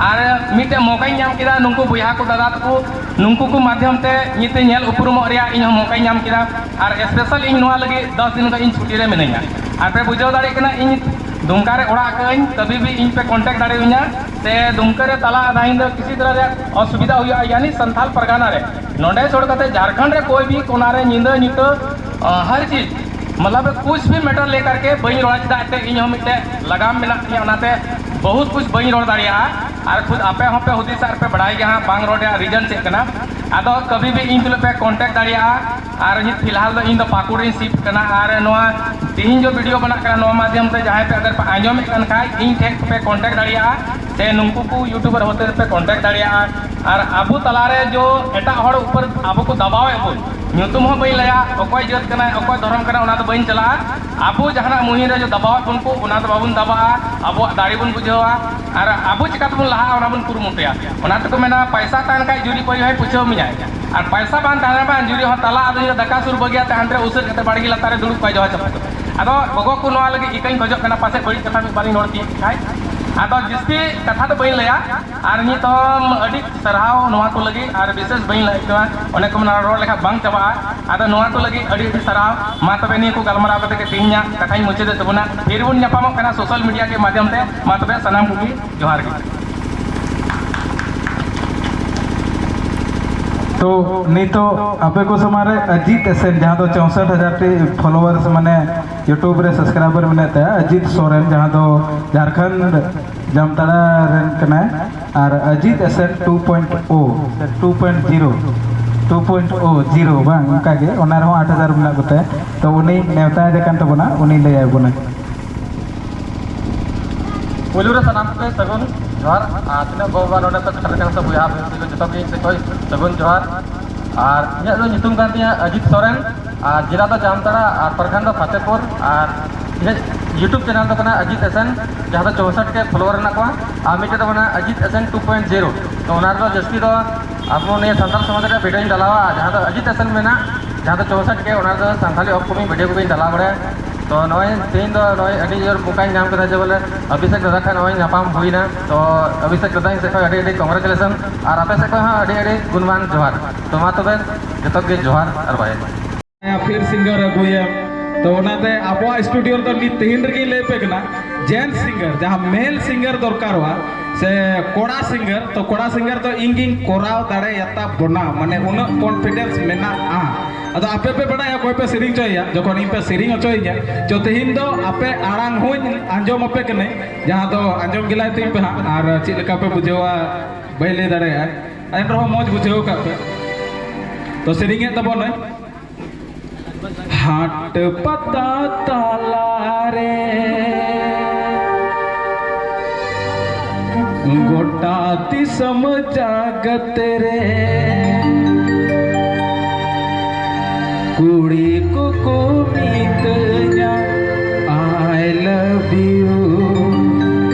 ᱟᱨ ᱢᱤᱫᱴᱮᱱ ᱢᱚᱠᱟᱧ ᱧᱟᱢ ᱠᱮᱫᱟ ᱱᱩᱠᱩ ᱵᱚᱭᱦᱟ ᱠᱚ, ᱫᱟᱫᱟ ᱛᱟᱠᱚ, ᱱᱩᱠᱩ ᱠᱚ ᱢᱟᱫᱽᱫᱷᱚᱢ ᱛᱮ ᱱᱤᱛ ᱧᱮᱞ ᱩᱯᱨᱩᱢᱚᱜ ᱨᱮᱭᱟᱜ ᱤᱧ ᱦᱚᱸ ᱢᱚᱠᱟᱧ ᱧᱟᱢ ᱠᱮᱫᱟ᱾ ᱟᱨ special ᱤᱧ ᱱᱚᱣᱟ ᱞᱟᱹᱜᱤᱫ ᱫᱚᱥ ᱫᱤᱱ ᱠᱷᱚᱱ ᱤᱧ ᱪᱷᱩᱴᱤ ᱨᱮ ᱢᱤᱱᱟᱹᱧᱟ᱾ ᱟᱨ ᱯᱮ ᱵᱩᱡᱷᱟᱹᱣ ᱫᱟᱲᱮᱭᱟᱜ ᱠᱟᱱᱟ, ᱤᱧ ᱫᱩᱢᱠᱟ ᱨᱮ ᱚᱲᱟᱜ ᱟᱠᱟᱫᱟᱹᱧ, ᱠᱟᱹᱵᱷᱤ ᱵᱷᱤ ᱤᱧ ᱯᱮ contact ᱫᱟᱲᱮᱭᱟᱹᱧᱟ, ᱥᱮ ᱫᱩᱢᱠᱟ ᱨᱮ ᱛᱟᱞᱟ ᱟᱫᱷᱟ ᱧᱤᱫᱟᱹ ᱠᱤᱥᱤ ᱛᱚᱨᱦ ᱨᱮᱭᱟᱜ ᱚᱥᱩᱵᱤᱫᱷᱟ ᱦᱩᱭᱩᱜᱼᱟ, ᱭᱟᱱᱤ ᱥᱟᱱᱛᱟᱞ ᱯᱟᱨᱜᱟᱱᱟ ᱨᱮ, ᱱᱚᱰᱮ ᱪᱷᱚᱲ ᱠᱟᱛᱮ ᱡᱷᱟᱲᱠᱷᱚᱸᱰ ᱨᱮ ᱠᱳᱭ ᱵᱷᱤ ᱠᱳᱱᱟ ᱨᱮ ᱧᱤᱫᱟᱹ ᱧᱩᱛᱟᱹ, ᱟ, ᱦᱟᱨ ᱪᱤᱡᱽ, ᱢᱚᱛᱞᱚᱵ ᱠᱩᱪ ᱵᱷᱤ matter ᱞᱮᱠᱟᱨ ᱠᱮ ᱵᱟᱹᱧ ᱨᱚᱲᱟ, ᱪᱮᱫᱟᱜ ᱮᱱᱛᱮ ᱤᱧ ᱦᱚᱸ ᱢᱤᱫᱴᱮᱡ ᱞᱟᱜᱟᱢ ᱢᱮᱱᱟᱜ ᱛᱤᱧᱟ, ᱚᱱᱟᱛᱮ ᱵᱚᱦᱩᱛ ᱠᱩᱪ ᱵᱟᱹᱧ ᱨᱚᱲ ᱫᱟᱲᱮᱭᱟᱜᱼᱟ᱾ ᱟᱨ ᱠᱷᱩᱫ ᱟᱯᱮ ᱦᱚᱸᱯᱮ ᱦᱩᱫᱤᱥᱟ ᱟᱨ ᱯᱮ ᱵᱟᱲᱟᱭ ᱜᱮᱭᱟ ᱦᱟᱸᱜ ᱵᱟᱝ ᱨᱚᱲ ᱨᱮᱭᱟᱜ reason ᱪᱮᱫ ᱠᱟᱱᱟ᱾ ᱟᱫᱚ ᱠᱟᱹᱵᱷᱤ ᱵᱷᱤ ᱤᱧ ᱛᱩᱞᱩᱡ ᱯᱮ contact ᱫᱟᱲᱮᱭᱟᱜᱼᱟ᱾ ᱟᱨ ᱱᱤᱛ ᱯᱷᱤᱞᱦᱟᱞ ᱫᱚ ᱤᱧ ᱫᱚ ᱯᱟᱹᱠᱩᱲ ᱨᱤᱧ shift ᱠᱟᱱᱟ᱾ ᱟᱨ ᱱᱚᱣᱟ ᱛᱤᱦᱤᱧ ᱡᱚ video ᱵᱮᱱᱟᱜ ᱠᱟᱱᱟ, ᱱᱚᱣᱟ ᱢᱟᱫᱽᱫᱷᱚᱢ ᱛᱮ ᱡᱟᱦᱟᱸᱭ ᱯᱮ ᱟᱜᱟᱨ ᱯᱮ ᱟᱸᱡᱚᱢᱮᱫ ᱠᱟᱱ ᱠᱷᱟᱡ, ᱤᱧ ᱴᱷᱮᱱ ᱯᱮ contact ᱫᱟᱲᱮᱭᱟᱜᱼᱟ, ᱥᱮ ᱱᱩᱠᱩ ᱠᱚ YouTuber ᱦᱚᱛᱮ ᱛᱮᱯᱮ contact ᱫᱟᱲᱮᱭᱟᱜᱼᱟ᱾ ᱟᱨ ᱟᱵᱚ ᱛᱟᱞᱟᱨᱮ ᱡᱚ ᱮᱴᱟᱜ ᱦᱚᱲ ᱩᱯᱚᱨ ᱟᱵᱚ ᱠᱚ ᱫᱟᱵᱟᱣᱮᱫ ᱵᱚᱱ, ᱧᱩᱛᱩᱢ ᱦᱚᱸ ᱵᱟᱹᱧ ᱞᱟᱹᱭᱟ, ᱚᱠᱚᱭ ᱡᱟᱹᱛ ᱠᱟᱱᱟᱭ, ᱚᱠᱚᱭ ᱫᱷᱚᱨᱚᱢ ᱠᱟᱱᱟᱭ, ᱚᱱᱟ ᱫᱚ ᱵᱟᱹᱧ ᱪᱟᱞᱟᱜᱼᱟ᱾ ᱟᱵᱚ ᱡᱟᱦᱟᱱᱟᱜ ᱢᱩᱦᱤᱢ ᱨᱮ ᱡᱚ ᱫᱟᱵᱟᱣᱮᱫ ᱵᱚᱱ ᱠᱚ, ᱚᱱᱟ ᱫᱚ ᱵᱟᱵᱚᱱ ᱫᱟᱵᱟᱜᱼᱟ᱾ ᱟᱵᱚᱣᱟᱜ ᱫᱟᱲᱮ ᱵᱚᱱ ᱵᱩᱡᱷᱟᱹᱣᱟ᱾ ᱟᱨ ᱟᱵᱚ ᱪᱤᱠᱟ ᱛᱮᱵᱚᱱ ᱞᱟᱦᱟᱜᱼᱟ, ᱚᱱᱟ ᱵᱚᱱ ᱠᱩᱨᱩᱢᱩᱴᱩᱭᱟ᱾ ᱚᱱᱟ ᱛᱮᱠᱚ ᱢᱮᱱᱟ, ᱯᱟᱭᱥᱟ ᱛᱟᱦᱮᱱ ᱠᱷᱟᱡ ᱡᱩᱨᱤ ᱯᱟᱹᱭ ᱦᱚᱸᱭ ᱯᱩᱪᱷᱟᱹᱣ ᱢᱮᱭᱟᱭ, ᱟᱨ ᱯᱟᱭᱥᱟ ᱵᱟᱝ ᱛᱟᱦᱮᱱᱟ ᱵᱟᱝ ᱡᱩᱨᱤ ᱦᱚᱸ ᱛᱟᱞᱟ ᱟᱫᱚ ᱫᱟᱠᱟ ᱥᱩᱨ ᱵᱟᱹᱜᱤᱭᱟ ᱛᱟᱦᱮᱱ ᱨᱮ ᱩᱥᱟᱹᱫ ᱠᱟᱛᱮ ᱵᱟᱲᱜᱮ ᱞᱟᱛᱟᱨ ᱨᱮ ᱫᱩᱲᱩᱵ ᱠᱚᱜᱼᱟ ᱡᱚᱦᱟ ᱪᱟᱯᱚ ᱠᱚ᱾ ᱟᱫᱚ ᱜᱚᱜᱚ ᱠᱚ ᱱᱚᱣᱟ ᱞᱟᱹᱜᱤᱫ ᱤᱠᱟᱹᱧ ᱠᱷᱚᱡᱚᱜ ᱠᱟᱱᱟ, ᱯᱟᱥᱮᱡ ᱵᱟᱹᱲᱤᱡ ᱠᱟᱛᱷᱟ ᱢᱤᱫ ᱵᱟᱨᱤᱧ ᱨᱚᱲ ᱛᱤᱭᱳᱜ ᱠᱷᱟᱡ᱾ ᱟᱫᱚ ᱡᱟᱹᱥᱛᱤ ᱠᱟᱛᱷᱟ ᱫᱚ ᱵᱟᱹᱧ ᱞᱟᱹᱭᱟ, ᱟᱨ ᱱᱤᱛᱚᱝ ᱟᱹᱰᱤ ᱥᱟᱨᱦᱟᱣ ᱱᱚᱣᱟ ᱠᱚ ᱞᱟᱹᱜᱤᱫ, ᱟᱨ ᱵᱤᱥᱮᱥ ᱵᱟᱹᱧ ᱞᱟᱹᱭ ᱠᱟᱱᱟ, ᱚᱱᱮ ᱠᱚ ᱢᱮᱱᱟ ᱨᱚᱲ ᱞᱮᱠᱷᱟᱱ ᱵᱟᱝ ᱪᱟᱵᱟᱜᱼᱟ᱾ ᱟᱫᱚ ᱱᱚᱣᱟ ᱠᱚ ᱞᱟᱹᱜᱤᱫ ᱟᱹᱰᱤ ᱟᱹᱰᱤ ᱥᱟᱨᱦᱟᱣ᱾ ᱢᱟ ᱛᱚᱵᱮ ᱱᱤᱭᱟᱹ ᱠᱚ ᱜᱟᱞᱢᱟᱨᱟᱣ ᱠᱟᱛᱮ ᱜᱮ ᱛᱮᱦᱮᱧᱟᱜ ᱠᱟᱛᱷᱟᱧ ᱢᱩᱪᱟᱹᱫᱮᱫ ᱛᱟᱵᱚᱱᱟ᱾ ᱯᱷᱤᱨ ᱵᱚᱱ ᱧᱟᱯᱟᱢᱚᱜ ᱠᱟᱱᱟ social media ᱠᱮ ᱢᱟᱫᱽᱫᱷᱚᱢ ᱛᱮ᱾ ᱢᱟ ᱛᱚᱵᱮ ᱥᱟᱱᱟᱢ ᱠᱚᱜᱮ ᱡᱚᱦᱟᱨ ᱜᱮ᱾ ᱛᱚ ᱱᱤᱛᱚᱜ ᱟᱯᱮ ᱠᱚ ᱥᱟᱢᱟᱝ ᱨᱮ ᱚᱡᱤᱛ ᱮᱥᱮᱱ, ᱡᱟᱦᱟᱸ ᱫᱚ ᱪᱳᱥᱚᱴ ᱦᱟᱡᱟᱨ ᱴᱤ followers, ᱢᱟᱱᱮ YouTube ᱨᱮ subscriber ᱢᱮᱱᱟᱜ ᱛᱟᱭᱟ, ᱚᱡᱤᱛ ᱥᱚᱨᱮᱱ, ᱡᱟᱦᱟᱸ ᱫᱚ ᱡᱷᱟᱲᱠᱷᱚᱸᱰ ᱡᱟᱢᱛᱟᱲᱟ ᱨᱮᱱ ᱠᱟᱱᱟᱭ, ᱟᱨ ᱚᱡᱤᱛ ᱮᱥᱮᱱ two point oh ᱥᱮ two point zero, two point oh zero ᱵᱟᱝ, ᱚᱱᱠᱟ ᱜᱮ, ᱚᱱᱟ ᱨᱮᱦᱚᱸ ᱟᱴ ᱦᱟᱡᱟᱨ ᱢᱮᱱᱟᱜ ᱠᱚᱛᱟᱭᱟ᱾ ᱛᱚ ᱩᱱᱤ ᱱᱮᱣᱛᱟ ᱮᱫᱮ ᱠᱟᱱ ᱛᱟᱵᱚᱱᱟ, ᱩᱱᱤ ᱞᱟᱹᱭ ᱟᱵᱚᱱᱟᱭ᱾ ᱯᱳᱭᱞᱳ ᱨᱮ ᱥᱟᱱᱟᱢ ᱠᱚᱜᱮ ᱥᱟᱹᱜᱩᱱ ᱡᱚᱦᱟᱨ, ᱟᱨ ᱛᱤᱱᱟᱹᱜ ᱜᱚ ᱵᱟᱵᱟ ᱱᱚᱰᱮ ᱯᱮ ᱥᱮᱴᱮᱨ ᱟᱠᱟᱱᱟ ᱥᱮ ᱵᱚᱭᱦᱟ ᱵᱚᱭᱦᱟ ᱡᱚᱛᱚ ᱜᱮ ᱤᱧ ᱥᱮᱫ ᱠᱷᱚᱱ ᱥᱟᱹᱜᱩᱱ ᱡᱚᱦᱟᱨ᱾ ᱟᱨ ᱤᱧᱟᱹᱜ ᱫᱚ ᱧᱩᱛᱩᱢ ᱠᱟᱱ ᱛᱤᱧᱟᱹ ᱚᱡᱤᱛ ᱥᱚᱨᱮᱱ, ᱟᱨ ᱡᱮᱞᱟ ᱫᱚ ᱡᱟᱢᱛᱟᱲᱟ ᱟᱨ ᱯᱨᱚᱠᱷᱚᱸᱰ ᱫᱚ ᱯᱷᱟᱛᱮᱯᱩᱨ᱾ ᱟᱨ ᱤᱧᱟᱹᱜ YouTube ᱪᱮᱱᱮᱞ ᱫᱚ ᱠᱟᱱᱟ ᱚᱡᱤᱛ ᱮᱥᱮᱱ, ᱡᱟᱦᱟᱸ ᱫᱚ ᱪᱳᱥᱚᱴ ᱠᱮ ᱯᱷᱚᱞᱳᱣᱟᱨ ᱢᱮᱱᱟᱜ ᱠᱚᱣᱟ᱾ ᱟᱨ ᱢᱤᱫᱴᱮᱡ ᱫᱚ ᱠᱟᱱᱟ ᱚᱡᱤᱛ ᱮᱥᱮᱱ ᱴᱩ ᱯᱚᱭᱮᱱᱴ ᱡᱤᱨᱳ᱾ ᱛᱚ ᱚᱱᱟ ᱨᱮᱫᱚ ᱡᱟᱹᱥᱛᱤ ᱫᱚ ᱟᱵᱚ ᱱᱤᱭᱟᱹ ᱥᱟᱱᱛᱟᱲ ᱥᱚᱢᱟᱡᱽ ᱨᱮᱭᱟᱜ ᱵᱷᱤᱰᱤᱭᱳᱧ ᱰᱟᱞᱟᱣᱟ, ᱡᱟᱦᱟᱸ ᱫᱚ ᱚᱡᱤᱛ ᱮᱥᱮᱱ ᱢᱮᱱᱟᱜ, ᱡᱟᱦᱟᱸ ᱫᱚ ᱪᱳᱥᱚᱴ ᱠᱮ, ᱚᱱᱟ ᱨᱮᱫᱚ ᱥᱟᱱᱛᱟᱲᱤ ᱟᱯᱠᱚᱢᱤᱝ ᱵᱷᱤᱰᱤᱭᱳ ᱠᱚᱜᱮᱧ ᱰᱟᱞᱟᱣ ᱵᱟᱲᱟᱭᱟ᱾ ᱛᱚ ᱱᱚᱜᱼᱚᱭ ᱛᱮᱦᱮᱧ ᱫᱚ ᱱᱚᱜᱼᱚᱭ ᱟᱹᱰᱤ ᱡᱳᱨ ᱢᱚᱠᱟᱧ ᱧᱟᱢ ᱠᱮᱫᱟ ᱡᱮ ᱵᱚᱞᱮ ᱚᱵᱷᱤᱥᱮᱠ ᱫᱟᱫᱟ ᱴᱷᱮᱱ ᱱᱚᱜᱼᱚᱭ ᱧᱟᱯᱟᱢ ᱦᱩᱭᱱᱟ᱾ ᱛᱚ ᱚᱵᱷᱤᱥᱮᱠ ᱫᱟᱫᱟ ᱤᱧ ᱥᱮᱫ ᱠᱷᱚᱱ ᱟᱹᱰᱤ ᱟᱹᱰᱤ ᱠᱚᱝᱜᱨᱮᱪᱩᱞᱮᱥᱚᱱ, ᱟᱨ ᱟᱯᱮ ᱥᱮᱫ ᱠᱷᱚᱱ ᱦᱚᱸ ᱟᱹᱰᱤ ᱟᱹᱰᱤ ᱜᱩᱱᱢᱟᱱ ᱡᱚᱦᱟᱨ᱾ ᱛᱚ ᱢᱟ ᱛᱚᱵᱮ ᱡᱚᱛᱚ ᱜᱮ ᱡᱚᱦᱟᱨ ᱟᱨ ᱵᱟᱭ᱾ ᱯᱷᱤᱨ ᱥᱤᱝᱜᱟᱨ ᱟᱹᱜᱩᱭᱟ᱾ ᱛᱚ ᱚᱱᱟᱛᱮ ᱟᱵᱚᱣᱟᱜ ᱥᱴᱩᱰᱤᱭᱳ ᱨᱮᱫᱚ ᱱᱤᱛ ᱛᱮᱦᱮᱧ ᱨᱮᱜᱮᱧ ᱞᱟᱹᱭ ᱟᱯᱮ ᱠᱟᱱᱟ, ᱡᱮᱱᱴᱥ ᱥᱤᱝᱜᱟᱨ, ᱡᱟᱦᱟᱸ ᱢᱮᱞ ᱥᱤᱝᱜᱟᱨ ᱫᱚᱨᱠᱟᱨᱚᱜᱼᱟ ᱥᱮ ᱠᱚᱲᱟ ᱥᱤᱝᱜᱟᱨ, ᱛᱚ ᱠᱚᱲᱟ ᱥᱤᱝᱜᱟᱨ ᱫᱚ ᱤᱧ ᱜᱤᱧ ᱠᱚᱨᱟᱣ ᱫᱟᱲᱮᱭᱟᱛᱟ ᱵᱚᱱᱟ, ᱢᱟᱱᱮ ᱩᱱᱟᱹᱜ ᱠᱚᱱᱯᱷᱤᱰᱮᱱᱥ ᱢᱮᱱᱟᱜᱼᱟ᱾ ᱟᱫᱚ ᱟᱯᱮ ᱯᱮ ᱵᱟᱲᱟᱭᱟ ᱚᱠᱚᱭ ᱯᱮ ᱥᱮᱨᱮᱧ ᱦᱚᱪᱚᱭᱮᱭᱟ, ᱡᱚᱠᱷᱚᱱ ᱤᱧ ᱯᱮ ᱥᱮᱨᱮᱧ ᱦᱚᱪᱚᱭᱤᱧᱟ, ᱛᱚ ᱛᱮᱦᱮᱧ ᱫᱚ ᱟᱯᱮ ᱟᱲᱟᱝ ᱦᱚᱸᱧ ᱟᱸᱡᱚᱢ ᱟᱯᱮ ᱠᱟᱹᱱᱟᱹᱧ, ᱡᱟᱦᱟᱸ ᱫᱚ ᱟᱸᱡᱚᱢ ᱜᱮᱞᱟᱭ ᱛᱤᱧ ᱯᱮ ᱦᱟᱸᱜ, ᱟᱨ ᱪᱮᱫ ᱞᱮᱠᱟ ᱯᱮ ᱵᱩᱡᱷᱟᱹᱣᱟ ᱵᱟᱹᱧ ᱞᱟᱹᱭ ᱫᱟᱲᱮᱭᱟᱜᱼᱟ, ᱮᱱ ᱨᱮᱦᱚᱸ ᱢᱚᱡᱽ ᱵᱩᱡᱷᱟᱹᱣ ᱠᱟᱜ ᱯᱮ᱾ ᱛᱚ ᱥᱮᱨᱮᱧᱮᱫ ᱛᱟᱵᱚᱱᱟᱹᱧ᱾ ᱦᱟᱴ ᱯᱟᱛᱟ ᱛᱟᱞᱟᱨᱮ ᱜᱚᱴᱟ ᱫᱤᱥᱚᱢ ᱡᱟᱜᱟᱛ ᱨᱮ ᱠᱩᱲᱤ ᱠᱚᱠᱚ ᱢᱤᱛᱟᱹᱧᱟ, "I love you,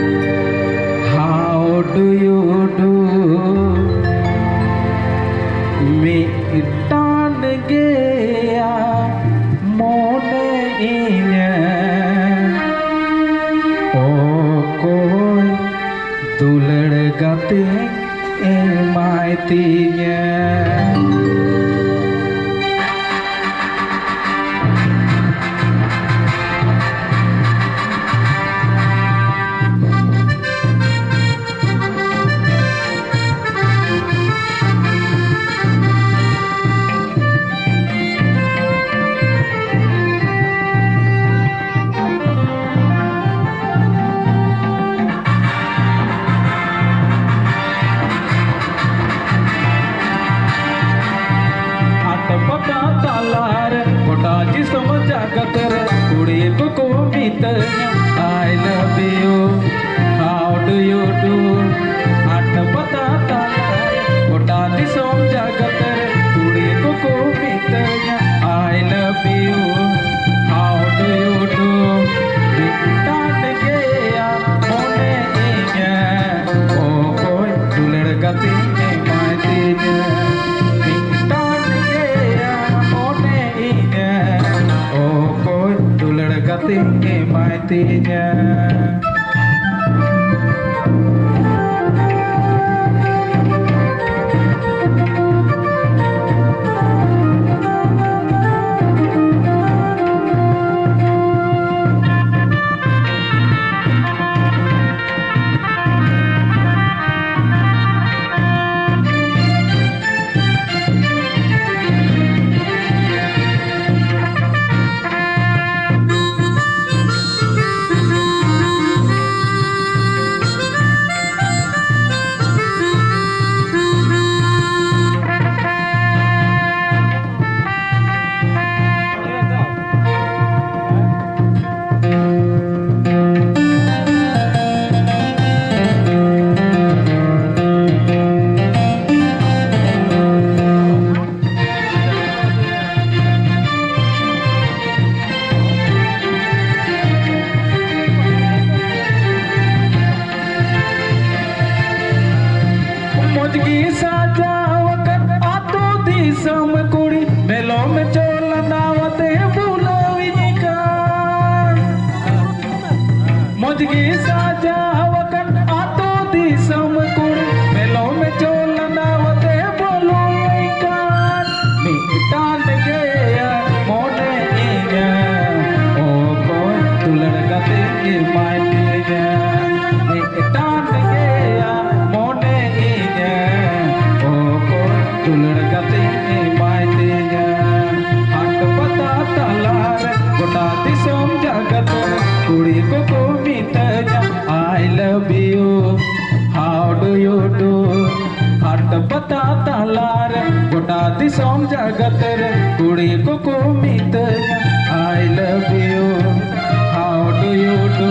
how do you do?" ᱢᱤᱫᱴᱟᱱ ᱜᱮᱭᱟ ᱢᱚᱱᱮ ᱤᱧᱟᱹᱜ, ᱚᱠᱚᱭ ᱫᱩᱞᱟᱹᱲ ᱜᱟᱛᱮ ᱮᱢᱟᱭ ᱛᱤᱧᱟᱹ᱾ ᱦᱟᱴ ᱯᱟᱛᱟ ᱛᱟᱞᱟᱨᱮ ᱜᱚᱴᱟ ᱫᱤᱥᱚᱢ ᱡᱟᱠᱟᱛ ᱨᱮ ᱠᱩᱲᱤ ᱠᱚᱠᱚ ᱢᱤᱛᱟᱹᱧᱟ, "I love you, how do you do?" ᱦᱟᱴ ᱯᱟᱛᱟ ᱛᱟᱞᱟᱨᱮ ᱜᱚᱴᱟ ᱫᱤᱥᱚᱢ ᱡᱟᱠᱟᱛ ᱨᱮ ᱠᱩᱲᱤ ᱠᱚᱠᱚ ᱢᱤᱛᱟᱹᱧᱟ, "I love ᱛᱤᱧᱟ᱾ ᱢᱚᱡᱽ ᱜᱮ ᱥᱟᱡᱟᱣ ᱟᱠᱟᱱ ᱟᱛᱳ ᱫᱤᱥᱚᱢ ᱠᱩᱲᱤ, ᱢᱮᱞᱚᱢ ᱪᱚᱞ ᱱᱟᱣᱟᱛᱮ ᱵᱩᱞᱟᱹᱣᱤᱧ ᱠᱟᱱ᱾ ᱢᱚᱡᱽ ᱜᱮ ᱥᱟᱡᱟᱣ ᱟᱠᱟᱱ ᱟᱛᱳ ᱫᱤᱥᱚᱢ ᱠᱩᱲᱤ, ᱢᱮᱞᱚᱢ ᱪᱚᱞ ᱱᱟᱣᱟᱛᱮ ᱵᱚᱞᱚᱭ ᱠᱟᱱ᱾ ᱢᱤᱫᱴᱟᱝ ᱜᱮᱭᱟ ᱢᱚᱱᱮ ᱤᱧᱟᱹ, ᱚᱠᱚᱭ ᱫᱩᱞᱟᱹᱲ ᱠᱟᱛᱮ ᱮᱢᱟᱭ ᱛᱤᱧᱟ᱾ ᱢᱤᱫᱴᱟᱝ ᱜᱮᱭᱟ ᱢᱚᱱᱮ ᱤᱧᱟᱹ, ᱚᱠᱚᱭ ᱫᱩᱞᱟᱹᱲ ᱠᱟᱛᱮ ᱮᱢᱟᱭ ᱛᱤᱧᱟ᱾ ᱦᱟᱴ ᱯᱟᱛᱟ ᱛᱟᱞᱟᱨᱮ ᱜᱚᱴᱟ ᱫᱤᱥᱚᱢ ᱡᱟᱠᱟᱛ ᱨᱮ ᱠᱩᱲᱤ ᱠᱚᱠᱚ ᱢᱤᱛᱟᱹᱧᱟ, "I love you, how do you do?" ᱦᱟᱴ ᱯᱟᱛᱟ ᱛᱟᱞᱟᱨᱮ ᱜᱚᱴᱟ ᱫᱤᱥᱚᱢ ᱡᱟᱠᱟᱛ ᱨᱮ ᱠᱩᱲᱤ ᱠᱚᱠᱚ ᱢᱤᱛᱟᱹᱧᱟ, "I love you, how do you do?"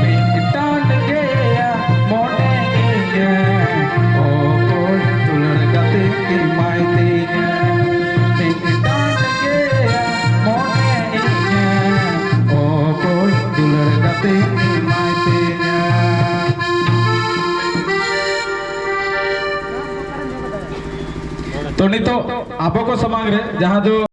ᱢᱤᱫᱴᱟᱝ ᱜᱮᱭᱟ ᱢᱚᱱᱮ ᱤᱧᱟᱹ, ᱚᱠᱚᱭ ᱫᱩᱞᱟᱹᱲ ᱠᱟᱛᱮ ᱮᱢᱟᱭ ᱛᱤᱧᱟ᱾ ᱢᱤᱫᱴᱟᱝ ᱜᱮᱭᱟ ᱢᱚᱱᱮ ᱤᱧᱟᱹ, ᱚᱠᱚᱭ ᱫᱩᱞᱟᱹᱲ ᱠᱟᱛᱮ ᱮᱢᱟᱭ ᱛᱤᱧᱟ᱾ ᱛᱚ, ᱱᱤᱛᱚᱜ ᱟᱵᱚ ᱠᱚ ᱥᱟᱢᱟᱝ ᱨᱮ ᱡᱟᱦᱟᱸ ᱫᱚ